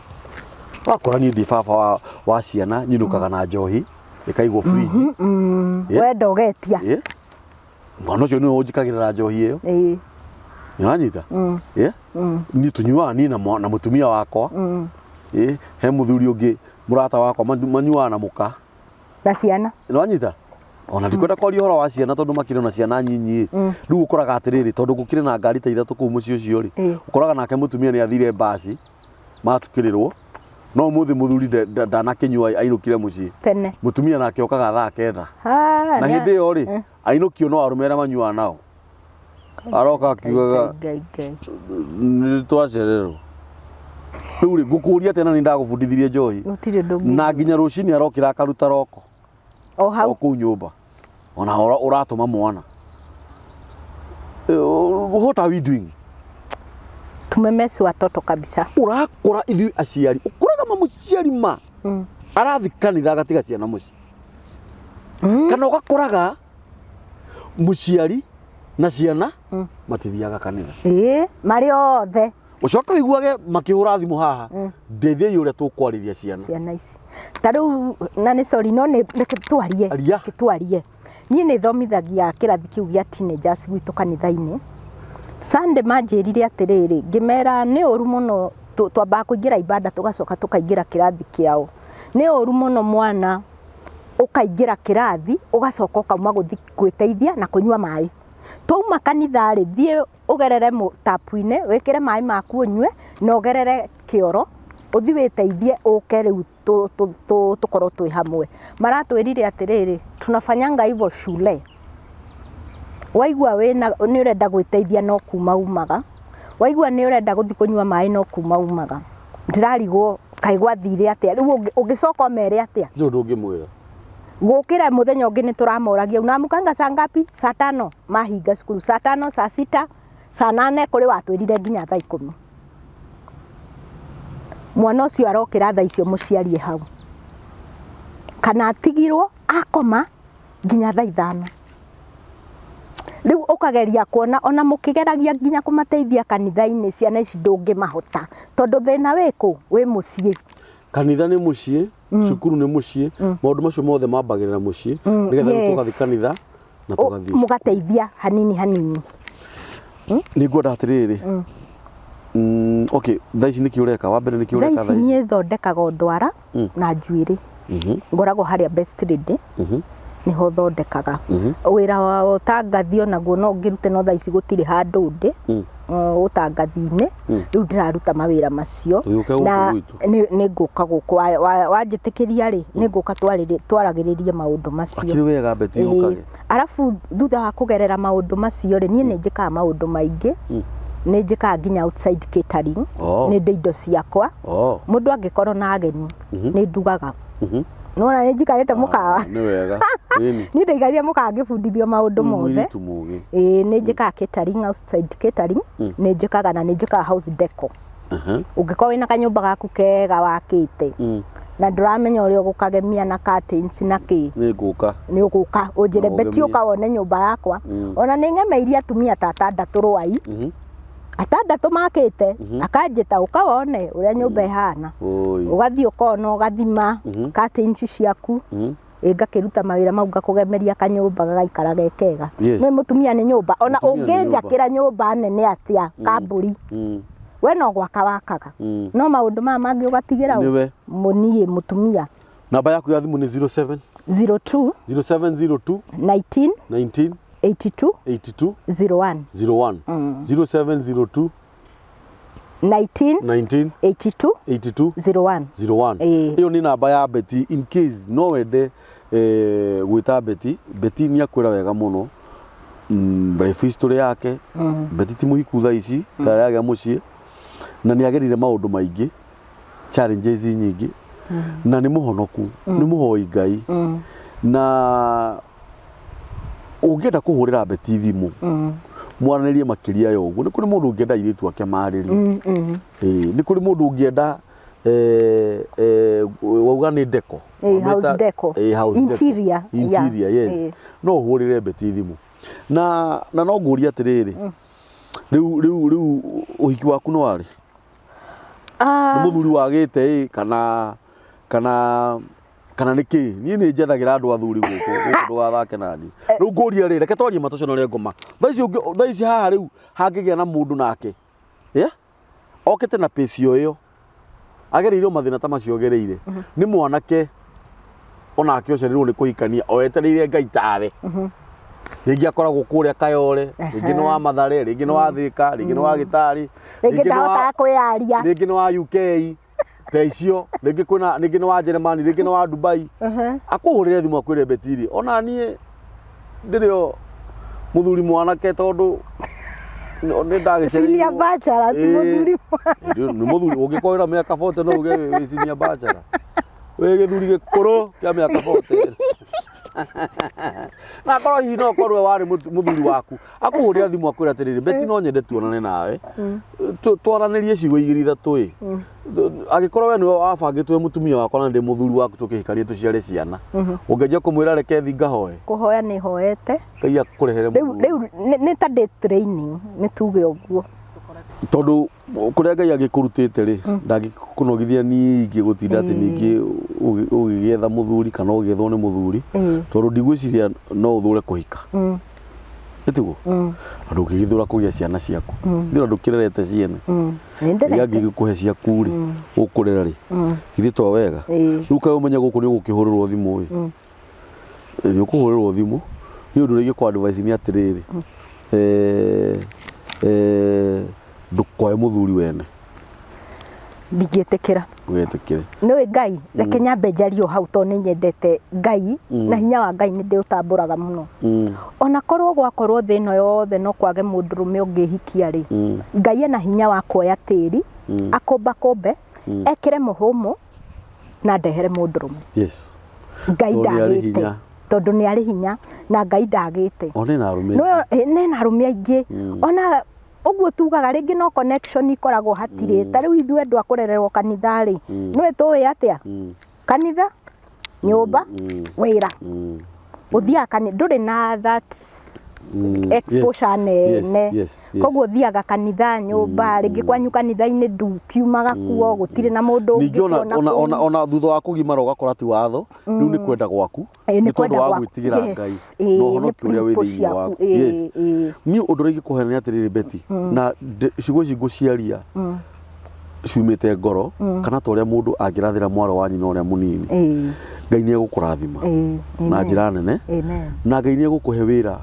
Wakora niĩ ndĩ baba wa ciana, nyinũkaga na njohi ĩkaigwo fridge. Wenda ũgetia. Mwana ũcio nĩwe ũnjĩkagĩrĩra njohi ĩyo. Nĩũranyita? Yeah? Niĩ tũnyuaga niĩ na na mũtumia wakwa. Ĩ, he mũthuri ũngĩ mũrata wakwa manyuaga na mũka. Na ciana. Nĩwanyita? Ona ndikwenda kwaria ũhoro wa ciana tondũ makĩrĩ na ciana nyinyi ĩ. Rĩu ũkoraga atĩrĩrĩ, tondũ gũkĩrĩ na ngari ta ithatũ kũu mũciĩ ũcio rĩ, ũkoraga nake mũtumia nĩ athire mbaci matukĩrĩrwo, no ũmũthĩ mũthuri ndanakĩnyua ainũkire mũciĩ. Tene. Mũtumia nake okaga thaa 9. Na hĩndĩ ĩyo rĩ, ainũkio no arũme arĩa manyuaga nao. Aroka akiugaga Ngai, Ngai. nĩ twacererwo. Rĩu rĩ, ngũkũria atĩa na nĩ ndagũbundithirie njohi. Gũtirĩ ũndũ ũngĩ. Na nginya rũcinĩ arokĩra akaruta roko. O hau. O kũu nyũmba. Ona ũratũma mwana. What are we doing? Tumemesi watoto kabisa. Ũrakora ithuĩ aciari, ũkoraga mamũciari ma arathiĩ kanitha agatiga ciana mũciĩ. Kana ũgakoraga mũciari na ciana matithiaga kanitha. Ĩĩ, marĩ othe. Ũcoke ũiguage makĩhũra thimũ haha, ndeithiai ũrĩa tũkwarĩria ciana. Ciana ici. Ta rĩu na nĩ sorry no nĩ reke twarie. Aria. Reke twarie. Niĩ nĩ thomithagia kĩrathi kĩu gĩa teenagers gwitũ kanitha-inĩ. Sunday manjĩrire atĩrĩrĩ, ngĩmera nĩ ũru mũno twambaga kũingĩra ibada tũgacoka tũkaingĩra kĩrathi kĩao. Nĩ ũru mũno mwana ũkaingĩra kĩrathi ũgacoka ũkauma gũthiĩ gwĩteithia na kũnyua maĩ. Twauma kanitha rĩ, thiĩ ũgerere tapu-inĩ wĩkĩre maĩ maku ũnyue na ũgerere kĩoro ũthiĩ wĩteithie ũke rĩu tũkorwo twĩ hamwe. Maratwĩrire atĩrĩrĩ, tunafanyanga hivyo shule. Waigua wĩna nĩ ũrenda gwĩteithia no kuma umaga, waigua nĩ ũrenda gũthiĩ kũnyua maĩ no kuma umaga. Ndĩrarigwo kaĩ gwathire atĩa, rĩu ũngĩcoka ũmere atĩa? Ndũrĩ ũndũ ũngĩmwĩra. Gũkĩra mũthenya ũngĩ nĩ tũramoragia unaamkanga saa ngapi? Saa tano mahinga cukuru, saa tano, saa sita, saa nane, kũrĩ watwĩrire nginya thaa 10. Mwana ũcio arokĩra thaa icio mũciari e hau. Kana atigirwo akoma nginya thaa 5. Rĩu ũkageria kuona ona mũkĩgeragia nginya kũmateithia kanitha-inĩ ciana ici ndũngĩmahota tondũ thĩna wĩkũ? Wĩ mũciĩ. Kanitha nĩ mũciĩ, cukuru nĩ mũciĩ, maũndũ macio mothe mambagĩrĩra mũciĩ, nĩgetha rĩu tũgathiĩ kanitha na tũgathiĩ Mũgateithia hanini hanini. Nĩ ngwenda atĩrĩrĩ, okay, thaa ici nĩkĩ ũreka? Wa mbere nĩkĩ Thaa ũreka ici thaa ici? niĩ thondekaga ndwara na njuĩrĩ. Ngoragwo harĩa Best Lady. Nĩho thondekaga. Wĩra wa ũtangathi onaguo no ngĩrute no thaa ici gũtirĩ handũ ndĩ. Ũtangathi-inĩ. Rĩu ndĩraruta mawĩra macio. Ũgĩũke gũkũ Na gwitũ? nĩ ngũka gũkũ wanjĩtĩkĩria rĩ, nĩ ngũka twaragĩrĩrie maũndũ macio. Akĩrĩ wega Betty ũkage. Arabu thutha wa kũgerera maũndũ macio rĩ, niĩ nĩ njĩkaga maũndũ maingĩ. Nĩ njĩkaga nginya outside catering. Nĩ ndĩ indo ciakwa. Mũndũ angĩkorwo na ageni, nĩ ndugaga. Nĩwona nĩ njikarĩte mũkawa. Nĩ wega. Ĩni. Niĩ ndaikarire mũkawa ngĩbundithio maũndũ mothe. Mũirĩtu mũgĩ. Ĩĩ nĩ njĩkaga catering, outside catering, nĩ njĩkaga na nĩ njĩkaga house deco. Ũngĩkorwo wĩna kanyũmba gaku kega wakĩte na ndũramenya ũrĩa ũgũkagemia na curtains na kĩ, Nĩ ngũka. Nĩ ũgũka ũnjĩre Na Betty ũgemie. ũka wone nyũmba yakwa. Ona nĩ ng'emeirie atumia ta atandatũ rwai. Atandatũ makĩte, akanjĩta ũka wone ũrĩa nyũmba ĩhana. Oi. Ũgathiĩ ũkona ũgathima curtains ciaku. Ĩ ngakĩruta mawĩra mau ngakũgemeria kanyũmba gagaikara ge kega. Yes. Nĩ mũtumia nĩ nyũmba. Ona Mũtumia nĩ nyũmba. ũngĩnjakĩra nyũmba nene atĩa kambũri. We no gwaka wakaga. No maũndũ maya mangĩ ũgatigĩra ũ? Nĩwe. Niĩ mũtumia. Namba yaku ya thimũ nĩ 07 02 0702 19 19 82 82 01. 01. 0702 19 19 82 82 01. 01. Ĩĩ. Ĩyo nĩ namba ya Betty in case no wende gwĩta Betty. Betty nĩ akwĩra wega mũno life history yake. Betty ti mũhiku thaa ici, ndarĩ agĩa mũciĩ na nĩ agerire maũndũ maingĩ, challenges nyingĩ, na nĩ mũhonoku, nĩ mũhoi Ngai. Na ũngĩenda kũhũrĩra Betty thimũ mwaranĩrie makĩria ya ũguo, nĩ kũrĩ mũndũ ũngĩenda airĩtu ake marĩrie. Ĩĩ, nĩ kũrĩ mũndũ ũngĩenda wauga nĩ deco. Ĩĩ, house Wamĩta- deco. Ĩĩ, house deco. Interior, yeah. Interior, yes. Ĩĩ. No ũhũrĩre Betty thimũ. Na no ngũrie atĩrĩrĩ, rĩu ũhiki waku nĩ warĩ? Nĩ mũthuri wagĩte ĩ kana Kana nĩ kĩ? Niĩ nĩ njethagĩra andũ athuri gũkũ, gũkũ ndũgathake nani. Rĩu ngũria rĩ, reke twarie matũconore ngoma. Thaa ici thaa ici haha rĩu hangĩgĩa na mũndũ nake. Yeah? Okĩte na pace o ĩyo. Agereire o mathĩna ta macio ogereire. Nĩ mwanake onake ũcereirwo nĩ kũhikania o etereire Ngai tawe. Rĩngĩ akoragwo kũrĩa Kayole, rĩngĩ nĩ wa Mathare, rĩngĩ nĩ wa Thĩka, rĩngĩ nĩ wa Gĩtarĩ, Rĩngĩ ndahotaga kwĩyaria. Rĩngĩ nĩ wa UK, ta icio, rĩngĩ kwĩna, rĩngĩ nĩ wa Jeremani, rĩngĩ nĩ wa Dubai. Akũhũrĩre thimũ akwĩre Betiri, ona niĩ ndĩrĩ o mũthuri mwanake tondũ nĩ ndagĩcereirwo. Senior bachelor ti mũthuri. Nĩ mũthuri ũngĩkorwo wĩna mĩaka 40 no uge wĩ senior bachelor. Wĩ gĩthuri gĩkũrũ kĩa mĩaka 40. Na akorwo hihi no ũkorwo we warĩ mũthuri waku akũhũrĩra thimũ akwĩra atĩrĩrĩ, Betty no nyende tuonane nawe, twaranĩrie ciugo igĩrĩ ithatũ ĩ. Angĩkorwo we nĩwe wabangĩtwo wĩ mũtumia wakwa na ndĩ mũthuri waku tũkĩhikanie tũciare ciana, ũngĩanjia kũmwĩra reke thiĩ ngahoe? Kũhoya nĩ hoete. Ngai akũrehere Rĩu mũthuri. Rĩu nĩ ta ndĩ training, nĩ tuge ũguo. Tondũ kũrĩa Ngai agĩkũrutĩte rĩ, ndangĩkũnogithia ningĩ gũtinda atĩ ningĩ ũgĩgĩetha mũthuri kana ũgĩethwo nĩ mũthuri, tondũ ndigwĩciria no ũthũre kũhika. Nĩ tiguo? Na ndũngĩgĩthũra kũgĩa ciana ciaku. Thira ndũkĩrerete ciene. Nĩ Ngai ndĩrete. angĩgĩkũhe ciaku rĩ, ũkũrera rĩ, githĩ to wega? Rĩu kaĩ ũmenye gũkũ nĩ ũgũkĩhũrĩrwo thimũ ĩ. Nĩ ũkũhũrĩrwo thimũ, niĩ ũndũ ũrĩa ingĩkũ advise nĩ atĩrĩrĩ, ndũkoe mũthuri wene. Ndingĩtĩkĩra. Ndũgetĩkĩre. Nĩũĩ Ngai, reke nyambe njarie o hau tondũ nĩ nyendete Ngai na hinya wa Ngai nĩ ndĩũtambũraga mũno. Ona korwo gwakorwo thĩ ĩno yothe no kwage mũndũrũme ũngĩhikia rĩ, Ngai ena hinya wa kuoya tĩri, akũmbakũmbe, ekĩre mũhũmũ na ndehere mũndũrũme. Yes. Ngai Tondũ nĩ arĩ ndagĩte. hinya. Tondũ nĩ arĩ hinya na Ngai ndagĩte. O nĩ na arũme. Nĩ na arũme aingĩ. Ona ũguo tugaga rĩngĩ no connection ikoragwo hatirĩ. Ta rĩu ithuĩ andũ a kũrererwo kanitha rĩ, nĩũĩ tũĩ atĩa? Kanitha, nyũmba, wĩra. Ũthiaga kanitha, ndũrĩ na that exposure nene. Koguo ũthiaga kanitha, nyũmba, rĩngĩ kwanyu kanitha-inĩ ndũkiumaga kuo, gũtirĩ na mũndũ Ningĩ ona ũngĩkuona ona ona kũu. Ona thutha wa kũgimara ũgakora ti watho, rĩu nĩ kwenda gwaku, Nĩ nĩ tondũ kwenda wa gwaku. gwĩtigĩra Ngai Yes, na nĩ ũhonokio ũrĩa wĩ principle thĩinĩ ciaku. waku. Yes. Niĩ ũndũ ũrĩa ingĩkũhe nĩ atĩrĩrĩ Betty, na ciugo ici ngũciaria ciumĩte ngoro, kana ta ũrĩa mũndũ angĩrathĩra mwarĩ wa nyina ũrĩa mũnini. Ngai nĩ egũkũrathima na Amen. njĩra nene, Amen. na Ngai nĩ egũkũhe wĩra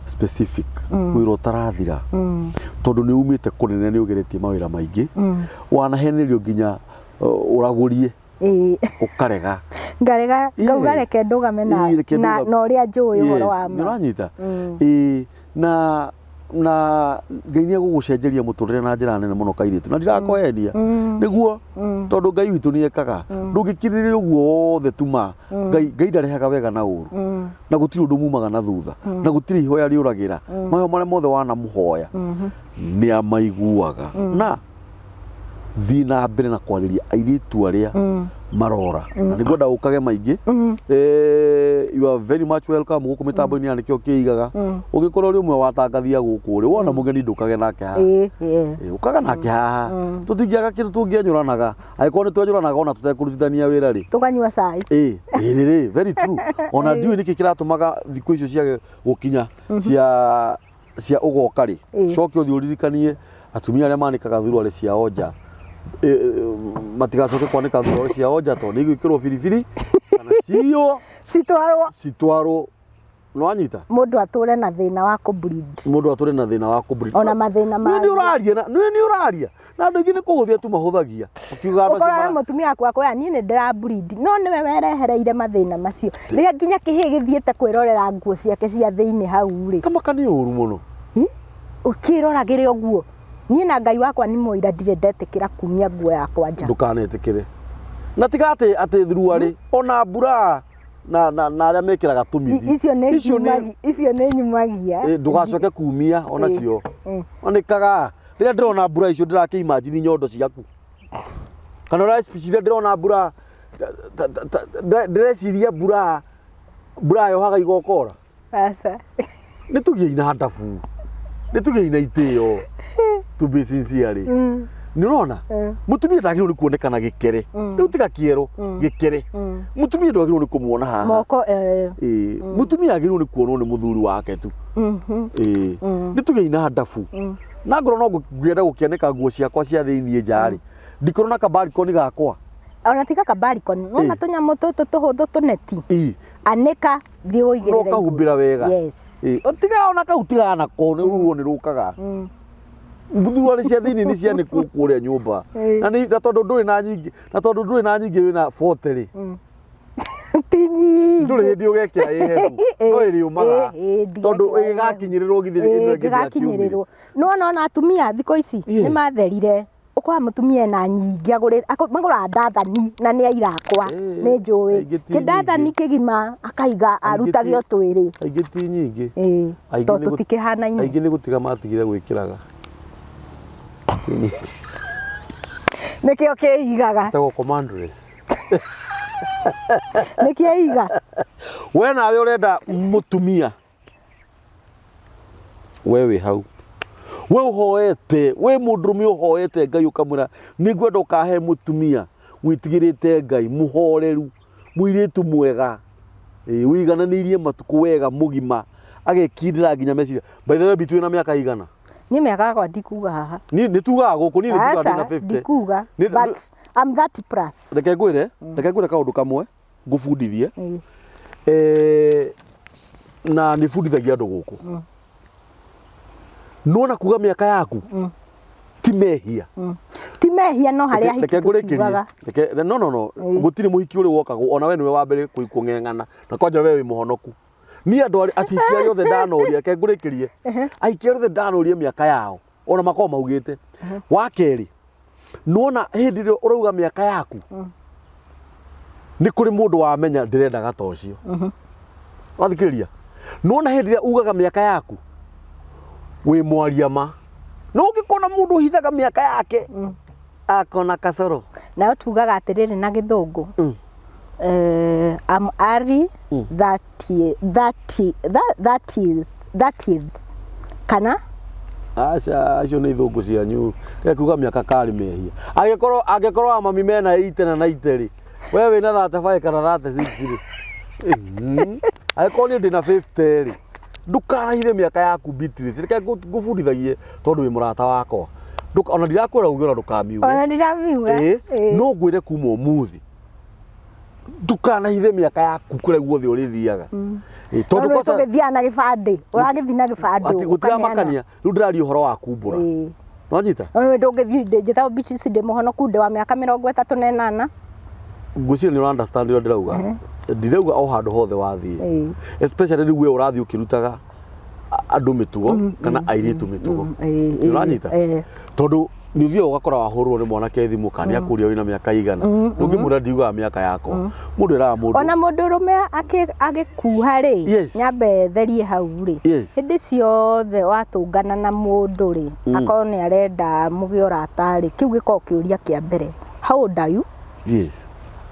specific, wĩra ũtarathira, tondũ nĩ umĩte kũnene, nĩ ũgeretie mawĩra maingĩ, wanahenerio nginya ũragũrie, ũkarega. Ngarega, ngauga reke ndũgame na Reke na ndũgame. na ũrĩa njũĩ ũhoro wa Nĩ ma. ũranyita? Ĩĩ, na Ngai nĩ egũgũcenjeria mũtũrĩre na njĩra nene mũno kairĩtu, na ndirakũhenia nĩguo, tondũ Ngai witũ nĩ ekaga. Ndũngĩkirĩrĩria ũguo wothe tuma Ngai ndarehaga wega na ũru, na gũtirĩ ũndũ mumaga na thutha, na gũtirĩ ihoya rĩũragĩra. Mahoya marĩa mothe wanamũhoya nĩ amaiguaga. Na thiĩ na mbere na kwarĩria airĩtu arĩa marora, na nĩngwenda ũkage maingĩ. You are very much welcome gũkũ mĩtambo-inĩ ya Nĩkĩo Kĩigaga. Ũngĩkorwo ũrĩ ũmwe watangathia gũkũ rĩ, wona mũgeni ndũkage nake haha. Ũkaga nake haha, tũtingĩaga kĩndũ tũngĩenyũranaga, angĩkorwo nĩ twenyũranaga ona tũtekũrutithania wĩra rĩ. Tũkanyua cai. Ĩĩ rĩ, very true. Ona ndiũĩ nĩkĩ kĩratũmaga thikũ icio ciage gũkinya cia ũgoka rĩ. Coke ũthiĩ ũririkanie atumia arĩa manĩkaga thuruarĩ ciao nja, matigacoke kwanĩka thuruarĩ ciao nja, tondũ nĩ igwĩkĩrwo biribiri kana ciywo. Citwarwo. Citwarwo, nĩwanyita? Mũndũ atũre na thĩna wa kũ bleed. Mũndũ atũre na thĩna wa kũ bleed. Ona mathĩna Nĩ mangĩ. Ũraria na nĩ ũraria na andũ aingĩ nĩ kũhũthia tu mahũthagia ũkiuga andũ acio Ũkoraga mũtumia waku akwĩra niĩ nĩ ndĩra bleed, no nĩwe werehereire mathĩna macio. Rĩrĩa nginya kĩhĩĩ gĩthiĩte kwĩrorera nguo ciake cia thĩinĩ hau rĩ. Kamaka nĩ ũru mũno. Ũkĩroragĩre ũguo. Niĩ na Ngai wakwa nĩ mũira ndirĩ ndetĩkĩra kumia nguo yakwa nja. Ndũkanetĩkĩre. Na tiga atĩ thuruarĩ, ona mbura na arĩa mekĩraga tũmithi. Icio nĩ icio nĩ nyumagia. Ndũgacoke kumia onacio. Onĩkaga rĩrĩa ndĩrona mbura icio ndĩrakĩ imagine nyondo ciaku. Kana ũreciria ndĩrona mbura, ndĩreciria mbura yohaga igokora. Aca. Nĩ tũgĩei na ndabu. Nĩ tũgĩei na itĩo. To be sincere rĩ. Nĩ ũrona? Mũtumia ndagĩrĩirwo nĩ kuonekana gĩkere. Rĩu tiga kĩero, gĩkere. Mũtumia ndwagĩrĩirwo nĩ kũmuona haha. Moko eh. Ĩĩ, mũtumia agĩrĩirwo nĩ kuonwo nĩ mũthuri wake tu. Ĩĩ. Nĩ tũgĩi na ndabu. Na ngorwo no ngwenda gũkĩanĩka nguo ciakwa cia thĩiniĩ nja rĩ, ndikorwo na kabarikoni gakwa. Ona tiga kabarikoni, wona tũnyamũ tũtũ tũhũthũ tũneti. Ĩĩ. Anĩka thiĩ ũigĩrĩre. No ũkahumbĩra wega. Yes. Ĩĩ, tiga ona kau tiga nako nĩ ruo nĩ rũkaga. Thuruarĩ cia thĩiniĩ nĩ cianĩkwo kũrĩa nyũmba. Na nĩ na tondũ ndũrĩ na nyingĩ, na tondũ ndũrĩ na nyingĩ wĩna 40 rĩ. Ti nyingĩ. Ndũrĩ hĩndĩ ũgekĩra ĩ hehu. No ĩrĩũmaga. Tondũ ĩgĩgakinyĩrĩrwo githĩ ĩno ĩngĩ ndĩrakiumire. Ĩngĩgakinyĩrĩrwo. Nĩwona ona atumia thikũ ici nĩ matherire. Ũkora mũtumia ena nyingĩ agũrĩte, magũraga ndathani na nĩ aira akwa nĩ njũĩ. Aingĩ ti Kĩndathani nyingĩ. kĩgima akaiga arutage o twĩrĩ. Aingĩ ti nyingĩ. Aingĩ Tondũ nĩ gũ- tũtikĩhanaine. Aingĩ nĩ gũtiga matigire gwĩkĩraga. Nĩkĩo kĩigaga. Ĩtagwo commandress. Nĩkĩo iga. We nawe ũrenda mũtumia we wĩ hau we ũhoete we mũndũrũme ũhoete Ngai ũkamwĩra nĩ ngwenda ũkahe mũtumia wĩtigĩrĩte Ngai mũhoreru mũirĩtu mwega ĩĩ, ũigananĩirie matukũ wega mũgima agekindĩra nginya meciria. By the way Bitu wĩna mĩaka igana? Niĩ mĩaka yakwa ndikuga haha. Niĩ nĩ tugaga gũkũ niĩ nĩ tugaga Aca, ndĩna 50. ndikuga. Nĩ- But I'm 30 plus. Reke ngwĩre, reke ngwĩre kaũndũ kamwe ngũbundithie. Eh, na nĩ bundithagia andũ gũkũ. Nona kuga mĩaka yaku ti mehia. Ti mehia no harĩa Reke ahiki ngũrĩkĩrie. tũkiugaga. Reke no no no gũtirĩ mũhiki ũrĩ woka ona we nĩwe wa mbere kũng'eng'ana na kwanja we wĩ mũhonoku. Niĩ andũ arĩa ahiki arĩa othe ndanoria reke ngũrĩkĩrie. Ahiki arĩa othe ndanoria mĩaka yao ona makoragwo maugĩte. Wa kerĩ nĩwona hĩndĩ ĩrĩa ũrauga mĩaka yaku nĩ kũrĩ mũndũ wamenya ndĩrendaga ta ũcio. Wathikĩrĩria? Nĩwona hĩndĩ ĩrĩa ugaga mĩaka yaku wĩ mwaria ma. No ũngĩkona mũndũ ũhithaga mĩaka yake akona kasoro. Nayo tugaga atĩrĩrĩ na gĩthũngũ. I'm early 30 30 30 30th kana Aca acio nĩ ithũngũ cianyu. Reke kuga mĩaka karĩ mehia. Angĩkorwo angĩkorwo a mami mena 80 na 90 rĩ, we wĩna 35 kana 36 rĩ. Angĩkorwo niĩ ndĩna 50 rĩ, ndũkarahithe mĩaka yaku Beatrice. Reke ngũbundithagie tondũ wĩ mũrata wakwa. Ona ndirakwĩra uge ona ndũkamiuge. Ona ndiramiuga. Ĩĩ, no ngwĩre kuma ũmũthĩ ndukanahithe mĩaka yaku kũrĩa guothe ũrĩthiaga. Ĩĩ, tondũ tondũ kwanza tũgĩthiaga na gĩbandĩ ũragĩthiĩ na gĩbandĩ atĩ gũtiramakania rĩu ndĩraria ũhoro wa kumbũra. Nĩwanyita? Nĩ ndũngĩthiĩ njĩtagwo Beatrice ndĩ mũhonoku ndĩ wa mĩaka 38. Ngwĩciria nĩ ũra understand ũrĩa ndĩrauga. Ndirauga o handũ hothe wathiĩ. Especially rĩu we ũrathiĩ ũkĩrutaga andũ mĩtugo kana airĩtu mĩtugo. Nĩ ũranyita? Tondũ nĩ ũthiaga ũgakora wahũrwo nĩ mwanake thimũ kana nĩ akũria wĩna mĩaka igana. Ndũngĩmwĩra ndiugaga mĩaka yakwa. Mũndũ eraga mũndũ. Ona mũndũrũme agĩkuha rĩ, Yes. nyambe therie hau rĩ, Yes. hĩndĩ ciothe watũngana na mũndũ rĩ, akorwo nĩ arenda mũgĩe ũrata rĩ, kĩu gĩkoragwo kĩũria kĩa mbere. How old are you? Yes.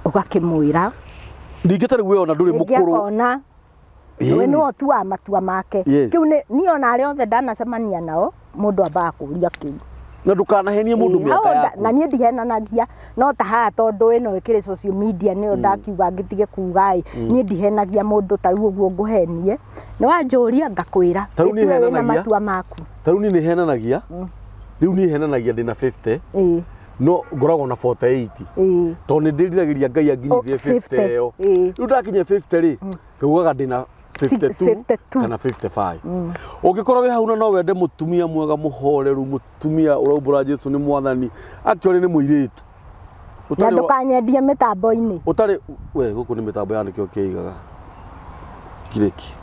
Ũgakĩmwĩra. Ningĩ ta rĩu we ona ndũrĩ Rĩngĩ mũkũrũ. akona we nĩwe ũtuaga matua make. Yes. Kĩu nĩ niĩ ona arĩa othe ndanacemania nao mũndũ ambaga kũria kĩu. Na ndũkanahenie mũndũ Ĩĩ, mĩaka hau yaku. Na niĩ ndihenanagia no ta haha tondũ ĩno ĩkĩrĩ social media nĩyo ndakiuga ngĩtige kuga ĩ niĩ ndihenagia mũndũ ta rĩu ũguo ngũhenie nĩ wanjũria ngakwĩra Ta rĩu niĩ Ĩtue wĩna henanagia. matua maku. Ta rĩu niĩ nĩ henanagia. Rĩu niĩ henanagia ndĩna 50. Ĩĩ. No ngoragwo na 48. Ĩĩ. Tondũ nĩ ndĩriragĩria Ngai anginyithie Oh, 50 50, ĩyo. ĩĩ. Rĩu ndakinya 50 rĩ, ngaugaga ndĩna 52 52. kana 55. Ũngĩkorwo wĩ hau na no wende mũtumia mwega mũhoreru, mũtumia ũraumbũra Jesu nĩ mwathani, actually nĩ mũirĩtu. Na Ũtarĩ wa- ndũkanyendie mĩtambo-inĩ. Ũtarĩ we gũkũ nĩ mĩtambo ya nĩkĩo kĩigaga. Kirĩki.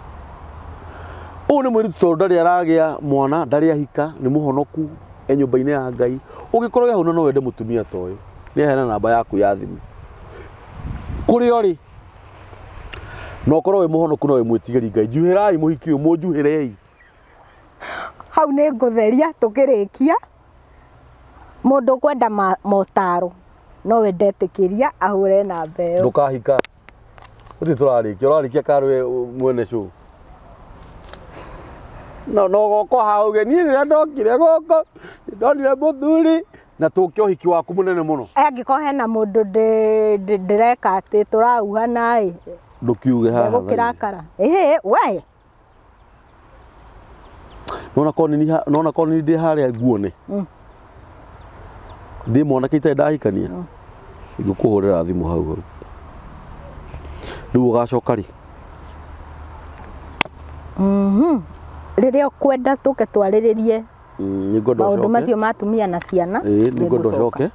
Ũyũ nĩ mũirĩtu tondũ ndarĩ aragĩa mwana, ndarĩ ahika, nĩ mũhonoku, e nyũmba-inĩ ya Ngai. Ũngĩkorwo wĩ hau na no wende mũtumia ta ũyũ, nĩ aheana namba yaku ya thimũ. Kũrĩa ũrĩ, na ũkorwo wĩ mũhonoku na wĩ mwĩtigĩri Ngai, njuhĩrai mũhiki ũyũ, mũnjuhĩrei. Hau nĩ ngũtheria tũkĩrĩkia, mũndũ ũkwenda motaro nowe ndetĩkĩria ahũre namba ĩyo. Ndũkahika. Gũtirĩ tũrarĩkia, ũrarĩkia karĩ we mwene show. No no goka hau uge niĩ rĩrĩa ndokire gũkũ ndonire mũthuri. Na tũke ũhiki waku mũnene mũno. Angĩkorwo hena mũndũ ndĩreka atĩ tũrauhana ĩ, Ndũkiuge haha thaa ici. ndegũkĩrakara. Ĩhĩ, we. Nona korwo nĩ nona korwo nĩ ndĩ harĩa nguone. Ndĩ mwanake itarĩ ndahikania. Ingĩkũhũrĩra thimũ hau hau. Rĩu ũgacoka rĩ? Rĩrĩa ũkwenda tũke twarĩrĩrie Nĩ ngwenda maũndũ ũcoke. macio ma atumia na ciana. Ĩĩ, nĩ ngwenda nĩngũcoka. ũcoke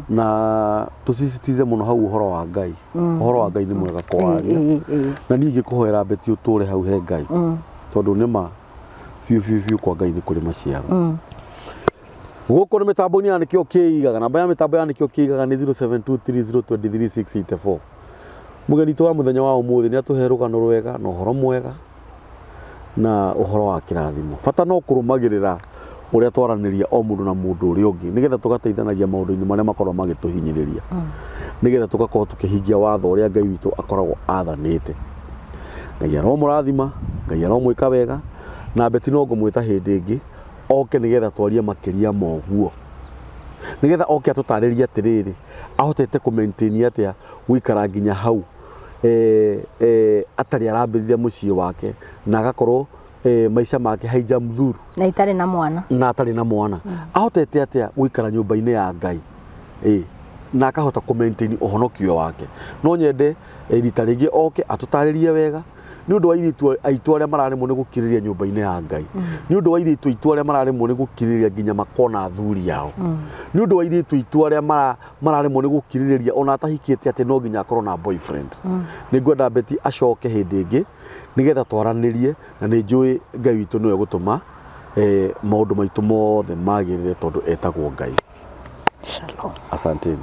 na tũsisitize mũno hau ũhoro wa Ngai. Ũhoro wa Ngai nĩ mwega kwaria. Ĩĩ, ĩĩ, Na niĩ ingĩkũhoera Betty ũtũre hau he Ngai. Tondũ nĩ ma biũ biũ biũ kwa Ngai nĩ kũrĩ maciaro. Gũkũ nĩ mĩtambo-inĩ ya Nĩkĩo Kĩigaga. Namba ya mĩtambo ya Nĩkĩo Kĩigaga nĩ 0723023684. Mũgeni witũ wa mũthenya wa ũmũthĩ nĩ atũhe rũgano rwega na ũhoro mwega na ũhoro wa kĩrathimo. Bata no kũrũmagĩrĩra ũrĩa twaranĩria o mũndũ na mũndũ ũrĩa ũngĩ nĩgetha tũgateithanagia maũndũ-inĩ marĩa makoragwo magĩtũhinyĩrĩria nĩgetha tũgakorwo tũkĩhingia watho ũrĩa Ngai witũ akoragwo athanĩte. Ngai aromũrathima, Ngai aromwĩka wega na Betty no ngũmwĩta hĩndĩ ĩngĩ oke nĩgetha twarie makĩria ma ũguo nĩgetha oke atũtarĩrie atĩrĩrĩ ahotete kũ maintain atĩa gũikara nginya hau eh, eh, atarĩ arambĩrĩria mũciĩ wake na agakorwo eh, maica make haijamdhuru Na itarĩ na mwana. Na atarĩ na mwana. Ahotete atĩa gũikara nyũmba-inĩ ya Ngai ĩ na akahota kũ maintain ũhonokio wake? No nyende rita rĩngĩ oke atũtarĩrie wega nĩ ũndũ wa airĩtu aitũ arĩa mararemwo nĩ gũkirĩrĩria nyũmba-inĩ ya Ngai, nĩ ũndũ wa airĩtu aitũ arĩa mararemwo nĩ gũkirĩrĩria nginya makona athuri ao, nĩ ũndũ wa airĩtu aitũ arĩa mararemwo nĩ gũkirĩrĩria ona atahikĩte atĩ no nginya akorwo na boyfriend. Nĩ ngwenda Betty acoke hĩndĩ ĩngĩ nĩgetha twaranĩrie na nĩ njũĩ Ngai witũ nĩwe gũtũma maũndũ maitũ mothe magĩrĩre tondũ etagwo Ngai. Shalom. Asanteni.